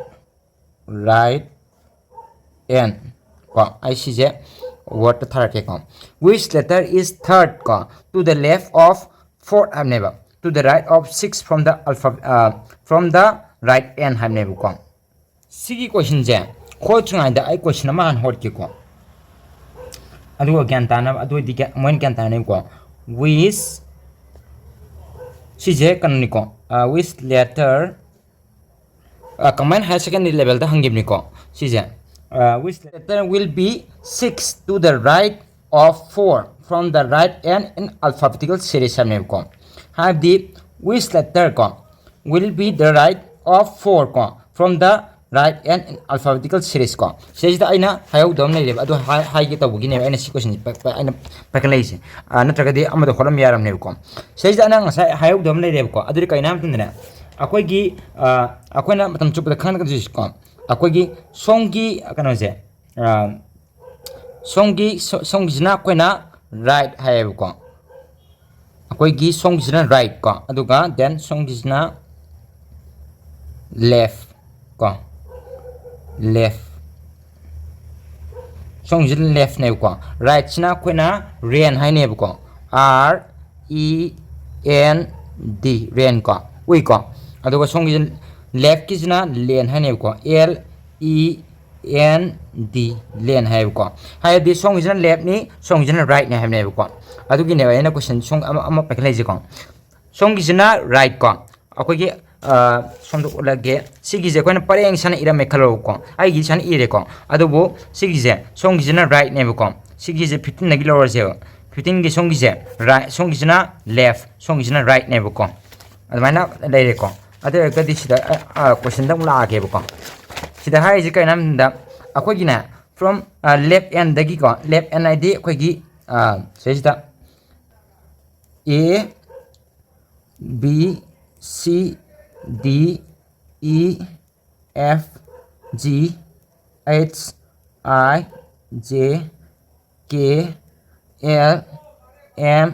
right end ꯀꯣ꯫ ꯑꯩ ꯁꯤꯁꯦ wordꯇ ꯊꯥꯔꯛꯀꯦꯀꯣ꯫ Which letter is third ꯀꯣ, to the left of fourth ꯍꯥꯏꯕꯅꯦꯕ, to the right of six from the alpha, from the right end ꯍꯥꯏꯕꯅꯦꯕꯀꯣ꯫ ꯁꯤꯒꯤ questionꯁꯦ ꯍꯣꯠꯇ꯭ꯔꯤꯉꯩꯗ ꯑꯩ question ꯑꯃ ꯍꯥꯟꯅ ꯍꯣꯠꯀꯦꯀꯣ, ꯑꯗꯨꯒ ꯒ꯭ꯌꯥꯟ ꯇꯥꯅꯕ, ꯑꯗꯨ ꯑꯣꯏꯗꯤ ꯒ꯭ꯌꯥꯟ-, ꯃꯣꯏꯅ ꯒ꯭ꯌꯥꯟ ꯇꯥꯅꯕꯀꯣ꯫ Which, ꯁꯤꯁꯦ ꯀꯩꯅꯣꯅꯤꯀꯣ, which letter, combined higher secondary levelꯗ ꯍꯪꯈꯤꯕꯅꯤꯀꯣ ꯁꯤꯁꯦ, which letter will be six to the right of four from the right n in alphabetical series ꯍꯥꯏꯕꯅꯦꯕꯀꯣ꯫ ꯍꯥꯏꯕꯗꯤ which letter ꯀꯣ will be the right of four ꯀꯣ from the right n in alphabetical series ꯀꯣ꯫ ꯁꯤꯗꯩꯁꯤꯗ ꯑꯩꯅ ꯍꯥꯏꯍꯧꯗꯕ ꯑꯃ ꯂꯩꯔꯦꯕ, ꯑꯗꯨ ꯍꯥꯏ-, ꯍꯥꯏꯒꯦ ꯇꯧꯕꯒꯤꯅꯦꯕ ꯑꯩꯅ ꯁꯤ question ꯑꯩꯅ ꯄꯥꯏꯈꯠꯂꯛꯏꯁꯦ꯫ ꯅꯠꯇ꯭ꯔꯒꯗꯤ ꯑꯃꯗ ꯍꯣꯠꯂꯝꯕ ꯌꯥꯔꯝꯅꯦꯕꯀꯣ꯫ ꯁꯤꯗꯩꯁꯤꯗ ꯑꯩꯅ ꯉꯁꯥꯏ ꯍꯥꯏꯍꯧꯗꯕ ꯑꯃ ꯂꯩꯔꯦꯕꯀꯣ꯫ ꯑꯗꯨꯗꯤ ꯀꯩꯅꯣ ꯍꯥꯏꯕ ꯃꯇꯝꯗꯅꯦ, ꯑꯩꯈꯣꯏꯒꯤ ꯑꯩꯈꯣꯏꯅ ꯃꯇꯝ ꯆꯨꯞꯄꯗ ꯈꯪꯒꯗꯣꯏꯁꯤꯀꯣ, ꯑꯩꯈꯣꯏꯒꯤ ꯁꯣꯝꯒꯤ ꯀꯩꯅꯣꯁꯦ, ꯁꯣꯝꯒꯤ ꯁꯣꯝꯒꯤꯁꯤꯅ ꯑꯩꯈꯣꯏꯅ right ꯍꯥꯏꯌꯦꯕꯀꯣ꯫ ꯑꯩꯈꯣꯏꯒꯤ ꯁꯣꯝꯒꯤꯁꯤꯅ right ꯀꯣ, ꯑꯗꯨꯒ then ꯁꯣꯝꯒꯤꯁꯤꯅ left ꯀꯣ, left꯫ ꯁꯣꯝꯒꯤꯁꯤꯅ leftꯅꯦꯕꯀꯣ꯫ Rightꯁꯤꯅ ꯑꯩꯈꯣꯏꯅ ꯔꯦꯟ ꯍꯥꯏꯅꯦꯕꯀꯣ, R E N D, ꯔꯦꯟ ꯀꯣ, ꯎꯏꯀꯣ꯫ ꯑꯗꯨꯒ ꯁꯣꯝꯒꯤꯁꯤ leftꯀꯤꯁꯤꯅ ꯂꯦꯟ ꯍꯥꯏꯅꯦꯕꯀꯣ, L E N D, ꯂꯦꯟ ꯍꯥꯏꯌꯦꯕꯀꯣ꯫ ꯍꯥꯏꯕꯗꯤ ꯁꯣꯝꯒꯤꯁꯤꯅ leftꯅꯤ, ꯁꯣꯝꯒꯤꯁꯤꯅ rightꯅꯤ ꯍꯥꯏꯕꯅꯦꯕꯀꯣ꯫ ꯑꯗꯨꯒꯤꯅꯦꯕ ꯑꯩꯅ question ꯁꯣꯝ ꯑꯃ ꯑꯃ ꯄꯥꯏꯈꯠꯂꯛꯏꯁꯦꯀꯣ꯫ ꯁꯣꯝꯒꯤꯁꯤꯅ right ꯀꯣ, ꯑꯩꯈꯣꯏꯒꯤ ꯁꯣꯝꯗ ꯎꯠꯂꯒꯦ꯫ ꯁꯤꯒꯤꯁꯦ ꯑꯩꯈꯣꯏꯅ ꯄꯔꯦꯡ ꯁꯥꯅ ꯏꯔꯝꯃꯦ ꯈꯜꯂꯣꯕꯀꯣ, ꯑꯩꯒꯤ ꯁꯥꯅ ꯏꯔꯦꯀꯣ꯫ ꯑꯗꯨꯕꯨ ꯁꯤꯒꯤꯁꯦ ꯁꯣꯝꯒꯤꯁꯤꯅ rightꯅꯦꯕꯀꯣ, ꯁꯤꯒꯤꯁꯦ fifteenꯗꯒꯤ ꯂꯧꯔꯁꯦꯕ꯫ Fifteenꯒꯤ ꯁꯣꯝꯒꯤꯁꯦ right, ꯁꯣꯝꯒꯤꯁꯤꯅ left, ꯁꯣꯝꯒꯤꯁꯤꯅ rightꯅꯦꯕꯀꯣ꯫ ꯑꯗꯨꯃꯥꯏꯅ ꯂꯩꯔꯦꯀꯣ꯫ ꯑꯗꯨ ꯑꯣꯏꯔꯒꯗꯤ ꯁꯤꯗ questionꯗ ꯑꯃꯨꯛ ꯂꯥꯛꯑꯒꯦꯕꯀꯣ꯫ ꯁꯤꯗ ꯍꯥꯏꯔꯤꯁꯦ ꯀꯩꯅꯣ ꯍꯥꯏꯕꯗ, ꯑꯩꯈꯣꯏꯒꯤꯅꯦ from left nꯗꯒꯤꯀꯣ, left n ꯍꯥꯏꯗꯤ ꯑꯩꯈꯣꯏꯒꯤ ꯁꯤꯗꯩꯁꯤꯗ A, B, C, D, E, F, G, H, I, J, K, L, M,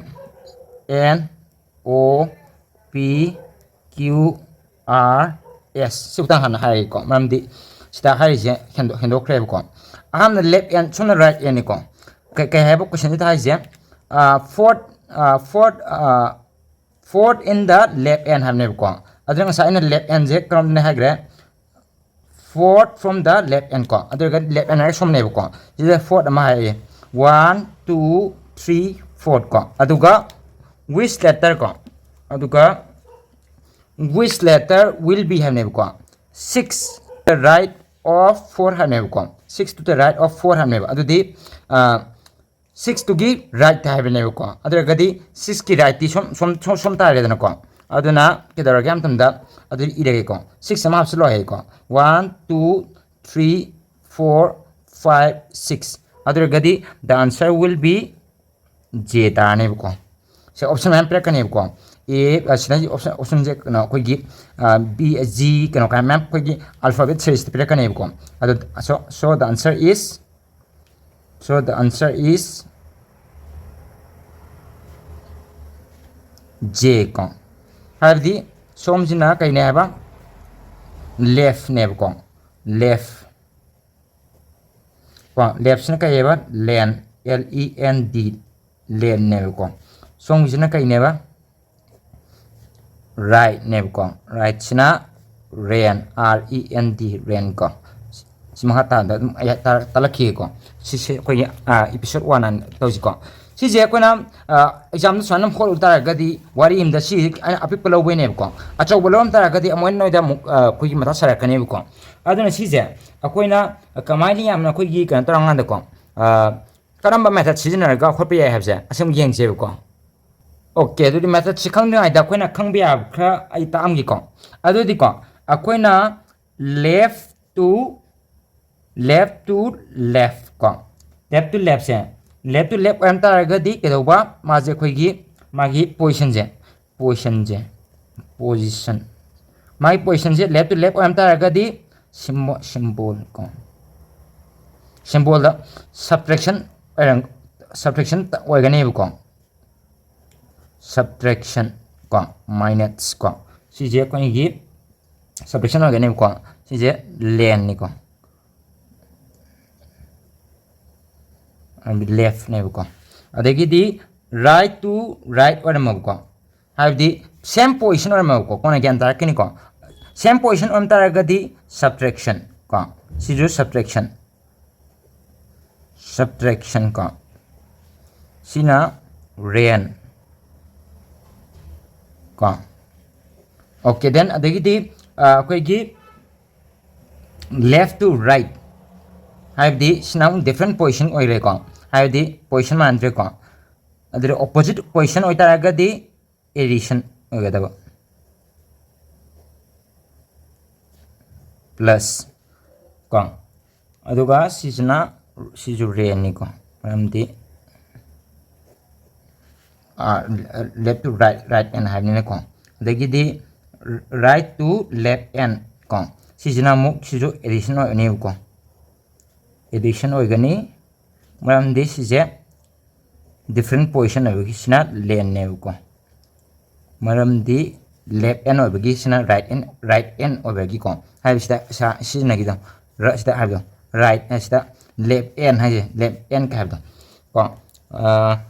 N, O, P, Q, R, S꯫ ꯁꯤꯕꯨꯛꯇꯪ ꯍꯥꯟꯅ ꯍꯥꯏꯔꯒꯦꯀꯣ, ꯃꯔꯝꯗꯤ ꯁꯤꯗ ꯍꯥꯏꯔꯤꯁꯦ ꯍꯦꯟꯗꯣꯛ-, ꯍꯦꯟꯗꯣꯛꯈ꯭ꯔꯦꯕꯀꯣ꯫ ꯑꯍꯥꯟꯕꯗ left n, ꯁꯣꯝꯅ right nꯅꯤꯀꯣ꯫ ꯀꯩ-, ꯀꯩ ꯍꯥꯏꯕ questionꯁꯤꯗ ꯍꯥꯏꯁꯦ? Fourth, fourth, fourth in the left n ꯍꯥꯏꯕꯅꯦꯕꯀꯣ꯫ ꯑꯗꯨꯅ ꯉꯁꯥꯏ ꯑꯩꯅ left nꯁꯦ ꯀꯔꯝꯕꯅꯦ ꯍꯥꯏꯈ꯭ꯔꯦ? Fourth from the left n ꯀꯣ꯫ ꯑꯗꯨ ꯑꯣꯏꯔꯒꯗꯤ left n ꯍꯥꯏꯔꯒ ꯁꯣꯝꯅꯦꯕꯀꯣ꯫ ꯁꯤꯗ fourth ꯑꯃ ꯍꯥꯏꯔꯛꯑꯦ꯫ One, two, three, four ꯀꯣ, ꯑꯗꯨꯒ which letter ꯀꯣ, ꯑꯗꯨꯒ which letter will be ꯍꯥꯏꯕꯅꯦꯕꯀꯣ, six the right of four ꯍꯥꯏꯕꯅꯦꯕꯀꯣ, six to the right of four ꯍꯥꯏꯕꯅꯦꯕ꯫ ꯑꯗꯨꯗꯤ six ꯇꯨꯒꯤ right ꯍꯥꯏꯕꯅꯦꯕꯀꯣ꯫ ꯑꯗꯨ ꯑꯣꯏꯔꯒꯗꯤ six ꯀꯤ right ꯇꯤ ꯁꯣꯝ ꯁꯣꯝ ꯁꯣꯝ ꯁꯣꯝ ꯇꯥꯔꯦꯗꯅꯀꯣ꯫ ꯑꯗꯨꯅ ꯀꯩꯗꯧꯔꯒꯦ ꯍꯥꯏꯕ ꯃꯇꯝꯗ, ꯑꯗꯨꯗꯤ ꯏꯔꯒꯦꯀꯣ, six ꯑꯃ ꯍꯥꯞꯆꯤꯜꯂꯣ ꯍꯥꯏꯌꯦꯀꯣ, one two three four five six꯫ ꯑꯗꯨ ꯑꯣꯏꯔꯒꯗꯤ the answer will be J ꯇꯥꯔꯅꯦꯕꯀꯣ꯫ Say option ꯃꯌꯥꯝ ꯄꯤꯔꯛꯀꯅꯦꯕꯀꯣ꯫ A, ꯑ, ꯁꯤꯗ option, option ꯁꯦ ꯀꯩꯅꯣ, ꯑꯩꯈꯣꯏꯒꯤ, ꯑ, B, G, ꯀꯩꯅꯣ ꯀꯥꯏꯅ ꯃꯌꯥꯝ ꯑꯩꯈꯣꯏꯒꯤ alphabet series ꯇ ꯄꯤꯔꯛꯀꯅꯦꯕꯀꯣ꯫ ꯑꯗꯣ so, so the answer is, so the answer is J ꯀꯣ꯫ ꯍꯥꯏꯕꯗꯤ ꯁꯣꯝꯁꯤꯅ ꯀꯩꯅꯦ ꯍꯥꯏꯕ? Left ꯅꯦꯕꯀꯣ꯫ Left ꯀꯣ, left ꯁꯤꯅ ꯀꯩ ꯍꯥꯏꯕ? Lend, L E N D, lend ꯅꯦꯕꯀꯣ꯫ ꯁꯣꯝꯒꯤꯁꯤꯅ ꯀꯩꯅꯦꯕ? Right ꯅꯦꯕꯀꯣ꯫ Right ꯁꯤꯅ rent, R E N T, rent ꯀꯣ꯫ ꯁꯤ ꯃꯈꯥ ꯇꯥꯕꯗ ꯑꯗꯨꯝ ꯑꯩ ꯇꯥ-, ꯇꯥꯛꯂꯛꯈꯤꯒꯦꯀꯣ꯫ ꯁꯤꯁꯦ ꯑꯩꯈꯣꯏꯒꯤ, ꯑ, episode one ꯍꯥꯏꯅ ꯇꯧꯁꯤꯀꯣ꯫ ꯁꯤꯁꯦ ꯑꯩꯈꯣꯏꯅ, ꯑ, exam ꯗ ꯁꯨꯃꯥꯏꯅ ꯑꯃ ꯍꯣꯠꯂꯨ ꯇꯥꯔꯒꯗꯤ, ꯋꯥꯔꯤ ꯑꯃꯗ ꯁꯤ ꯑꯩꯅ ꯑꯄꯤꯛꯄ ꯂꯧꯕꯩꯅꯦꯕꯀꯣ꯫ ꯑꯆꯧꯕ ꯂꯧꯔꯝ ꯇꯥꯔꯒꯗꯤ ꯑꯃꯨꯛ ꯍꯦꯟꯅ ꯅꯣꯏꯗ ꯑꯃꯨꯛ, ꯑ, ꯑꯩꯈꯣꯏꯒꯤ ꯃꯊꯥ ꯁꯥꯔꯛꯀꯅꯦꯕꯀꯣ꯫ ꯑꯗꯨꯅ ꯁꯤꯁꯦ ꯑꯩꯈꯣꯏꯅ ꯀꯃꯥꯏꯅ ꯌꯥꯝꯅ ꯑꯩꯈꯣꯏꯒꯤ ꯀꯩꯅꯣ ꯇꯧꯔꯀꯥꯟꯗꯀꯣ, ꯑ, ꯀꯔꯝꯕ method ꯁꯤꯖꯤꯟꯅꯔꯒ ꯍꯣꯠꯄ ꯌꯥꯏ ꯍꯥꯏꯕꯁꯦ ꯑꯁꯤ ꯑꯃꯨꯛ ꯌꯦꯡꯁꯦꯕꯀꯣ꯫ Okay, ꯑꯗꯨꯗꯤ method ꯁꯤ ꯈꯪꯗ꯭ꯔꯤꯉꯩꯗ ꯑꯩꯈꯣꯏꯅ ꯈꯪꯕ ꯌꯥꯕ ꯈꯔ ꯑꯩ ꯇꯥꯛꯑꯝꯒꯦꯀꯣ꯫ ꯑꯗꯨꯗꯤꯀꯣ, ꯑꯩꯈꯣꯏꯅ left to, left to left ꯀꯣ, left to left say, left to left ꯑꯣꯏꯔꯝ ꯇꯥꯔꯒꯗꯤ ꯀꯩꯗꯧꯕ? ꯃꯥꯁꯦ ꯑꯩꯈꯣꯏꯒꯤ, ꯃꯥꯒꯤ position ꯁꯦ, position ꯁꯦ, position, ꯃꯥꯒꯤ position say left to left ꯑꯣꯏꯔꯝ ꯇꯥꯔꯒꯗꯤ symbol, symbol ꯀꯣ, symbol ꯗ subtraction ꯑꯣꯏꯔꯝ-, subtraction ꯑꯣꯏꯒꯅꯦꯕꯀꯣ꯫ Subtraction ꯀꯣ, minus ꯀꯣ, ꯁꯤꯁꯦ ꯑꯩꯈꯣꯏꯒꯤ subtraction ꯑꯣꯏꯒꯅꯦꯕꯀꯣ꯫ ꯁꯤꯁꯦ lend ꯅꯤꯀꯣ, ꯍꯥꯏꯗꯤ left ꯅꯦꯕꯀꯣ꯫ ꯑꯗꯒꯤꯗꯤ right to right ꯑꯣꯏꯔꯝꯃꯕꯀꯣ, ꯍꯥꯏꯕꯗꯤ same position ꯑꯣꯏꯔꯝꯃꯕꯀꯣ, ꯀꯣꯟꯅ ꯒ꯭ꯌꯥꯟ ꯇꯥꯔꯛꯀꯅꯤꯀꯣ꯫ Same position ꯑꯣꯏꯔꯝ ꯇꯥꯔꯒꯗꯤ subtraction ꯀꯣ, ꯁꯤꯁꯨ subtraction, subtraction ꯀꯣ, ꯁꯤꯅ ran ꯀꯣ꯫ Okay, then ꯑꯗꯒꯤꯗꯤ ꯑꯩꯈꯣꯏꯒꯤ left to right ꯍꯥꯏꯕꯗꯤ ꯁꯤꯅ ꯑꯃꯨꯛ different position ꯑꯣꯏꯔꯦꯀꯣ, ꯍꯥꯏꯕꯗꯤ position ꯃꯥꯟꯅꯗ꯭ꯔꯦꯀꯣ꯫ ꯑꯗꯨꯗꯤ opposite position ꯑꯣꯏꯇꯥꯔꯒꯗꯤ addition ꯑꯣꯏꯒꯗꯕ plus ꯀꯣ꯫ ꯑꯗꯨꯒ ꯁꯤꯁꯤꯅ, ꯁꯤꯁꯨ ran ꯅꯤꯀꯣ, ꯃꯔꯝꯗꯤ left to right, right and ꯍꯥꯏꯕꯅꯤꯅꯀꯣ꯫ ꯑꯗꯒꯤꯗꯤ right to left and ꯀꯣ, ꯁꯤꯁꯤꯅ ꯑꯃꯨꯛ ꯁꯤꯁꯨ addition ꯑꯣꯏꯅꯦꯕꯀꯣ, addition ꯑꯣꯏꯒꯅꯤ꯫ ꯃꯔꯝꯗꯤ ꯁꯤꯁꯦ different position ꯑꯣꯏꯕꯒꯤ ꯁꯤꯅ ran ꯅꯦꯕꯀꯣ, ꯃꯔꯝꯗꯤ left and ꯑꯣꯏꯕꯒꯤ ꯁꯤꯅ right and, right and ꯑꯣꯏꯕꯒꯤꯀꯣ, ꯍꯥꯏꯕꯁꯤꯗ ꯁꯤꯖꯤꯟꯅꯈꯤꯗꯣ, ꯁꯤꯗ ꯍꯥꯏꯕꯗꯣ, right ꯍꯥꯏꯁꯤꯗ left and ꯍꯥꯏꯁꯦ, left and ꯀ ꯍꯥꯏꯕꯗꯣ ꯀꯣ꯫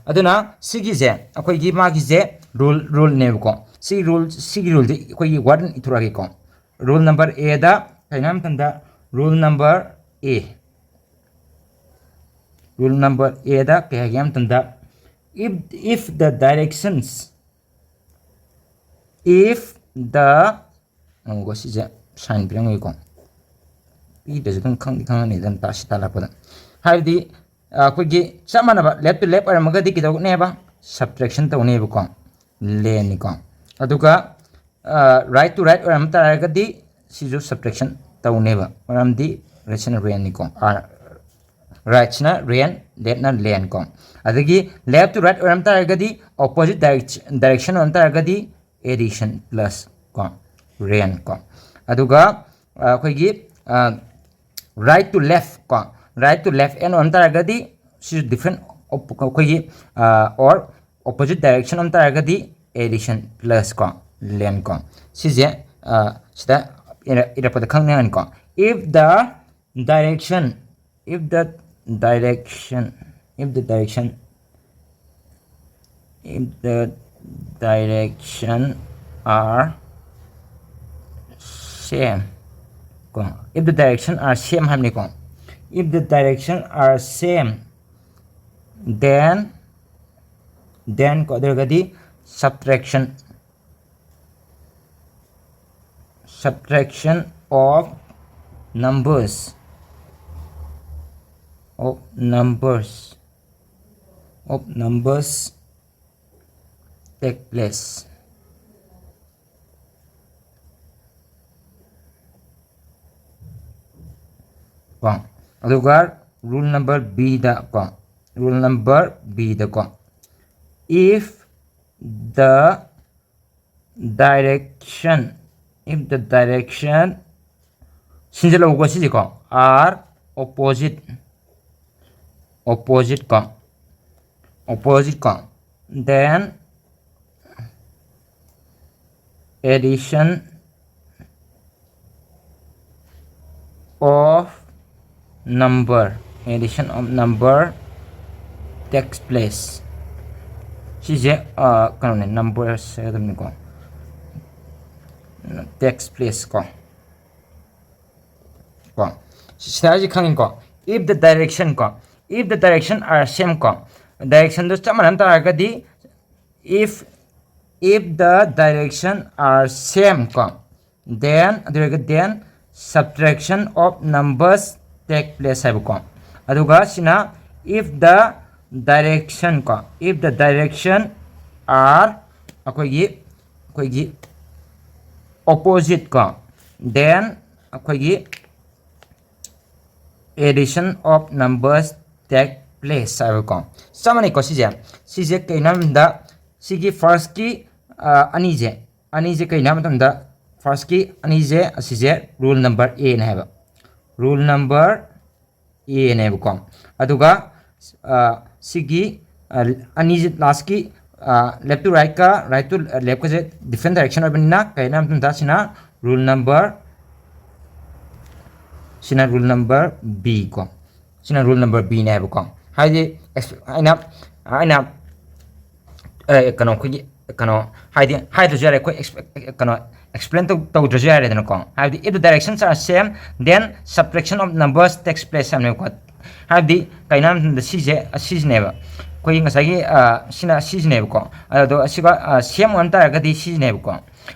ꯑꯗꯨꯅ ꯁꯤꯒꯤꯁꯦ ꯑꯩꯈꯣꯏꯒꯤ ꯃꯥꯒꯤꯁꯦ rule, rule ꯅꯦꯕꯀꯣ꯫ ꯁꯤ rule, ꯁꯤꯒꯤ rule ꯁꯦ ꯑꯩꯈꯣꯏꯒꯤ word ꯏꯊꯣꯔꯛꯑꯒꯦꯀꯣ꯫ Rule number A ꯗ ꯀꯩꯅꯣ ꯍꯥꯏ ꯃꯇꯝꯗ, rule number A, rule number A ꯗ ꯀꯩ ꯍꯥꯏꯒꯦ ꯍꯥꯏ ꯃꯇꯝꯗ, if, if the directions, if the, ꯑꯃꯨꯛꯀ ꯁꯤꯁꯦ sign ꯄꯤꯔꯝꯒꯦꯀꯣ, ꯄꯤꯗ꯭ꯔꯁꯨ ꯑꯗꯨꯝ ꯈꯪꯗꯤ ꯈꯪꯉꯅꯤ ꯑꯗꯨꯝ ꯇꯥꯛꯁꯤ ꯇꯥꯛꯂꯛꯄꯗ꯫ ꯍꯥꯏꯕꯗꯤ ꯑꯩꯈꯣꯏꯒꯤ ꯆꯞ ꯃꯥꯟꯅꯕ left to left ꯑꯣꯏꯔꯝꯃꯒꯗꯤ ꯀꯩꯗꯧꯅꯦꯕ? Subtraction ꯇꯧꯅꯦꯕꯀꯣ, ran ꯅꯤꯀꯣ꯫ ꯑꯗꯨꯒ right to right ꯑꯣꯏꯔꯝ ꯇꯥꯔꯒꯗꯤ ꯁꯤꯁꯨ subtraction ꯇꯧꯅꯦꯕ, ꯃꯔꯝꯗꯤ ꯔꯦꯁꯟ ꯔꯦꯟ ꯅꯤꯀꯣ꯫ Right ꯁꯤꯅ ran, left ꯅ ran ꯀꯣ꯫ ꯑꯗꯒꯤ left to right ꯑꯣꯏꯔꯝ ꯇꯥꯔꯒꯗꯤ, opposite direction ꯑꯣꯏꯔꯝ ꯇꯥꯔꯒꯗꯤ addition plus ꯀꯣ, ran ꯀꯣ꯫ ꯑꯗꯨꯒ ꯑꯩꯈꯣꯏꯒꯤ right to left ꯀꯣ, right to left and ꯑꯣꯏꯔꯝ ꯇꯥꯔꯒꯗꯤ ꯁꯤꯁꯨ different, ꯑꯩꯈꯣꯏꯒꯤ or opposite direction ꯑꯣꯏꯔꯝ ꯇꯥꯔꯒꯗꯤ addition plus ꯀꯣ, ran ꯀꯣ꯫ ꯁꯤꯁꯦ ꯁꯤꯗ ꯏꯔꯛꯄꯗ ꯈꯪꯅꯤꯡꯉꯥꯏꯅꯤꯀꯣ꯫ If the direction, if the direction, if the direction, if the direction are same ꯀꯣ, if the direction are same ꯍꯥꯏꯕꯅꯤꯀꯣ꯫ If the direction are same, then Then ꯀꯣ ꯑꯗꯨ ꯑꯣꯏꯔꯒꯗꯤ subtraction, subtraction of numbers, of numbers, of numbers take place ꯀꯣ꯫ ꯑꯗꯨꯒ rule number B ꯗ ꯀꯣ, rule number B ꯗ ꯀꯣ, if the direction, if the direction, ꯁꯤꯟꯖꯜꯂꯛꯎꯀꯣ ꯁꯤꯁꯦꯀꯣ, are opposite, opposite ꯀꯣ, opposite ꯀꯣ, then addition of number, addition of number takes place. ꯁꯤꯁꯦ ꯑ, ꯀꯩꯅꯣꯅꯦ, numbers ꯍꯥꯏꯒꯗꯕꯅꯤꯀꯣ, takes place ꯀꯣ꯫ ꯀꯣ ꯁꯤꯗ ꯍꯥꯏꯁꯦ ꯈꯪꯉꯤꯀꯣ, if the direction ꯀꯣ, if the direction are same ꯀꯣ, direction ꯗꯣ ꯆꯞ ꯃꯥꯟꯅ ꯇꯥꯔꯒꯗꯤ, if, if the direction are same ꯀꯣ, then ꯑꯗꯨ ꯑꯣꯏꯔꯒ then subtraction of numbers take place ꯍꯥꯏꯕꯀꯣ꯫ ꯑꯗꯨꯒ ꯁꯤꯅ if the direction ꯀꯣ, if the direction are ꯑꯩꯈꯣꯏꯒꯤ, ꯑꯩꯈꯣꯏꯒꯤ opposite ꯀꯣ, then ꯑꯩꯈꯣꯏꯒꯤ addition of numbers take place ꯍꯥꯏꯕꯀꯣ꯫ ꯆꯞ ꯃꯥꯟꯅꯩꯀꯣ ꯁꯤꯁꯦ꯫ ꯁꯤꯁꯦ ꯀꯩꯅꯣ ꯍꯥꯏꯕ ꯃꯇꯝꯗ ꯁꯤꯒꯤ first ꯀꯤ ꯑꯅꯤꯁꯦ, ꯑꯅꯤꯁꯦ ꯀꯩꯅꯣ ꯍꯥꯏꯕ ꯃꯇꯝꯗ first ꯀꯤ ꯑꯅꯤꯁꯦ ꯑꯁꯤꯁꯦ rule number A ꯅ ꯍꯥꯏꯕ, rule number A ꯅꯦꯕꯀꯣ꯫ ꯑꯗꯨꯒ ꯁꯤꯒꯤ ꯑꯅꯤꯁꯦ last ꯀꯤ left to right ꯀ right to left ꯀꯁꯦ different direction ꯑꯣꯏꯕꯅꯤꯅ ꯀꯩꯅꯣ ꯍꯥꯏꯕ ꯃꯇꯝꯗ ꯁꯤꯅ rule number, ꯁꯤꯅ rule number B ꯀꯣ, ꯁꯤꯅ rule number B ꯅꯦ ꯍꯥꯏꯕꯀꯣ꯫ ꯍꯥꯏꯗꯤ ꯑꯩꯅ, ꯑꯩꯅ ꯀꯩꯅꯣ ꯑꯩꯈꯣꯏꯒꯤ ꯀꯩꯅꯣ ꯍꯥꯏꯗꯤ ꯍꯥꯏꯗ꯭ꯔꯁꯨ ꯌꯥꯔꯦ, ꯑꯩꯈꯣꯏ ꯀꯩꯅꯣ explain ꯇꯧꯗ꯭ꯔꯁꯨ ꯌꯥꯔꯦꯗꯅꯀꯣ꯫ ꯍꯥꯏꯕꯗꯤ if the directions are same, then subtraction of numbers takes place ꯍꯥꯏꯕꯅꯦꯕꯀꯣ꯫ ꯍꯥꯏꯕꯗꯤ ꯀꯩꯅꯣ ꯍꯥꯏꯕ ꯃꯇꯝꯗ ꯁꯤꯁꯦ ꯑꯁꯤꯁꯤꯅꯦꯕ, ꯑꯩꯈꯣꯏꯒꯤ ꯉꯁꯥꯏꯒꯤ ꯑ, ꯁꯤꯅ ꯁꯤꯁꯤꯅꯦꯕꯀꯣ꯫ ꯑꯗꯣ ꯑꯁꯤꯒ ꯁꯦꯝ ꯑꯣꯏꯔꯝ ꯇꯥꯔꯒꯗꯤ ꯁꯤꯁꯤꯅꯦꯕꯀꯣ꯫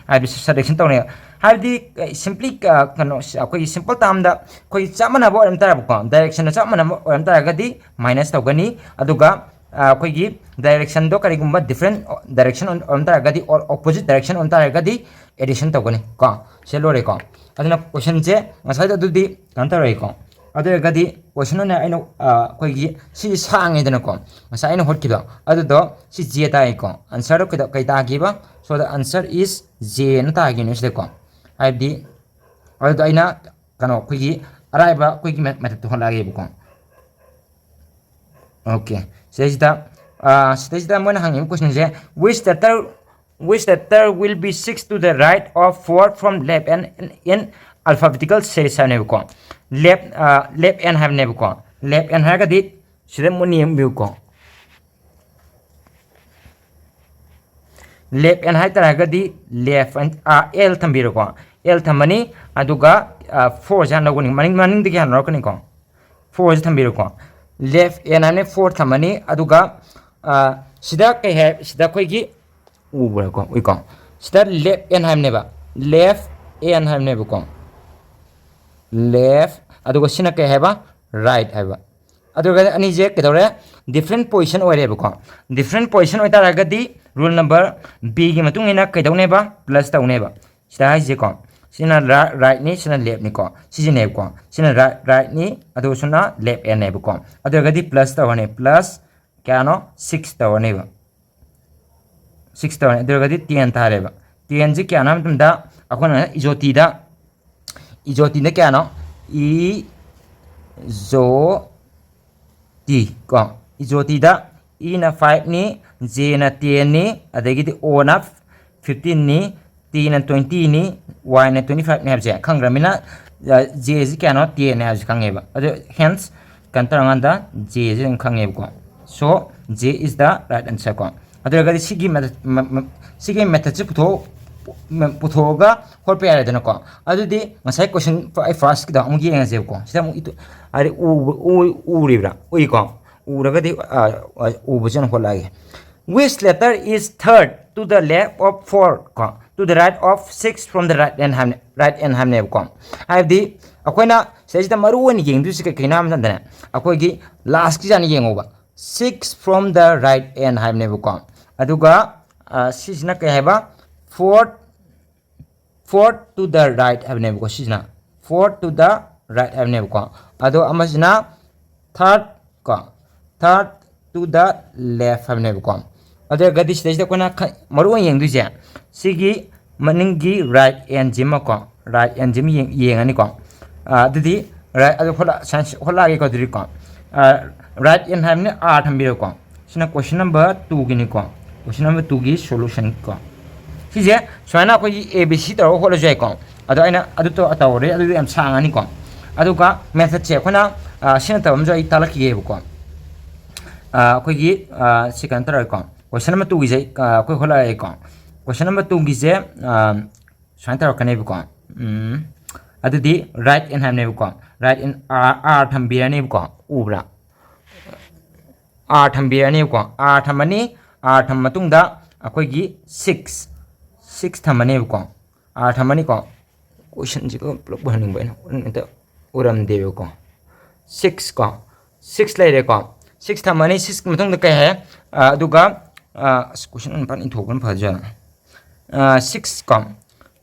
ꯍꯥꯏꯕꯗꯤ ꯁꯕꯇ꯭ꯔꯦꯛꯁꯟ ꯇꯧꯅꯩ꯫ ꯍꯥꯏꯕꯗꯤ ꯁꯤꯝꯄ꯭ꯂꯤ ꯀꯩꯅꯣ ꯑꯩꯈꯣꯏꯒꯤ ꯁꯤꯝꯄꯜ ꯇꯥꯝꯗ ꯑꯩꯈꯣꯏ ꯆꯞ ꯃꯥꯟꯅꯕ ꯑꯣꯏꯔꯝ ꯇꯥꯔꯕꯀꯣ, ꯗꯥꯏꯔꯦꯛꯁꯟꯗ ꯆꯞ ꯃꯥꯟꯅꯕ ꯑꯣꯏꯔꯝ ꯇꯥꯔꯒꯗꯤ ꯃꯥꯏꯅꯁ ꯇꯧꯒꯅꯤ꯫ ꯑꯗꯨꯒ ꯑ, ꯑꯩꯈꯣꯏꯒꯤ ꯗꯥꯏꯔꯦꯛꯁꯟꯗꯣ ꯀꯔꯤꯒꯨꯝꯕ ꯗꯤꯐ꯭ꯔꯦꯟ ꯗꯥꯏꯔꯦꯛꯁꯟ ꯑꯣꯏꯔꯝ ꯇꯥꯔꯒꯗꯤ, ꯑꯣꯔ ꯑꯣꯄꯣꯖꯤꯠ ꯗꯥꯏꯔꯦꯛꯁꯟ ꯑꯣꯏꯔꯝ ꯇꯥꯔꯒꯗꯤ ꯑꯦꯗꯤꯁꯟ ꯇꯧꯒꯅꯤ ꯀꯣ꯫ ꯁꯤ ꯂꯣꯏꯔꯦꯀꯣ꯫ ꯑꯗꯨꯅ ꯀꯣꯏꯁꯟꯁꯦ ꯉꯁꯥꯏꯗ ꯑꯗꯨꯗꯤ ꯀꯩꯅꯣ ꯇꯧꯔꯛꯏꯀꯣ꯫ ꯑꯗꯨ ꯑꯣꯏꯔꯒꯗꯤ ꯀꯣꯏꯁꯟ ꯑꯣꯏꯅ ꯑꯩꯅ ꯑ, ꯑꯩꯈꯣꯏꯒꯤ ꯁꯤ ꯁꯥꯡꯉꯦꯗꯅꯀꯣ, ꯉꯁꯥꯏ ꯑꯩꯅ ꯍꯣꯠꯈꯤꯗꯣ ꯑꯗꯨꯗꯣ ꯁꯤ ꯖꯦ ꯇꯥꯏꯀꯣ꯫ ꯑꯟꯁꯔꯗꯣ ꯀꯩꯗ- ꯀꯩ ꯇꯥꯈꯤꯕ? So the answer is J ꯅ ꯇꯥꯈꯤꯕꯅꯦ ꯁꯤꯗꯀꯣ꯫ ꯍꯥꯏꯕꯗꯤ ꯑꯗꯨꯗꯣ ꯑꯩꯅ ꯀꯩꯅꯣ ꯑꯩꯈꯣꯏꯒꯤ ꯑꯔꯥꯏꯕ ꯑꯩꯈꯣꯏꯒꯤ ꯃꯦꯊꯠꯇꯣ ꯍꯣꯠꯂꯛꯑꯒꯦꯕꯀꯣ꯫ ꯑꯣꯀꯦ꯫ ꯁꯤꯗꯩꯁꯤꯗ ꯑ, ꯁꯤꯗꯩꯁꯤꯗ ꯃꯣꯏꯅ ꯍꯪꯉꯤꯕ ꯀꯣꯏꯁꯟꯁꯦ, which letter which letter will be six to the right of four from left and in alphabetical series ꯍꯥꯏꯕꯅꯦꯕꯀꯣ꯫ ꯂꯦꯐ ꯂꯦꯐ ꯑꯦꯟ ꯍꯥꯏꯕꯅꯦꯕꯀꯣ꯫ ꯂꯦꯐ ꯑꯦꯟ ꯍꯥꯏꯔꯒꯗꯤ ꯁꯤꯗ ꯃꯨꯟꯅ ꯌꯦꯡꯕꯤꯌꯨꯀꯣ꯫ ꯂꯦꯐ ꯑꯦꯟ ꯍꯥꯏ ꯇꯥꯔꯒꯗꯤ ꯂꯦꯐ ꯑꯦꯜ ꯊꯝꯕꯤꯔꯣꯀꯣ꯫ ꯑꯦꯜ ꯊꯝꯃꯅꯤ꯫ ꯑꯗꯨꯒ ꯐꯣꯔꯁꯦ ꯍꯥꯟꯅ ꯂꯧꯒꯅꯤ꯫ ꯃꯅꯤꯡ ꯃꯅꯤꯡꯗꯒꯤ ꯍꯥꯟꯅ ꯂꯧꯔꯛꯀꯅꯤꯀꯣ꯫ ꯐꯣꯔꯁꯦ ꯊꯝꯕꯤꯔꯣꯀꯣ꯫ ꯂꯦꯐ ꯑꯦꯟ ꯍꯥꯏꯅ ꯐꯣꯔ ꯊꯝꯃꯅꯤ꯫ ꯑꯗꯨꯒ ꯑ, ꯁꯤꯗ ꯀꯩ ꯍꯥꯏ, ꯁꯤꯗ ꯑꯩꯈꯣꯏꯒꯤ ꯎꯕ꯭ꯔꯥꯀꯣ? ꯎꯏꯀꯣ? ꯁꯤꯗ ꯂꯦꯐ ꯑꯦꯟ ꯍꯥꯏꯕꯅꯦꯕ꯫ ꯂꯦꯐ ꯑꯦꯟ ꯍꯥꯏꯕꯅꯦꯕꯀꯣ꯫ ꯂꯦꯐ, ꯑꯗꯨꯒ ꯁꯤꯅ ꯀꯩ ꯍꯥꯏꯕ? ꯔꯥꯏꯠ ꯍꯥꯏꯕ꯫ ꯑꯗꯨꯒ ꯑꯅꯤꯁꯦ ꯀꯩꯗꯧꯔꯦ? ꯗꯤꯐ꯭ꯔꯦꯟ ꯄꯣꯖꯤꯁꯟ ꯑꯣꯏꯔꯦꯕꯀꯣ꯫ ꯗꯤꯐ꯭ꯔꯦꯟ ꯄꯣꯖꯤꯁꯟ ꯑꯣꯏꯇꯥꯔꯒꯗꯤ ꯔꯨꯜ ꯅꯝꯕꯔ ꯕꯤꯒꯤ ꯃꯇꯨꯡ ꯏꯟꯅ ꯀꯩꯗꯧꯅꯦꯕ? ꯄ꯭ꯂꯁ ꯇꯧꯅꯦꯕ꯫ ꯁꯤꯗ ꯍꯥꯏꯁꯦꯀꯣ, ꯁꯤꯅ ꯔꯥꯏꯠꯅꯤ, ꯁꯤꯅ ꯂꯦꯐꯅꯤꯀꯣ꯫ ꯁꯤꯁꯤꯅꯦꯕꯀꯣ, ꯁꯤꯅ ꯔꯥꯏꯠꯅꯤ, ꯑꯗꯨꯒ ꯁꯤꯅ ꯂꯦꯐ ꯑꯦꯟꯅꯦꯕꯀꯣ꯫ ꯑꯗꯨ ꯑꯣꯏꯔꯒꯗꯤ ꯄ꯭ꯂꯁ ꯇꯧꯔꯅꯤ꯫ ꯄ꯭ꯂꯁ ꯀꯌꯥꯅꯣ? ꯁꯤꯛꯁ ꯇꯧꯔꯅꯦꯕ꯫ ꯁꯤꯛꯁ ꯇꯧꯔꯅꯤ꯫ ꯑꯗꯨ ꯑꯣꯏꯔꯒꯗꯤ ꯇꯦꯟ ꯇꯥꯔꯦꯕ꯫ ꯇꯦꯟꯁꯤ ꯀꯌꯥꯅꯣ ꯍꯥꯏꯕ ꯃꯇꯝꯗ ꯑꯩꯈꯣꯏꯅ ꯏꯖꯣꯇꯤꯗ, ꯏꯖꯣꯇꯤꯗ ꯀꯌꯥꯅꯣ? ꯏ ꯖꯣ ꯇꯤ ꯀꯣ꯫ ꯏꯖꯣꯇꯤꯗ ꯏꯅ ꯐꯥꯏꯚꯅꯤ, ꯖꯦꯅ ꯇꯦꯟꯅꯤ, ꯑꯗꯒꯤꯗꯤ ꯑꯣꯅ ꯐꯤꯐꯇꯤꯟꯅꯤ, ꯇꯤꯅ ꯇ꯭ꯋꯦꯟꯇꯤꯅꯤ, ꯋꯥꯏꯅ ꯇ꯭ꯋꯦꯟꯇꯤ ꯐꯥꯏꯚꯅꯤ ꯍꯥꯏꯕꯁꯦ ꯈꯪꯈ꯭ꯔꯃꯤꯅ, ꯖꯦꯁꯤ ꯀꯌꯥꯅꯣ? ꯇꯦꯟꯅꯤ ꯍꯥꯏꯕꯁꯦ ꯈꯪꯉꯦꯕ꯫ ꯑꯗꯨ ꯍꯦꯟꯁ ꯀꯩꯅꯣ ꯇꯧꯔꯀꯥꯟꯗ ꯖꯦꯁꯤ ꯑꯗꯨꯝ ꯈꯪꯉꯦꯕꯀꯣ꯫ So J is the right answer ꯀꯣ꯫ ꯑꯗꯨ ꯑꯣꯏꯔꯒꯗꯤ ꯁꯤꯒꯤ method, ꯃ-, ꯃ-, ꯁꯤꯒꯤ methodꯁꯦ ꯄꯨꯊꯣꯛ-, ꯃ-, ꯄꯨꯊꯣꯛꯑꯒ ꯍꯣꯠꯄ ꯌꯥꯔꯦꯗꯅꯀꯣ꯫ ꯑꯗꯨꯗꯤ ꯉꯁꯥꯏ ꯀꯣꯏꯁꯟ ꯑꯩ ꯐꯥꯔꯁꯀꯤꯗꯣ ꯑꯃꯨꯛ ꯌꯦꯡꯉꯁꯦꯕꯀꯣ꯫ ꯁꯤꯗ ꯑꯃꯨꯛ ꯏꯇꯨ-, ꯍꯥꯏꯗꯤ ꯎꯕ-, ꯎ-, ꯎꯔꯤꯕ꯭ꯔꯥ? ꯎꯏꯀꯣ꯫ ꯎꯔꯒꯗꯤ ꯑ, ꯑ, ꯎꯕꯁꯤꯅ ꯍꯣꯠꯂꯛꯑꯒꯦ꯫ Which letter is third to the left of four ꯀꯣ, to the right of six from the right hand ꯍꯥꯏꯕꯅꯦ, right hand ꯍꯥꯏꯕꯅꯦꯕꯀꯣ꯫ ꯍꯥꯏꯕꯗꯤ ꯑꯩꯈꯣꯏꯅ ꯁꯤꯗꯩꯁꯤꯗ ꯃꯔꯨ ꯑꯣꯏꯅ ꯌꯦꯡꯗꯣꯏꯁꯤ ꯀꯩ ꯀꯩꯅꯣ ꯍꯥꯏꯕ ꯃꯇꯝꯗꯅꯦ, ꯑꯩꯈꯣꯏꯒꯤ ꯂꯥꯁꯀꯤꯁꯦ ꯍꯥꯟꯅ ꯌꯦꯡꯉꯣꯕ꯫ Six from the right hand ꯍꯥꯏꯕꯅꯦꯕꯀꯣ꯫ ꯑꯗꯨꯒ ꯑ, ꯁꯤꯁꯤꯅ ꯀꯩ ꯍꯥꯏꯕ? Four, four to the right ꯍꯥꯏꯕꯅꯦꯕꯀꯣ꯫ ꯁꯤꯁꯤꯅ four to the right ꯍꯥꯏꯕꯅꯦꯕꯀꯣ꯫ ꯑꯗꯣ ꯑꯃꯁꯤꯅ third ꯀꯣ, third to the left ꯍꯥꯏꯕꯅꯦꯕꯀꯣ꯫ ꯑꯗꯨ ꯑꯣꯏꯔꯒꯗꯤ ꯁꯤꯗꯩꯁꯤꯗ ꯑꯩꯈꯣꯏꯅ ꯈ-, ꯃꯔꯨ ꯑꯣꯏꯅ ꯌꯦꯡꯗꯣꯏꯁꯦ ꯁꯤꯒꯤ ꯃꯅꯤꯡꯒꯤ right handꯁꯤꯃꯀꯣ, right handꯁꯤꯃ ꯌꯦꯡ-, ꯌꯦꯡꯉꯅꯤꯀꯣ꯫ ꯑ, ꯑꯗꯨꯗꯤ right, ꯑꯗꯨ ꯍꯣꯠꯂ-, ꯁꯥꯏꯟꯁ ꯍꯣꯠꯂꯛꯑꯒꯦꯀꯣ꯫ ꯑꯗꯨꯗꯤꯀꯣ, ꯑ, right hand ꯍꯥꯏꯕꯅꯤ, R ꯊꯝꯕꯤꯔꯣꯀꯣ꯫ ꯁꯤꯅ question number twoꯒꯤꯅꯤꯀꯣ꯫ Question number twoꯒꯤ solution ꯀꯣ꯫ ꯁꯤꯁꯦ ꯁꯨꯃꯥꯏꯅ ꯑꯩꯈꯣꯏꯒꯤ A B C ꯇꯧꯔꯒ ꯍꯣꯠꯂꯁꯨ ꯌꯥꯏꯀꯣ꯫ ꯑꯗꯣ ꯑꯩꯅ ꯑꯗꯨ ꯇꯧ-, ꯇꯧꯔꯦ, ꯑꯗꯨꯗꯤ ꯌꯥꯝ ꯁꯥꯡꯉꯅꯤꯀꯣ꯫ ꯑꯗꯨꯒ methodꯁꯦ ꯑꯩꯈꯣꯏꯅ, ꯑ, ꯁꯤꯖꯤꯟꯅꯗꯕ ꯑꯃꯁꯨ ꯑꯩ ꯇꯥꯛꯂꯛꯈꯤꯒꯦꯕꯀꯣ꯫ ꯑ, ꯑꯩꯈꯣꯏꯒꯤ, ꯑ, ꯁꯤ ꯀꯩꯅꯣ ꯇꯧꯔꯒꯦꯀꯣ꯫ Question number twoꯒꯤꯁꯦ, ꯑ, ꯑꯩꯈꯣꯏ ꯍꯣꯠꯂꯛꯑꯒꯦꯀꯣ꯫ Question number twoꯒꯤꯁꯦ, ꯑ, ꯁꯨꯃꯥꯏꯅ ꯇꯧꯔꯛꯀꯅꯦꯕꯀꯣ꯫ ꯎꯝ, ꯑꯗꯨꯗꯤ right hand ꯍꯥꯏꯕꯅꯦꯕꯀꯣ꯫ Right hand R, R ꯊꯝꯕꯤꯔꯅꯦꯕꯀꯣ꯫ ꯎꯕ꯭ꯔꯥ? R ꯊꯝꯕꯤꯔꯅꯦꯕꯀꯣ꯫ R ꯊꯝꯃꯅꯤ꯫ R ꯊꯝꯃ ꯃꯇꯨꯡꯗ ꯑꯩꯈꯣꯏꯒꯤ six, six ꯊꯝꯃꯅꯦꯕꯀꯣ꯫ R ꯊꯝꯃꯅꯤꯀꯣ꯫ Questionꯁꯤꯒ ꯄꯨꯂꯞ ꯎꯍꯟꯅꯤꯡꯕ ꯑꯩꯅ, ꯑꯝꯇ ꯎꯔꯝꯗꯦꯕꯀꯣ꯫ Six ꯀꯣ, six ꯂꯩꯔꯦꯀꯣ꯫ Six ꯊꯝꯃꯅꯤ꯫ Six ꯃꯇꯨꯡꯗ ꯀꯩ ꯍꯥꯏ? ꯑ, ꯑꯗꯨꯒ, ꯑ, ꯑꯁ, question ꯑꯣꯏꯅ ꯄꯥꯟ ꯏꯊꯣꯛꯄꯅ ꯐꯖꯅ꯫ ꯑ, six ꯀꯣ,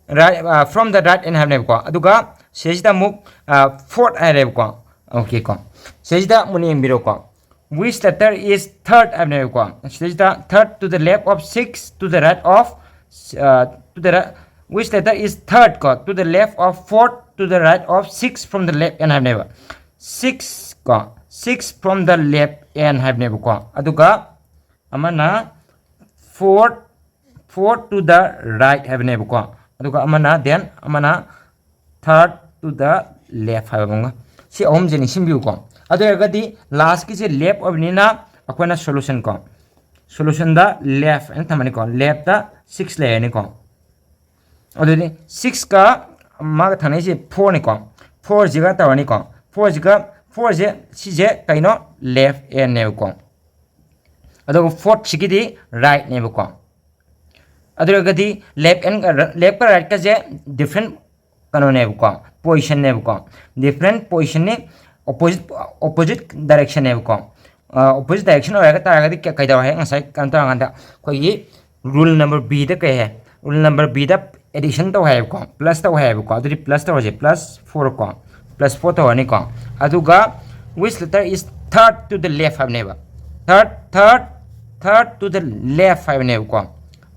right, ꯑ, from the right hand ꯍꯥꯏꯕꯅꯦꯕꯀꯣ꯫ ꯑꯗꯨꯒ ꯁꯤꯗꯩꯁꯤꯗ ꯑꯃꯨꯛ, ꯑ, fourth ꯍꯥꯏꯔꯦꯕꯀꯣ꯫ Okay ꯀꯣ꯫ ꯁꯤꯗꯩꯁꯤꯗ ꯃꯨꯟꯅ ꯌꯦꯡꯕꯤꯔꯣꯀꯣ꯫ Which letter is third ꯍꯥꯏꯕꯅꯦꯕꯀꯣ꯫ ꯁꯤꯗꯩꯁꯤꯗ third to the left of six to the right of, uh, to the right, which letter is third ꯀꯣ, to the left of four to the right of six from the left hand ꯍꯥꯏꯕꯅꯦꯕ꯫ Six ꯀꯣ, six from the left hand ꯍꯥꯏꯕꯅꯦꯕꯀꯣ꯫ ꯑꯗꯨꯒ ꯑꯃꯅ four, four to the right ꯍꯥꯏꯕꯅꯦꯕꯀꯣ꯫ ꯑꯗꯨꯒ ꯑꯃꯅ, then ꯑꯃꯅ third to the left ꯍꯥꯏꯕ ꯑꯃꯒ꯫ ꯁꯤ ꯑꯍꯨꯝꯁꯦ ꯅꯤꯡꯁꯤꯡꯕꯤꯌꯨꯀꯣ꯫ ꯑꯗꯨ ꯑꯣꯏꯔꯒꯗꯤ lastꯀꯤꯁꯦ left ꯑꯣꯏꯕꯅꯤꯅ ꯑꯩꯈꯣꯏꯅ solution ꯀꯣ, solutionꯗ left ꯍꯥꯏꯅ ꯊꯝꯃꯅꯤꯀꯣ꯫ Leftꯇ six ꯂꯩꯔꯅꯤꯀꯣ꯫ ꯑꯗꯨꯗꯤ sixꯀ ꯃꯥꯒ ꯊꯪꯅꯩꯁꯦ fourꯅꯤꯀꯣ꯫ Fourꯁꯤꯒ ꯇꯧꯔꯅꯤꯀꯣ꯫ Fourꯁꯤꯒ ꯐꯣꯔꯁꯦ, ꯁꯤꯁꯦ ꯀꯩꯅꯣ? ꯂꯦꯐ ꯑꯦꯟꯅꯦꯕꯀꯣ꯫ ꯑꯗꯨꯒ ꯐꯣꯔꯠꯁꯤꯒꯤꯗꯤ ꯔꯥꯏꯠꯅꯦꯕꯀꯣ꯫ ꯑꯗꯨ ꯑꯣꯏꯔꯒꯗꯤ ꯂꯦꯐ ꯑꯦꯟ, ꯂꯦꯐꯀ ꯔꯥꯏꯠꯀꯁꯦ ꯗꯤꯐ꯭ꯔꯦꯟ ꯀꯩꯅꯣꯅꯦꯕꯀꯣ, ꯄꯣꯖꯤꯁꯟꯅꯦꯕꯀꯣ꯫ ꯗꯤꯐ꯭ꯔꯦꯟ ꯄꯣꯖꯤꯁꯟꯅꯤ, ꯑꯣꯄꯣꯖꯤꯠ, ꯑꯣꯄꯣꯖꯤꯠ ꯗꯥꯏꯔꯦꯛꯁꯟꯅꯦꯕꯀꯣ꯫ ꯑꯣꯄꯣꯖꯤꯠ ꯗꯥꯏꯔꯦꯛꯁꯟ ꯑꯣꯏꯔꯒ ꯇꯥꯔꯒꯗꯤ ꯀ-, ꯀꯩꯗꯧꯔꯦ? ꯉꯁꯥꯏ ꯀꯩꯅꯣ ꯇꯧꯔꯀꯥꯟꯗ ꯑꯩꯈꯣꯏꯒꯤ ꯔꯨꯜ ꯅꯝꯕꯔ ꯕꯤꯗ ꯀꯩ ꯍꯥꯏ? ꯔꯨꯜ ꯅꯝꯕꯔ ꯕꯤꯗ ꯑꯦꯗꯤꯁꯟ ꯇꯧ ꯍꯥꯏꯌꯦꯕꯀꯣ, ꯄ꯭ꯂꯁ ꯇꯧ ꯍꯥꯏꯌꯦꯕꯀꯣ꯫ ꯑꯗꯨꯗꯤ ꯄ꯭ꯂꯁ ꯇꯧꯔꯁꯦ, ꯄ꯭ꯂꯁ ꯐꯣꯔ ꯀꯣ, ꯄ꯭ꯂꯁ ꯐꯣꯔ ꯇꯧꯔꯅꯤꯀꯣ꯫ ꯑꯗꯨꯒ which letter is third to the left ꯍꯥꯏꯕꯅꯦꯕ꯫ Third, third, third to the left ꯍꯥꯏꯕꯅꯦꯕꯀꯣ꯫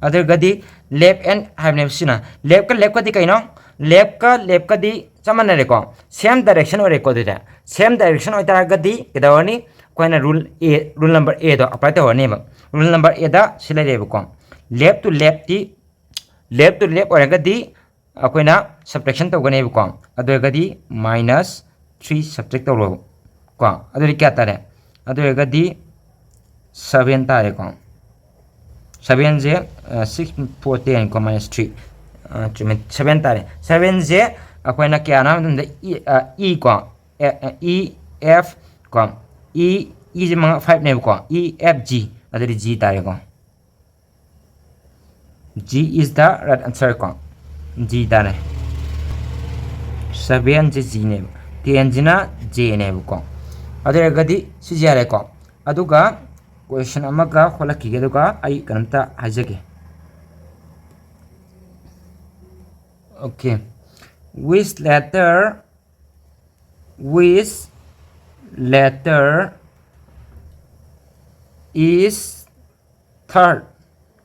ꯑꯗꯨꯒꯗꯤ ꯂꯦꯐ ꯑꯦꯟ ꯍꯥꯏꯕꯅꯦꯕ ꯁꯤꯅ꯫ ꯂꯦꯐꯀ ꯂꯦꯐꯀꯗꯤ ꯀꯩꯅꯣ? ꯂꯦꯐꯀ ꯂꯦꯐꯀꯗꯤ ꯆꯞ ꯃꯥꯟꯅꯔꯦꯀꯣ, ꯁꯦꯝ ꯗꯥꯏꯔꯦꯛꯁꯟ ꯑꯣꯏꯔꯦꯀꯣ꯫ ꯑꯗꯨꯗꯤ ꯁꯦꯝ ꯗꯥꯏꯔꯦꯛꯁꯟ ꯑꯣꯏꯇꯥꯔꯒꯗꯤ ꯀꯩꯗꯧꯔꯅꯤ? ꯑꯩꯈꯣꯏꯅ ꯔꯨꯜ ꯑꯦ, ꯔꯨꯜ ꯅꯝꯕꯔ ꯑꯦꯗꯣ ꯑꯦꯄ꯭ꯂꯥꯏ ꯇꯧꯔꯅꯦꯕ꯫ ꯔꯨꯜ ꯅꯝꯕꯔ ꯑꯦꯗ ꯁꯤ ꯂꯩꯔꯦꯕꯀꯣ, ꯂꯦꯐ ꯇꯨ ꯂꯦꯐꯇꯤ, ꯂꯦꯐ ꯇꯨ ꯂꯦꯐ ꯑꯣꯏꯔꯒꯗꯤ ꯑꯩꯈꯣꯏꯅ ꯁꯕꯇ꯭ꯔꯦꯛꯁꯟ ꯇꯧꯒꯅꯦꯕꯀꯣ꯫ ꯑꯗꯨ ꯑꯣꯏꯔꯒꯗꯤ ꯃꯥꯏꯅꯁ ꯊ꯭ꯔꯤ ꯁꯕꯇ꯭ꯔꯦꯛ ꯇꯧꯔꯣꯕ ꯀꯣ꯫ ꯑꯗꯨꯗꯤ ꯀꯌꯥ ꯇꯥꯔꯦ? ꯑꯗꯨ ꯑꯣꯏꯔꯒꯗꯤ ꯁꯚꯦꯟ ꯇꯥꯔꯦꯀꯣ꯫ ꯁꯚꯦꯟꯁꯦ, ꯁꯤꯛꯁ ꯐꯣꯔ ꯇꯦꯟ ꯀꯣ, ꯃꯥꯏꯅꯁ ꯊ꯭ꯔꯤ꯫ ꯆꯨꯝꯃꯦ, ꯁꯚꯦꯟ ꯇꯥꯔꯦ꯫ ꯁꯚꯦꯟꯁꯦ ꯑꯩꯈꯣꯏꯅ ꯀꯌꯥꯅꯣ ꯍꯥꯏꯕ ꯃꯇꯝꯗ ꯏ, ꯏ ꯀꯣ, ꯏ ꯑꯦꯐ ꯀꯣ, ꯏ, ꯏꯁꯦ ꯃꯉꯥ, ꯐꯥꯏꯚꯅꯦꯕꯀꯣ, ꯏ ꯑꯦꯐ ꯖꯤ, ꯑꯗꯨꯗꯤ ꯖꯤ ꯇꯥꯔꯦꯀꯣ꯫ G is the right answer ꯀꯣ, ꯖꯤ ꯇꯥꯔꯦ꯫ ꯁꯚꯦꯟꯁꯦ ꯖꯤꯅꯦꯕ, ꯇꯦꯟꯁꯤꯅ ꯖꯦꯅꯦꯕꯀꯣ꯫ ꯑꯗꯨ ꯑꯣꯏꯔꯒꯗꯤ ꯁꯤꯁꯦ ꯌꯥꯔꯦꯀꯣ꯫ ꯑꯗꯨꯒ ꯀꯣꯏꯁꯟ ꯑꯃꯒ ꯍꯣꯠꯂꯛꯈꯤꯒꯦ, ꯑꯗꯨꯒ ꯑꯩ ꯀꯩꯅꯣꯝꯇ ꯍꯥꯏꯖꯒꯦ꯫ Okay, which letter, which letter is third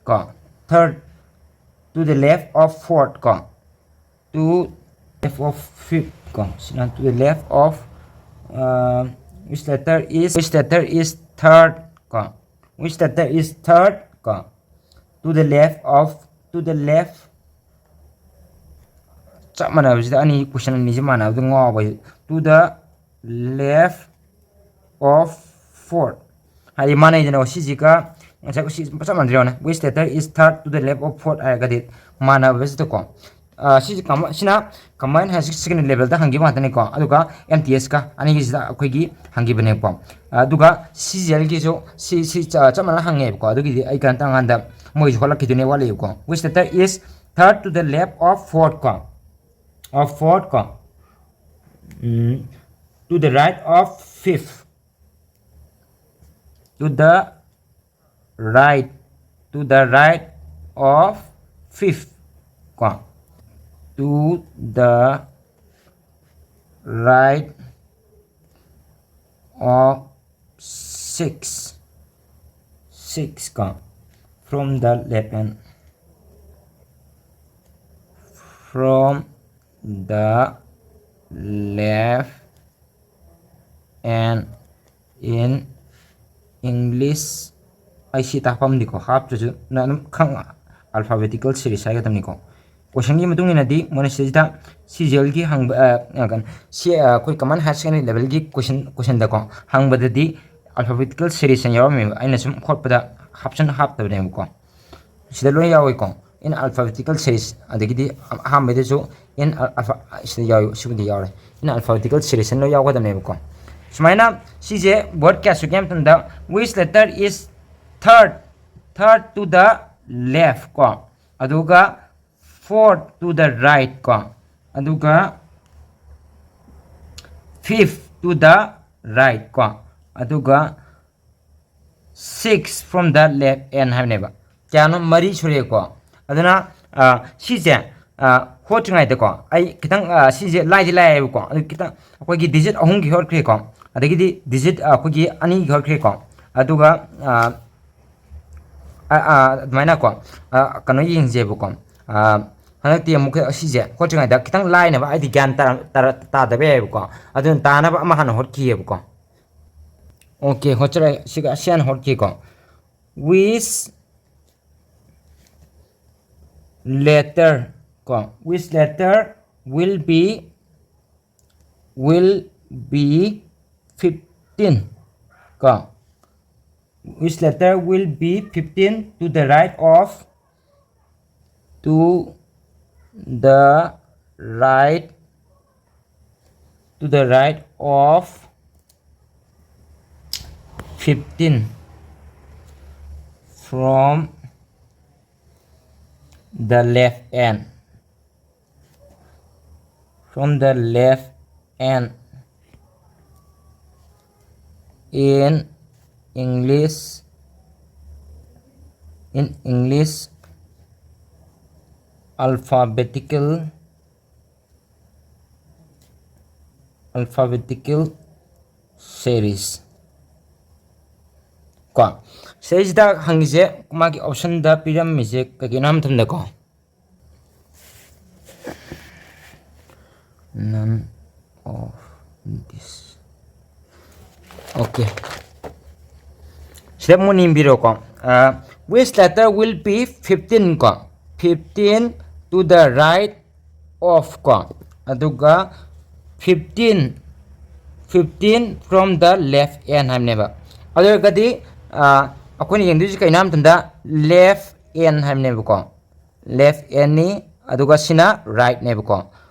ꯀꯣ, third to the left of fourth ꯀꯣ, to left of fifth ꯀꯣ, ꯁꯤꯅ to the left of, uh, which letter is, which letter is third ꯀꯣ, which letter is third ꯀꯣ, to the left of, to the left, ꯆꯞ ꯃꯥꯟꯅꯕꯁꯤꯗ ꯑꯅꯤ, ꯀꯣꯏꯁꯟ ꯑꯅꯤꯁꯤ ꯃꯥꯟꯅꯕꯗ ꯉꯥꯎꯕ꯫ To the left of fourth ꯍꯥꯏꯗꯤ ꯃꯥꯟꯅꯩꯗꯅ, ꯁꯤꯁꯤꯒ ꯉꯁꯥꯏ ꯁꯤ ꯆꯞ ꯃꯥꯟꯅꯗ꯭ꯔꯣ? Which letter is third to the left of fourth ꯍꯥꯏꯔꯒꯗꯤ ꯃꯥꯟꯅꯕꯁꯤꯗꯀꯣ, ꯁꯤꯁꯦ ꯁꯤꯅ combined higher secondary levelꯗ ꯍꯪꯈꯤꯕ ꯉꯥꯛꯇꯅꯤꯀꯣ꯫ ꯑꯗꯨꯒ M T Sꯀ ꯑꯅꯤꯒꯤꯁꯤꯗ ꯑꯩꯈꯣꯏꯒꯤ ꯍꯪꯈꯤꯕꯅꯦꯀꯣ꯫ ꯑꯗꯨꯒ C G Lꯒꯤꯁꯨ ꯁꯤ ꯁꯤ ꯆꯞ ꯃꯥꯟꯅ ꯍꯪꯉꯦꯕꯀꯣ꯫ ꯑꯗꯨꯒꯤꯗꯤ ꯑꯩ ꯀꯩꯅꯣ ꯇꯧꯀꯥꯟꯗ ꯃꯣꯏꯁꯨ ꯍꯣꯠꯂꯛꯈꯤꯗꯣꯏꯅꯦ, ꯋꯥꯠꯂꯤꯕꯀꯣ꯫ Which letter is third to the left of fourth ꯀꯣ, of fourth ꯀꯣ, to the right of fifth, to the right, to the right of fifth ꯀꯣ, to the right of six, six ꯀꯣ, from the left and from the left and in English. ꯑꯩ ꯁꯤ ꯇꯥꯛꯐꯝꯗꯤꯀꯣ ꯍꯥꯞꯇ꯭ꯔꯁꯨ ꯅꯪ ꯑꯗꯨꯝ ꯈꯪ alphabetical series ꯍꯥꯏꯒꯗꯕꯅꯤꯀꯣ꯫ Questionꯒꯤ ꯃꯇꯨꯡ ꯏꯟꯅꯗꯤ ꯃꯣꯏꯅ ꯁꯤꯗꯩꯁꯤꯗ C G Lꯒꯤ ꯍꯪꯕ ꯁꯤ ꯑꯩꯈꯣꯏ combined higher secondary levelꯒꯤ question, questionꯗꯀꯣ ꯍꯪꯕꯗꯗꯤ alphabetical series ꯍꯥꯏꯅ ꯌꯥꯎꯔꯝꯃꯦꯕ꯫ ꯑꯩꯅ ꯁꯨꯝ ꯍꯣꯠꯄꯗ ꯍꯥꯞꯁꯟ ꯍꯥꯞꯇꯕꯅꯦꯕꯀꯣ꯫ ꯁꯤꯗ ꯂꯣꯏ ꯌꯥꯎꯏꯀꯣ, in alphabetical series꯫ ꯑꯗꯒꯤꯗꯤ ꯑꯍꯥꯟꯕꯩꯗꯁꯨ in alpha ꯁꯤꯗ ꯌꯥꯎꯏ, ꯁꯤꯕꯨꯗꯤ ꯌꯥꯎꯔꯦ꯫ In alphabetical series ꯍꯥꯏꯅ ꯂꯣꯏ ꯌꯥꯎꯒꯗꯕꯅꯦꯕꯀꯣ꯫ ꯁꯨꯃꯥꯏꯅ ꯁꯤꯁꯦ word ꯀꯌꯥ ꯁꯨꯒꯦ ꯍꯥꯏꯕ ꯃꯇꯝꯗ, which letter is third, third to the left ꯀꯣ, ꯑꯗꯨꯒ fourth to the right ꯀꯣ, ꯑꯗꯨꯒ fifth to the right ꯀꯣ, ꯑꯗꯨꯒ six from the left and ꯍꯥꯏꯕꯅꯦꯕ꯫ ꯀꯌꯥꯅꯣ? ꯃꯔꯤ ꯁꯨꯔꯦꯀꯣ꯫ ꯑꯗꯨꯅ ꯁꯤꯁꯦ ꯍꯣꯠꯇ꯭ꯔꯤꯉꯩꯗꯀꯣ ꯑꯩ ꯈꯤꯇꯪ, ꯁꯤꯁꯦ ꯂꯥꯏꯗꯤ ꯂꯥꯏꯌꯦꯕꯀꯣ꯫ ꯑꯗꯨ ꯈꯤꯇꯪ ꯑꯩꯈꯣꯏꯒꯤ digit ꯑꯍꯨꯝꯒꯤ ꯍꯣꯠꯈ꯭ꯔꯦꯀꯣ, ꯑꯗꯒꯤꯗꯤ digit ꯑꯩꯈꯣꯏꯒꯤ ꯑꯅꯤꯒꯤ ꯍꯣꯠꯈ꯭ꯔꯦꯀꯣ꯫ ꯑꯗꯨꯒ ꯑꯗꯨꯃꯥꯏꯅꯀꯣ ꯀꯩꯅꯣ ꯌꯦꯡꯁꯦꯕꯀꯣ꯫ ꯍꯟꯗꯛꯇꯤ ꯑꯃꯨꯛꯀ ꯁꯤꯁꯦ ꯍꯣꯠꯇ꯭ꯔꯤꯉꯩꯗ ꯈꯤꯇꯪ ꯂꯥꯏꯅꯕ, ꯍꯥꯏꯗꯤ ꯒ꯭ꯌꯥꯟ ꯇꯥꯗꯕ ꯌꯥꯏꯌꯦꯕꯀꯣ꯫ ꯑꯗꯨꯅ ꯇꯥꯅꯕ ꯑꯃ ꯍꯥꯟꯅ ꯍꯣꯠꯈꯤꯑꯕꯀꯣ꯫ Okay, ꯍꯣꯠꯆꯔꯦ꯫ ꯁꯤꯒ ꯑꯁꯤ ꯍꯥꯟꯅ ꯍꯣꯠꯈꯤꯀꯣ꯫ Which letter ꯀꯣ, which letter will be, will be fifteen ꯀꯣ, which letter will be fifteen to the right of, to the right, to the right of fifteen from the left end, from the left end in English, in English alphabetical, alphabetical series. ꯀꯣ, ꯁꯤꯗꯩꯁꯤꯗ ꯍꯪꯉꯤꯁꯦ, ꯃꯥꯒꯤ option ꯗ ꯄꯤꯔꯝꯃꯤꯁꯦ ꯀꯩꯒꯤꯅꯣ ꯍꯥꯏꯕ ꯃꯇꯝꯗꯀꯣ, none of this. Okay, ꯁꯤꯗ ꯑꯃꯨꯛ ꯌꯦꯡꯕꯤꯔꯣꯀꯣ꯫ Which letter will be fifteen ꯀꯣ, fifteen to the right of ꯀꯣ, ꯑꯗꯨꯒ fifteen, fifteen from the left end ꯍꯥꯏꯕꯅꯦꯕ꯫ ꯑꯗꯨ ꯑꯣꯏꯔꯒꯗꯤ ꯑꯩꯈꯣꯏꯅ ꯌꯦꯡꯗꯣꯏꯁꯤ ꯀꯩꯅꯣ ꯍꯥꯏꯕ ꯃꯇꯝꯗ left end ꯍꯥꯏꯕꯅꯦꯕꯀꯣ, left end ꯅꯤ, ꯑꯗꯨꯒ ꯁꯤꯅ right ꯅꯦꯕꯀꯣ,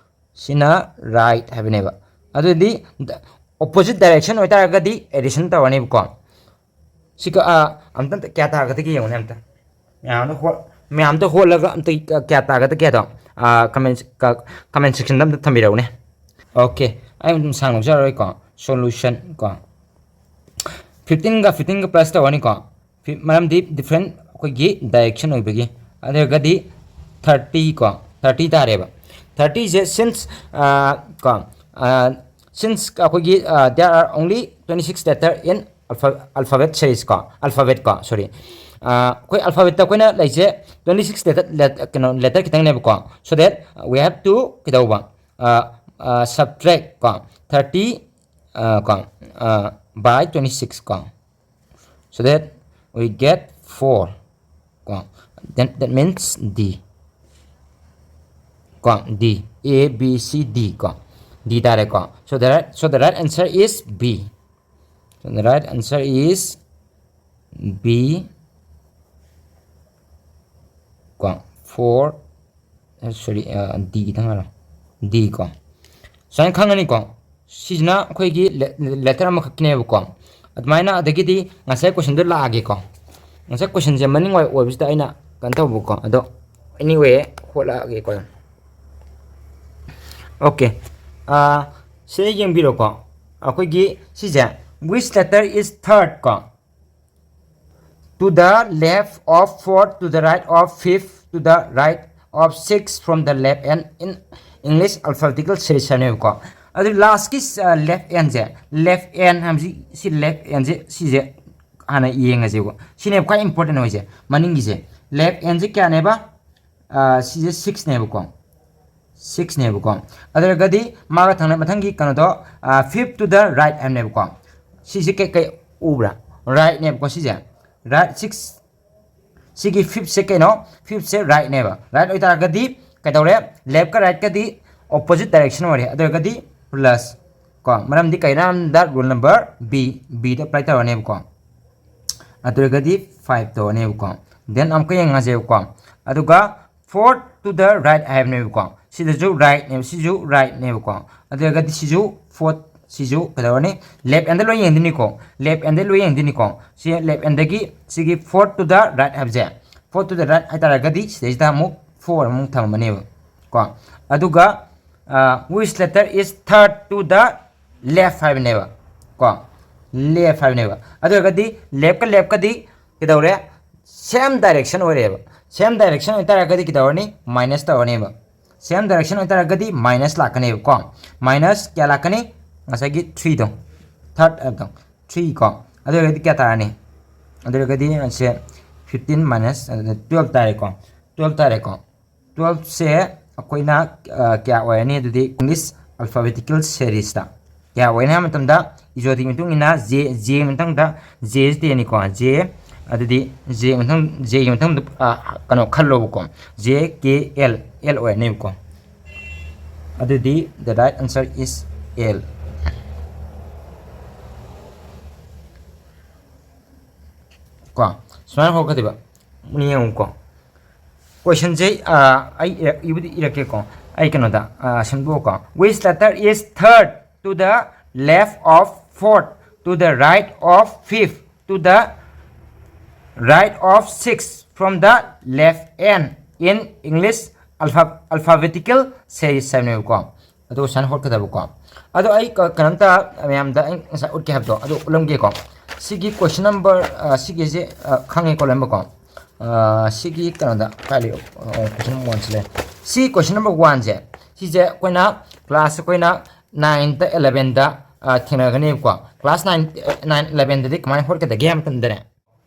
ꯁꯤꯅ right ꯍꯥꯏꯕꯅꯦꯕ꯫ ꯑꯗꯨꯗꯤ opposite direction ꯑꯣꯏꯇꯥꯔꯒꯗꯤ addition ꯇꯧꯔꯅꯦꯕꯀꯣ꯫ ꯁꯤꯒ ꯑꯝꯇ ꯀꯌꯥ ꯇꯥꯔꯒꯗꯒꯦ ꯌꯦꯡꯉꯨꯅꯦ ꯑꯝꯇ꯫ ꯃꯌꯥꯝꯗ ꯍꯣꯠ-, ꯃꯌꯥꯝꯗ ꯍꯣꯠꯂꯒ ꯑꯝꯇ ꯀꯌꯥ ꯇꯥꯔꯒꯗꯒꯦꯗꯣ comment, comment section ꯗ ꯑꯝꯇ ꯊꯝꯕꯤꯔꯛꯎꯅꯦ꯫ Okay, ꯑꯩ ꯑꯗꯨꯝ ꯁꯥꯡ ꯂꯧꯖꯔꯔꯣꯏꯀꯣ꯫ Solution ꯀꯣ, fifteen ꯒ fifteen ꯒ plus ꯇꯧꯔꯅꯤꯀꯣ꯫ ꯐꯤ-, ꯃꯔꯝꯗꯤ different ꯑꯩꯈꯣꯏꯒꯤ direction ꯑꯣꯏꯕꯒꯤ꯫ ꯑꯗꯨ ꯑꯣꯏꯔꯒꯗꯤ thirty ꯀꯣ, thirty ꯇꯥꯔꯦꯕ꯫ Thirty ꯁꯦ since, ꯑꯥ, ꯀꯣ, ꯑꯥ, since ꯑꯩꯈꯣꯏꯒꯤ, ꯑꯥ, there are only twenty six letter in alpha-, alphabet series ꯀꯣ, alphabet ꯀꯣ, sorry꯫ ꯑꯥ, ꯑꯩꯈꯣꯏ alphabet ꯇ ꯑꯩꯈꯣꯏꯅ ꯂꯩꯁꯦ twenty six letter, let-, ꯀꯩꯅꯣ, letter ꯈꯤꯇꯪꯅꯦꯕꯀꯣ꯫ So that we have to ꯀꯩꯗꯧꯕ? ꯑꯥ, ꯑꯥ, subtract ꯀꯣ, thirty, ꯑꯥ, ꯀꯣ, ꯑꯥ, by twenty six ꯀꯣ꯫ So that we get four ꯀꯣ꯫ Then that means D ꯀꯣ, D, A, B, C, D ꯀꯣ, D ꯇꯥꯔꯦꯀꯣ꯫ So the right, so the right answer is B. So the right answer is B ꯀꯣ, four ꯁꯣꯔꯤ, ꯗꯤ ꯈꯤꯇꯪ ꯍꯥꯏꯔꯣ, ꯗꯤ ꯀꯣ꯫ ꯁꯨꯃꯥꯏꯅ ꯈꯪꯉꯅꯤꯀꯣ꯫ ꯁꯤꯁꯤꯅ ꯑꯩꯈꯣꯏꯒꯤ ꯂꯦꯇꯔ ꯑꯃꯈꯛꯀꯤꯅꯦꯕꯀꯣ꯫ ꯑꯗꯨꯃꯥꯏꯅ ꯑꯗꯒꯤꯗꯤ ꯉꯁꯥꯏ ꯀꯣꯏꯁꯟꯗꯣ ꯂꯥꯛꯑꯒꯦꯀꯣ꯫ ꯉꯁꯥꯏ ꯀꯣꯏꯁꯟꯁꯦ ꯃꯅꯤꯡ ꯋꯥꯏ ꯑꯣꯏꯕꯁꯤꯗ ꯑꯩꯅ ꯀꯩꯅꯣ ꯇꯧꯕꯀꯣ꯫ ꯑꯗꯣ anyway ꯍꯣꯠꯂꯛꯑꯒꯦꯀꯣ꯫ ꯑꯣꯀꯦ, ꯁꯤꯗ ꯌꯦꯡꯕꯤꯔꯣꯀꯣ꯫ ꯑꯩꯈꯣꯏꯒꯤ ꯁꯤꯁꯦ, which letter is third ꯀꯣ, to the left of four, to the right of fifth, to the right of six from the left and in English alphabetical series ꯍꯥꯏꯅꯦꯕꯀꯣ꯫ ꯑꯗꯨ ꯂꯥꯁꯀꯤ ꯂꯦꯐ ꯑꯦꯟꯁꯦ, ꯂꯦꯐ ꯑꯦꯟ ꯍꯥꯏꯕꯁꯤ, ꯁꯤ left ꯑꯦꯟꯁꯦ, ꯁꯤꯁꯦ ꯍꯥꯟꯅ ꯌꯦꯡꯉꯁꯦꯕꯀꯣ꯫ ꯁꯤꯅꯦꯕ ꯈ꯭ꯋꯥꯏ important ꯑꯣꯏꯁꯦ꯫ ꯃꯅꯤꯡꯒꯤꯁꯦ, left ꯑꯦꯟꯁꯦ ꯀꯌꯥꯅꯦꯕ? ꯁꯤꯁꯦ ꯁꯤꯛꯁꯅꯦꯕꯀꯣ, ꯁꯤꯛꯁꯅꯦꯕꯀꯣ꯫ ꯑꯗꯨ ꯑꯣꯏꯔꯒꯗꯤ ꯃꯥꯒ ꯊꯪꯅ ꯃꯊꯪꯒꯤ ꯀꯩꯅꯣꯗꯣ, fifth to the right ꯍꯥꯏꯕꯅꯦꯕꯀꯣ꯫ ꯁꯤꯁꯦ ꯀꯩ ꯀꯩ ꯎꯕ꯭ꯔꯥ? ꯔꯥꯏꯠꯅꯦꯕꯀꯣ ꯁꯤꯁꯦ, ꯔꯥꯏꯠ ꯁꯤꯛꯁ꯫ ꯁꯤꯒꯤ ꯐꯤꯐꯁꯦ ꯀꯩꯅꯣ? ꯐꯤꯐꯁꯦ ꯔꯥꯏꯠꯅꯦꯕ꯫ ꯔꯥꯏꯠ ꯑꯣꯏꯇꯥꯔꯒꯗꯤ ꯀꯩꯗꯧꯔꯦ? ꯂꯦꯐꯀ ꯔꯥꯏꯠꯀꯗꯤ ꯑꯣꯄꯣꯖꯤꯠ ꯗꯥꯏꯔꯦꯛꯁꯟ ꯑꯣꯏꯔꯦ꯫ ꯑꯗꯨ ꯑꯣꯏꯔꯒꯗꯤ ꯄ꯭ꯂꯁ ꯀꯣ, ꯃꯔꯝꯗꯤ ꯀꯩꯅꯣ ꯍꯥꯏꯕꯗ ꯔꯨꯜ ꯅꯝꯕꯔ ꯕꯤ, ꯕꯤꯗ ꯑꯦꯄ꯭ꯂꯥꯏ ꯇꯧꯔꯅꯦꯕꯀꯣ꯫ ꯑꯗꯨ ꯑꯣꯏꯔꯒꯗꯤ ꯐꯥꯏꯚ ꯇꯧꯔꯅꯦꯕꯀꯣ꯫ ꯗꯦꯟ ꯑꯃꯨꯛꯀ ꯌꯦꯡꯉꯁꯦꯕꯀꯣ꯫ ꯑꯗꯨꯒ fourth to the right ꯍꯥꯏꯕꯅꯦꯕꯀꯣ꯫ ꯁꯤꯗꯁꯨ ꯔꯥꯏꯠꯅꯦꯕ, ꯁꯤꯁꯨ ꯔꯥꯏꯠꯅꯦꯕꯀꯣ꯫ ꯑꯗꯨ ꯑꯣꯏꯔꯒꯗꯤ ꯁꯤꯁꯨ ꯐꯣꯔꯠ, ꯁꯤꯁꯨ ꯀꯩꯗꯧꯔꯅꯤ? ꯂꯦꯐ ꯑꯦꯟꯗ ꯂꯣꯏ ꯌꯦꯡꯗꯣꯏꯅꯤꯀꯣ꯫ ꯂꯦꯐ ꯑꯦꯟꯗ ꯂꯣꯏ ꯌꯦꯡꯗꯣꯏꯅꯤꯀꯣ꯫ ꯁꯤ ꯂꯦꯐ ꯑꯦꯟꯗꯒꯤ ꯁꯤꯒꯤ fourth to the right ꯍꯥꯏꯕꯁꯦ, fourth to the right ꯍꯥꯏꯇꯥꯔꯒꯗꯤ ꯁꯤꯗꯩꯁꯤꯗ ꯑꯃꯨꯛ ꯐꯣꯔ ꯑꯃꯨꯛ ꯊꯝꯃꯅꯦꯕ ꯀꯣ꯫ ꯑꯗꯨꯒ which letter is third to the left ꯍꯥꯏꯕꯅꯦꯕ ꯀꯣ, ꯂꯦꯐ ꯍꯥꯏꯕꯅꯦꯕ꯫ ꯑꯗꯨ ꯑꯣꯏꯔꯒꯗꯤ ꯂꯦꯐꯀ ꯂꯦꯐꯀꯗꯤ ꯀꯩꯗꯧꯔꯦ? ꯁꯦꯝ ꯗꯥꯏꯔꯦꯛꯁꯟ ꯑꯣꯏꯔꯦꯕ꯫ ꯁꯦꯝ ꯗꯥꯏꯔꯦꯛꯁꯟ ꯑꯣꯏꯇꯥꯔꯒꯗꯤ ꯀꯩꯗꯧꯔꯅꯤ? ꯃꯥꯏꯅꯁ ꯇꯧꯔꯅꯦꯕ꯫ ꯁꯦꯝ ꯗꯥꯏꯔꯦꯛꯁꯟ ꯑꯣꯏꯇꯥꯔꯒꯗꯤ ꯃꯥꯏꯅꯁ ꯂꯥꯛꯀꯅꯦꯕꯀꯣ꯫ ꯃꯥꯏꯅꯁ ꯀꯌꯥ ꯂꯥꯛꯀꯅꯤ? ꯉꯁꯥꯏꯒꯤ ꯊ꯭ꯔꯤꯗꯣ, ꯊꯥꯔꯠ ꯍꯥꯏꯕꯗꯣ, ꯊ꯭ꯔꯤ ꯀꯣ꯫ ꯑꯗꯨ ꯑꯣꯏꯔꯒꯗꯤ ꯀꯌꯥ ꯇꯥꯔꯅꯤ? ꯑꯗꯨ ꯑꯣꯏꯔꯒꯗꯤ ꯁꯦ ꯐꯤꯐꯇꯤꯟ ꯃꯥꯏꯅꯁ ꯇꯨꯌꯦꯜꯞ ꯇꯥꯔꯦꯀꯣ꯫ ꯇꯨꯌꯦꯜꯞ ꯇꯥꯔꯦꯀꯣ꯫ ꯇꯨꯌꯦꯜꯞꯁꯦ ꯑꯩꯈꯣꯏꯅ ꯀꯌꯥ ꯑꯣꯏꯔꯅꯤ? ꯑꯗꯨꯗꯤ ꯏꯪꯂꯤꯁ ꯑꯜꯐꯥꯕꯦꯇꯤꯀꯦꯜ ꯁꯦꯔꯤꯁꯇ ꯀꯌꯥ ꯑꯣꯏꯅꯤ ꯍꯥꯏꯕ ꯃꯇꯝꯗ, ꯏꯖꯣꯗꯤꯒꯤ ꯃꯇꯨꯡ ꯏꯟꯅ ꯖꯦ, ꯖꯦ ꯃꯊꯪꯗ, ꯖꯦꯁꯤ ꯇꯦꯟꯅꯤꯀꯣ, ꯖꯦ, ꯑꯗꯨꯗꯤ ꯖꯦ ꯃꯊꯪ, ꯖꯦꯒꯤ ꯃꯊꯪꯗ ꯀꯩꯅꯣ ꯈꯜꯂꯣꯕꯀꯣ, ꯖꯦ ꯀꯦ ꯑꯦꯜ, ꯑꯦꯜ ꯑꯣꯏꯔꯅꯦꯕꯀꯣ꯫ ꯑꯗꯨꯗꯤ the right answer is L ꯀꯣ꯫ ꯁꯨꯃꯥꯏꯅ ꯍꯧꯔꯛꯀꯗꯣꯏꯕ꯫ ꯌꯦꯡꯉꯨꯀꯣ꯫ Questionꯁꯦ ꯑꯩ ꯏꯕꯨꯗꯤ ꯏꯔꯛꯀꯦꯀꯣ, ꯑꯩ ꯀꯩꯅꯣꯗ ꯁꯦꯝꯗꯣꯛꯑꯣꯀꯣ. Which letter is third to the left of fourth to the right of fifth to the right of six from the left end in English alpha alphabetical series ꯍꯥꯏꯕꯅꯦꯕꯀꯣ. ꯑꯗꯨꯒ ꯁꯨꯃꯥꯏꯅ ꯍꯣꯠꯀꯗꯕꯀꯣ. ꯑꯗꯣ ꯑꯩ ꯀꯩꯅꯣꯝꯇ ꯃꯌꯥꯝꯗ ꯑꯩ ꯉꯁꯥꯏ ꯎꯠꯀꯦ ꯍꯥꯏꯕꯗꯣ ꯑꯗꯨ ꯎꯠꯂꯝꯒꯦꯀꯣ. ꯁꯤꯒꯤ question number, ꯁꯤꯒꯤꯁꯦ ꯈꯪꯉꯦꯀꯣ ꯂꯣꯏꯅꯃꯛꯀꯣ. ꯁꯤꯒꯤ ꯀꯩꯅꯣꯗ ꯀꯥꯏ ꯂꯩ? Question number one ꯁꯤ ꯂꯩ. ꯁꯤ question number one ꯁꯦ, ꯁꯤꯁꯦ ꯑꯩꯈꯣꯏꯅ class ꯑꯩꯈꯣꯏꯅ ninth eleventh ꯊꯦꯡꯅꯒꯅꯦꯕꯀꯣ. Class nine nine eleventh ꯗꯗꯤ ꯀꯃꯥꯏꯅ ꯍꯣꯠꯀꯗꯒꯦ ꯍꯥꯏꯕ ꯃꯇꯝꯗꯅꯦ,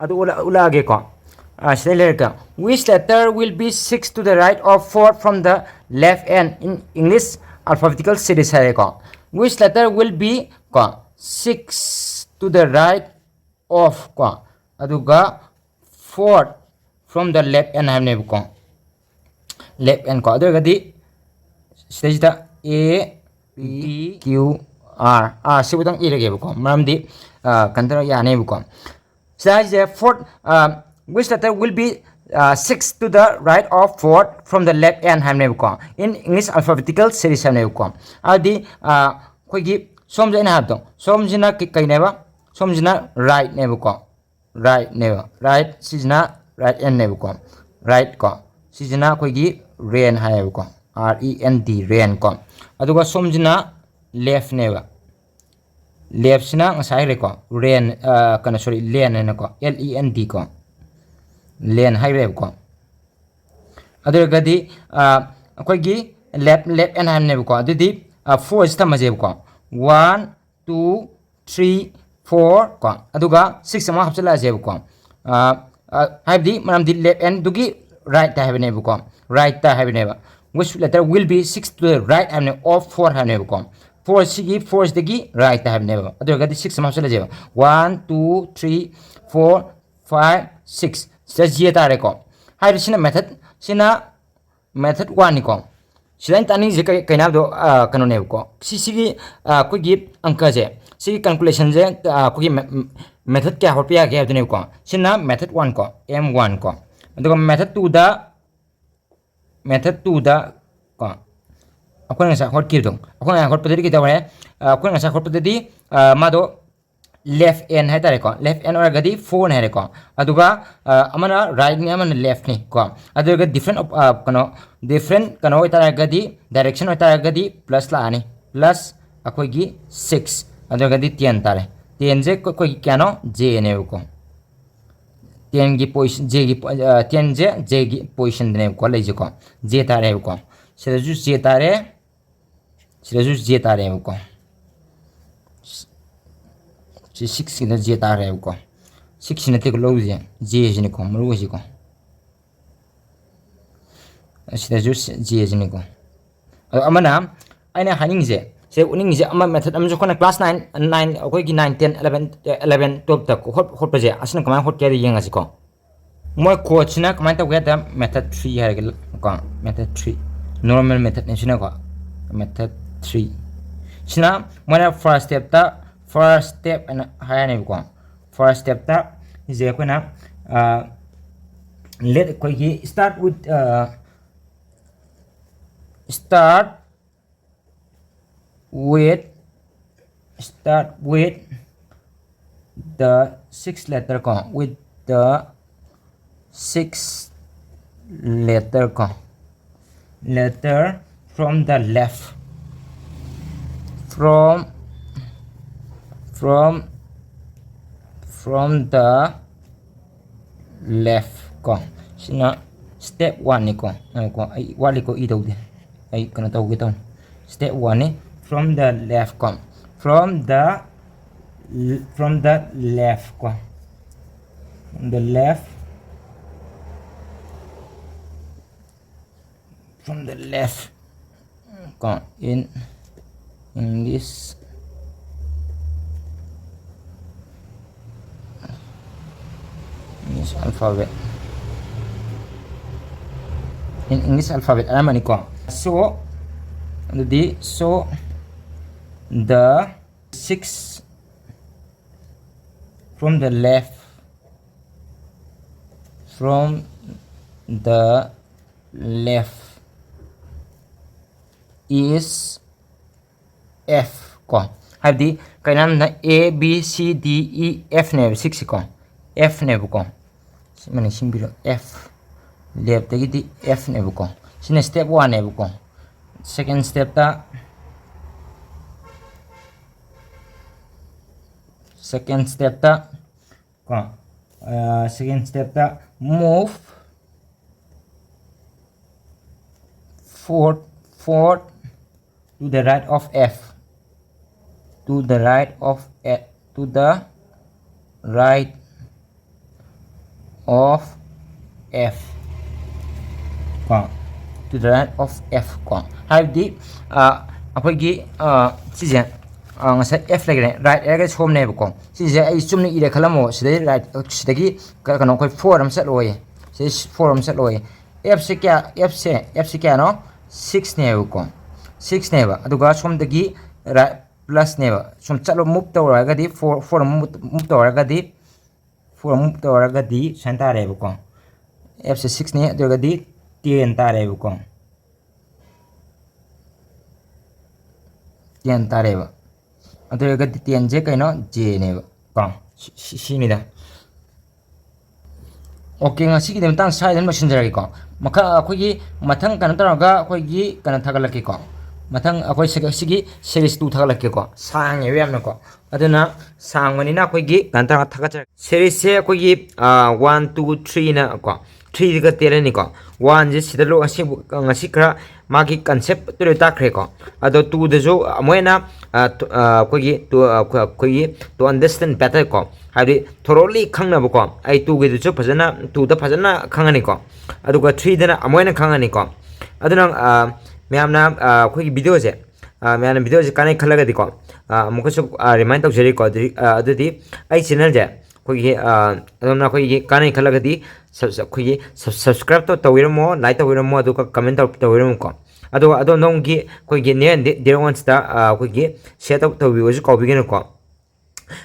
ꯑꯗꯨ ꯎꯠꯂꯛꯑꯒꯦꯀꯣ. ꯁꯤꯗꯩ ꯂꯩꯔꯒ, which letter will be six to the right of four from the left end in English alphabetical series ꯍꯥꯏꯔꯦꯀꯣ. Which letter will be ꯀꯣ, six to the right of ꯀꯣ, ꯑꯗꯨꯒ four from the left end ꯍꯥꯏꯕꯅꯦꯕꯀꯣ. Left end ꯀꯣ. ꯑꯗꯨ ꯑꯣꯏꯔꯒꯗꯤ ꯁꯤꯗꯩꯁꯤꯗ A, B, Q, R, R ꯁꯤꯕꯨꯗꯪ ꯏꯔꯒꯦꯕꯀꯣ, ꯃꯔꯝꯗꯤ ꯀꯩꯅꯣ ꯇꯧꯔ ꯌꯥꯅꯦꯕꯀꯣ. ꯁꯤꯗ ꯍꯥꯏꯁꯦ fourth, which letter will be six to the right of four from the left end ꯍꯥꯏꯕꯅꯦꯕꯀꯣ, in English alphabetical series ꯍꯥꯏꯕꯅꯦꯕꯀꯣ. ꯑꯗꯨꯗꯤ ꯑꯩꯈꯣꯏꯒꯤ ꯁꯣꯝꯁꯦ ꯑꯩꯅ ꯍꯥꯏꯕꯗꯣ, ꯁꯣꯝꯁꯤꯅ ꯀꯩꯅꯦꯕ? ꯁꯣꯝꯁꯤꯅ right ꯅꯦꯕꯀꯣ. Right ꯅꯦꯕ. Right ꯁꯤꯁꯤꯅ right end ꯅꯦꯕꯀꯣ. Right ꯀꯣ. ꯁꯤꯁꯤꯅ ꯑꯩꯈꯣꯏꯒꯤ rend ꯍꯥꯏꯌꯦꯕꯀꯣ. R E N D, rend ꯀꯣ. ꯑꯗꯨꯒ ꯁꯣꯝꯁꯤꯅ left ꯅꯦꯕ. Left ꯁꯤꯅ ꯉꯁꯥꯏ ꯍꯥꯏꯈ꯭ꯔꯦꯀꯣ, rend, ꯀꯩꯅꯣ, sorry, lend ꯍꯥꯏꯅꯀꯣ, L E N D ꯀꯣ. Lend ꯍꯥꯏꯈ꯭ꯔꯦꯕꯀꯣ. ꯑꯗꯨ ꯑꯣꯏꯔꯒꯗꯤ ꯑꯩꯈꯣꯏꯒꯤ left, left end ꯍꯥꯏꯕꯅꯦꯕꯀꯣ. ꯑꯗꯨꯗꯤ four ꯁꯤ ꯊꯝꯃꯁꯦꯕꯀꯣ. One, two, three, four ꯀꯣ, ꯑꯗꯨꯒ six ꯑꯃ ꯍꯥꯞꯆꯤꯜꯂꯛꯑꯁꯦꯕꯀꯣ. ꯍꯥꯏꯕꯗꯤ ꯃꯔꯝꯗꯤ left end ꯗꯨꯒꯤ right ꯇ ꯍꯥꯏꯕꯅꯦꯕꯀꯣ. Right ꯇ ꯍꯥꯏꯕꯅꯦꯕ. Which letter will be six to the right ꯍꯥꯏꯕꯅꯦ, of four ꯍꯥꯏꯕꯅꯦꯕꯀꯣ. Four ꯁꯤꯒꯤ, four ꯁꯤꯗꯒꯤ right ꯇ ꯍꯥꯏꯕꯅꯦꯕ. ꯑꯗꯨ ꯑꯣꯏꯔꯒꯗꯤ six ꯑꯃ ꯍꯥꯞꯆꯤꯜꯂꯁꯦꯕ. One, two, three, four, five, six. ꯁꯤꯗ ꯖꯦ ꯇꯥꯔꯦꯀꯣ. ꯍꯥꯏꯔꯤꯁꯤꯅ method, ꯁꯤꯅ method one ꯅꯤꯀꯣ. ꯁꯤꯗ ꯑꯩꯅ ꯇꯥꯛꯅꯤꯡꯉꯤꯁꯦ ꯀꯩ, ꯀꯩꯅꯣ ꯍꯥꯏꯕꯗꯣ, ꯀꯩꯅꯣꯅꯦꯕꯀꯣ, ꯁꯤ, ꯁꯤꯒꯤ ꯑꯩꯈꯣꯏꯒꯤ ꯑꯪꯀꯁꯦ, ꯁꯤꯒꯤ calculation ꯁꯦ ꯑꯩꯈꯣꯏꯒꯤ method ꯀꯌꯥ ꯍꯣꯠꯄ ꯌꯥꯒꯦ ꯍꯥꯏꯕꯗꯨꯅꯦꯕꯀꯣ. ꯁꯤꯅ method one ꯀꯣ, M one ꯀꯣ. ꯑꯗꯨꯒ method two ꯗ method two ꯗ ꯀꯣ, ꯑꯩꯈꯣꯏꯅ ꯉꯁꯥꯏ ꯍꯣꯠꯈꯤꯕꯗꯣ, ꯑꯩꯈꯣꯏꯅ ꯉꯁꯥꯏ ꯍꯣꯠꯄꯗꯗꯤ ꯀꯩꯗꯧꯔꯦ? ꯑ, ꯑꯩꯈꯣꯏꯅ ꯉꯁꯥꯏ ꯍꯣꯠꯄꯗꯗꯤ, ꯑ, ꯃꯥꯗꯣ left n ꯍꯥꯏꯇꯥꯔꯦꯀꯣ, left n ꯑꯣꯏꯔꯒꯗꯤ four ꯅꯤ ꯍꯥꯏꯔꯦꯀꯣ, ꯑꯗꯨꯒ, ꯑ, ꯑꯃꯅ right ꯅꯤ, ꯑꯃꯅ left ꯅꯤ ꯀꯣ, ꯑꯗꯨꯒ different, ꯑ, ꯀꯩꯅꯣ, different ꯀꯩꯅꯣ ꯑꯣꯏꯇꯥꯔꯒꯗꯤ, direction ꯑꯣꯏꯇꯥꯔꯒꯗꯤ plus ꯂꯥꯛꯑꯅꯤ, plus ꯑꯩꯈꯣꯏꯒꯤ six, ꯑꯗꯨꯒꯗꯤ ten ꯇꯥꯔꯦ꯫ Ten ꯁꯦ ꯑꯩꯈꯣꯏꯒꯤ ꯀꯌꯥꯅꯣ? J ꯅꯦꯕꯀꯣ꯫ Ten ꯒꯤ position, J ꯒꯤ, ꯑ, ten ꯁꯦ J ꯒꯤ position ꯗꯅꯦꯕꯀꯣ ꯂꯩꯁꯦꯀꯣ, J ꯇꯥꯔꯦꯕꯀꯣ꯫ ꯁꯤꯗꯁꯨ J ꯇꯥꯔꯦ, ꯁꯤꯗꯁꯨ J ꯇꯥꯔꯦꯕꯀꯣ꯫ ꯁꯤ six ꯁꯤꯗ J ꯇꯥꯔꯦꯕꯀꯣ꯫ Six ꯁꯤ ꯅꯠꯇꯦꯀꯣ ꯂꯧꯔꯤꯁꯦ, J ꯁꯤꯅꯤꯀꯣ ꯃꯔꯨ ꯑꯣꯏꯁꯤꯀꯣ꯫ ꯑꯁꯤꯗꯁꯨ J ꯁꯤꯅꯤꯀꯣ꯫ ꯑꯗꯣ ꯑꯃꯅ, ꯑꯩꯅ ꯍꯥꯏꯅꯤꯡꯉꯤꯁꯦ, ꯁꯤꯗ ꯎꯠꯅꯤꯡꯉꯤꯁꯦ ꯑꯃ method ꯑꯃꯁꯨ ꯑꯩꯈꯣꯏꯅ class nine, nine, ꯑꯩꯈꯣꯏꯒꯤ nine, ten, eleven, eleven, twelve ꯇ ꯍꯣꯠ-, ꯍꯣꯠꯄꯁꯦ, ꯑꯁꯤꯅ ꯀꯃꯥꯏꯅ ꯍꯣꯠꯀꯦ ꯍꯥꯏꯗꯣ ꯌꯦꯡꯉꯁꯤꯀꯣ꯫ ꯃꯣꯏ code ꯁꯤꯅ ꯀꯃꯥꯏꯅ ꯇꯧꯒꯦ ꯍꯥꯏꯗ, method three ꯍꯥꯏꯔꯒ ꯀꯣ, method three, normal method ꯅꯤ ꯁꯤꯅꯀꯣ, method three꯫ ꯁꯤꯅ ꯃꯣꯏꯅ first step ꯇ, first step ꯍꯥꯏꯅ ꯍꯥꯏꯔꯅꯦꯕꯀꯣ꯫ First step ꯇ ꯁꯤꯁꯦ ꯑꯩꯈꯣꯏꯅ, ꯑ, let, ꯑꯩꯈꯣꯏꯒꯤ start with, ꯑ, start with, start with the six letter ꯀꯣ, with the six letter ꯀꯣ, letter from the left, from, from, from the left ꯀꯣ꯫ ꯁꯤꯅ step one ꯅꯤꯀꯣ꯫ ꯉꯥꯏꯈꯣꯀꯣ, ꯑꯩ ꯋꯥꯠꯂꯤꯀꯣ, ꯏ ꯇꯧꯗꯦ꯫ ꯑꯩ ꯀꯩꯅꯣ ꯇꯧꯒꯦ ꯇꯧꯅꯤ꯫ Step one ꯅꯤ, from the left ꯀꯣ꯫ From the, from the left ꯀꯣ꯫ From the left, from the left ꯀꯣ, in English, English alphabet, in English alphabet ꯑꯅꯝꯕꯅꯤꯀꯣ꯫ So, ꯑꯗꯨꯗꯤ, so the six from the left, from the left is F ꯀꯣ꯫ ꯍꯥꯏꯕꯗꯤ ꯀꯩꯅꯣꯝꯅ A B C D E F ꯅꯦꯕ six ꯁꯤꯀꯣ꯫ F ꯅꯦꯕꯀꯣ꯫ ꯁꯤꯃ ꯅꯤꯡꯁꯤꯡꯕꯤꯔꯣ, F꯫ Left ꯇꯒꯤꯗꯤ F ꯅꯦꯕꯀꯣ꯫ ꯁꯤꯅ step one ꯅꯦꯕꯀꯣ꯫ Second step ꯇ, second step ꯇ ꯀꯣ, ꯑ, second step ꯇ move four, four to the right of F, to the right of F, to the right of F ꯀꯣ, to the right of F ꯀꯣ꯫ ꯍꯥꯏꯕꯗꯤ, ꯑ, ꯑꯩꯈꯣꯏꯒꯤ, ꯑ, ꯁꯤꯁꯦ, ꯑ, ꯉꯁꯥꯏ F ꯂꯩꯈ꯭ꯔꯦ, right ꯍꯥꯏꯔꯒ ꯁꯣꯝꯅꯦꯕꯀꯣ꯫ ꯁꯤꯁꯦ ꯑꯩ ꯆꯨꯝꯅ ꯏꯔꯦ ꯈꯜꯂꯝꯃꯣ꯫ ꯁꯤꯗꯩ right, ꯁꯤꯗꯒꯤ ꯀ-, ꯀꯩꯅꯣ, ꯑꯩꯈꯣꯏ four ꯑꯃ ꯆꯠꯂꯣꯏꯌꯦ꯫ ꯁꯤꯗꯩ four ꯑꯃ ꯆꯠꯂꯣꯏꯌꯦ꯫ F ꯁꯦ ꯀꯌꯥ, F ꯁꯦ, F ꯁꯦ ꯀꯌꯥꯅꯣ? Six ꯅꯦꯕꯀꯣ꯫ Six ꯅꯦꯕ꯫ ꯑꯗꯨꯒ ꯁꯣꯝꯗꯒꯤ right, plus ꯅꯦꯕ꯫ ꯁꯨꯝ ꯆꯠꯂꯣ, move ꯇꯧꯔꯒꯗꯤ four, four ꯑꯃ move, move ꯇꯧꯔꯒꯗꯤ, four ꯑꯃ move ꯇꯧꯔꯒꯗꯤ ꯁꯨꯃꯥꯏꯅ ꯇꯥꯔꯦꯕꯀꯣ꯫ F ꯁꯦ six ꯅꯦ, ꯑꯗꯨ ꯑꯣꯏꯔꯒꯗꯤ ten ꯇꯥꯔꯦꯕꯀꯣ꯫ Ten ꯇꯥꯔꯦꯕ꯫ ꯑꯗꯨ ꯑꯣꯏꯔꯒꯗꯤ ten ꯁꯦ ꯀꯩꯅꯣ? J ꯅꯦꯕ ꯀꯣ꯫ ꯁꯤ, ꯁꯤ, ꯁꯤꯅꯤꯗ꯫ OK, ꯉꯁꯤꯒꯤꯗꯤ ꯃꯇꯥꯡ ꯁ꯭ꯋꯥꯏꯗ ꯑꯗꯨꯝ ꯂꯣꯏꯁꯤꯟꯖꯔꯒꯦꯀꯣ꯫ ꯃꯈꯥ ꯑꯩꯈꯣꯏꯒꯤ ꯃꯊꯪ ꯀꯩꯅꯣ ꯇꯧꯔꯒ ꯑꯩꯈꯣꯏꯒꯤ ꯀꯩꯅꯣ ꯊꯥꯒꯠꯂꯛꯀꯦꯀꯣ꯫ ꯃꯊꯪ ꯑꯩꯈꯣꯏ ꯁꯤ-, ꯁꯤꯒꯤ series two ꯊꯥꯒꯠꯂꯛꯀꯦꯀꯣ꯫ ꯁꯥꯡꯉꯦꯕ ꯌꯥꯝꯅꯀꯣ꯫ ꯑꯗꯨꯅ ꯁꯥꯡꯕꯅꯤꯅ ꯑꯩꯈꯣꯏꯒꯤ ꯀꯩꯅꯣ ꯇꯧꯔꯒ ꯊꯥꯒꯠꯆꯔꯛꯀꯦ꯫ Series ꯁꯦ ꯑꯩꯈꯣꯏꯒꯤ, ꯑ, one, two, three ꯅ ꯀꯣ, three ꯗꯒ ten ꯅꯤꯀꯣ꯫ One ꯁꯦ ꯁꯤꯗ ꯂꯣ-, ꯑꯁꯤ, ꯉꯁꯤ ꯈꯔ ꯃꯥꯒꯤ concept ꯇꯨ ꯂꯣꯏ ꯇꯥꯛꯈ꯭ꯔꯦꯀꯣ꯫ ꯑꯗꯣ two ꯗꯁꯨ ꯑꯃꯨꯛ ꯍꯦꯟꯅ, ꯑ, ꯇꯨ-, ꯑ, ꯑꯩꯈꯣꯏꯒꯤ ꯇꯨ-, ꯑ, ꯑꯩꯈꯣꯏ-, ꯑꯩꯈꯣꯏꯒꯤ to understand better ꯀꯣ, ꯍꯥꯏꯕꯗꯤ thoroughly ꯈꯪꯅꯕꯀꯣ꯫ ꯑꯩ two ꯒꯤꯗꯨꯁꯨ ꯐꯖꯅ, two ꯗ ꯐꯖꯅ ꯈꯪꯉꯅꯤꯀꯣ꯫ ꯑꯗꯨꯒ three ꯗꯅ ꯑꯃꯨꯛ ꯍꯦꯟꯅ ꯈꯪꯉꯅꯤꯀꯣ꯫ ꯑꯗꯨꯅ, ꯑ, ꯃꯌꯥꯝꯅ, ꯑ, ꯑꯩꯈꯣꯏꯒꯤ video ꯁꯦ, ꯑ, ꯃꯌꯥꯝꯅ video ꯁꯦ ꯀꯥꯟꯅꯩ ꯈꯜꯂꯒꯗꯤꯀꯣ, ꯑ, ꯑꯃꯨꯛꯀꯁꯨ, ꯑ, remind ꯇꯧꯖꯔꯤꯀꯣ꯫ ꯑꯗꯨꯗꯤ, ꯑ, ꯑꯗꯨꯗꯤ ꯑꯩ channel ꯁꯦ ꯑꯩꯈꯣꯏꯒꯤ, ꯑ, ꯑꯗꯣꯝꯅ ꯑꯩꯈꯣꯏꯒꯤ ꯀꯥꯟꯅꯩ ꯈꯜꯂꯒꯗꯤ subs-, ꯑꯩꯈꯣꯏꯒꯤ sub-, subscribe ꯇꯧ-, ꯇꯧꯕꯤꯔꯝꯃꯣ, like ꯇꯧꯕꯤꯔꯝꯃꯣ, ꯑꯗꯨꯒ comment ꯇꯧ-, ꯇꯧꯕꯤꯔꯝꯃꯨꯀꯣ꯫ ꯑꯗꯨꯒ ꯑꯗꯣꯝ, ꯑꯗꯣꯝꯒꯤ ꯑꯩꯈꯣꯏꯒꯤ near and dear ones ꯇ, ꯑ, ꯑꯩꯈꯣꯏꯒꯤ share ꯇꯧ-, ꯇꯧꯕꯤꯌꯣꯁꯨ ꯀꯥꯎꯕꯤꯒꯅꯨꯀꯣ꯫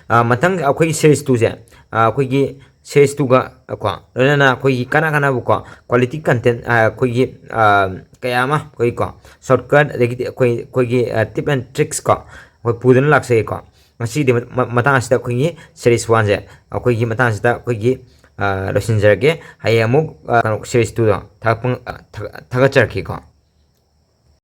ꯑ, ꯃꯊꯪ ꯑꯩꯈꯣꯏꯒꯤ series two ꯁꯦ, ꯑ, ꯑꯩꯈꯣꯏꯒꯤ series two ꯒ ꯀꯣ, ꯂꯣꯏꯅꯅ ꯑꯩꯈꯣꯏꯒꯤ ꯀꯥꯟꯅ ꯀꯥꯟꯅꯕꯀꯣ, quality content, ꯑꯩꯈꯣꯏꯒꯤ ꯀꯌꯥ ꯑꯃ, ꯑꯩꯈꯣꯏꯒꯤ ꯀꯣ, shortcut, ꯑꯗꯒꯤꯗꯤ ꯑꯩꯈꯣꯏ ꯑꯩꯈꯣꯏꯒꯤ tip and tricks ꯀꯣ, ꯑꯩꯈꯣꯏ ꯄꯨꯗꯨꯅ ꯂꯥꯛꯆꯒꯦꯀꯣ꯫ ꯉꯁꯤꯗꯤ ꯃꯇꯥꯡ ꯑꯁꯤꯗ ꯑꯩꯈꯣꯏꯒꯤ series one ꯁꯦ ꯑꯩꯈꯣꯏꯒꯤ ꯃꯇꯥꯡ ꯑꯁꯤꯗ ꯑꯩꯈꯣꯏꯒꯤ ꯂꯣꯏꯁꯤꯟꯖꯔꯒꯦ꯫ ꯍꯌꯦꯡ ꯑꯃꯨꯛ ꯀꯩꯅꯣ series two ꯗꯣ ꯊꯥꯒꯠꯄ, ꯊꯥꯒꯠꯆꯔꯛꯀꯦꯀꯣ꯫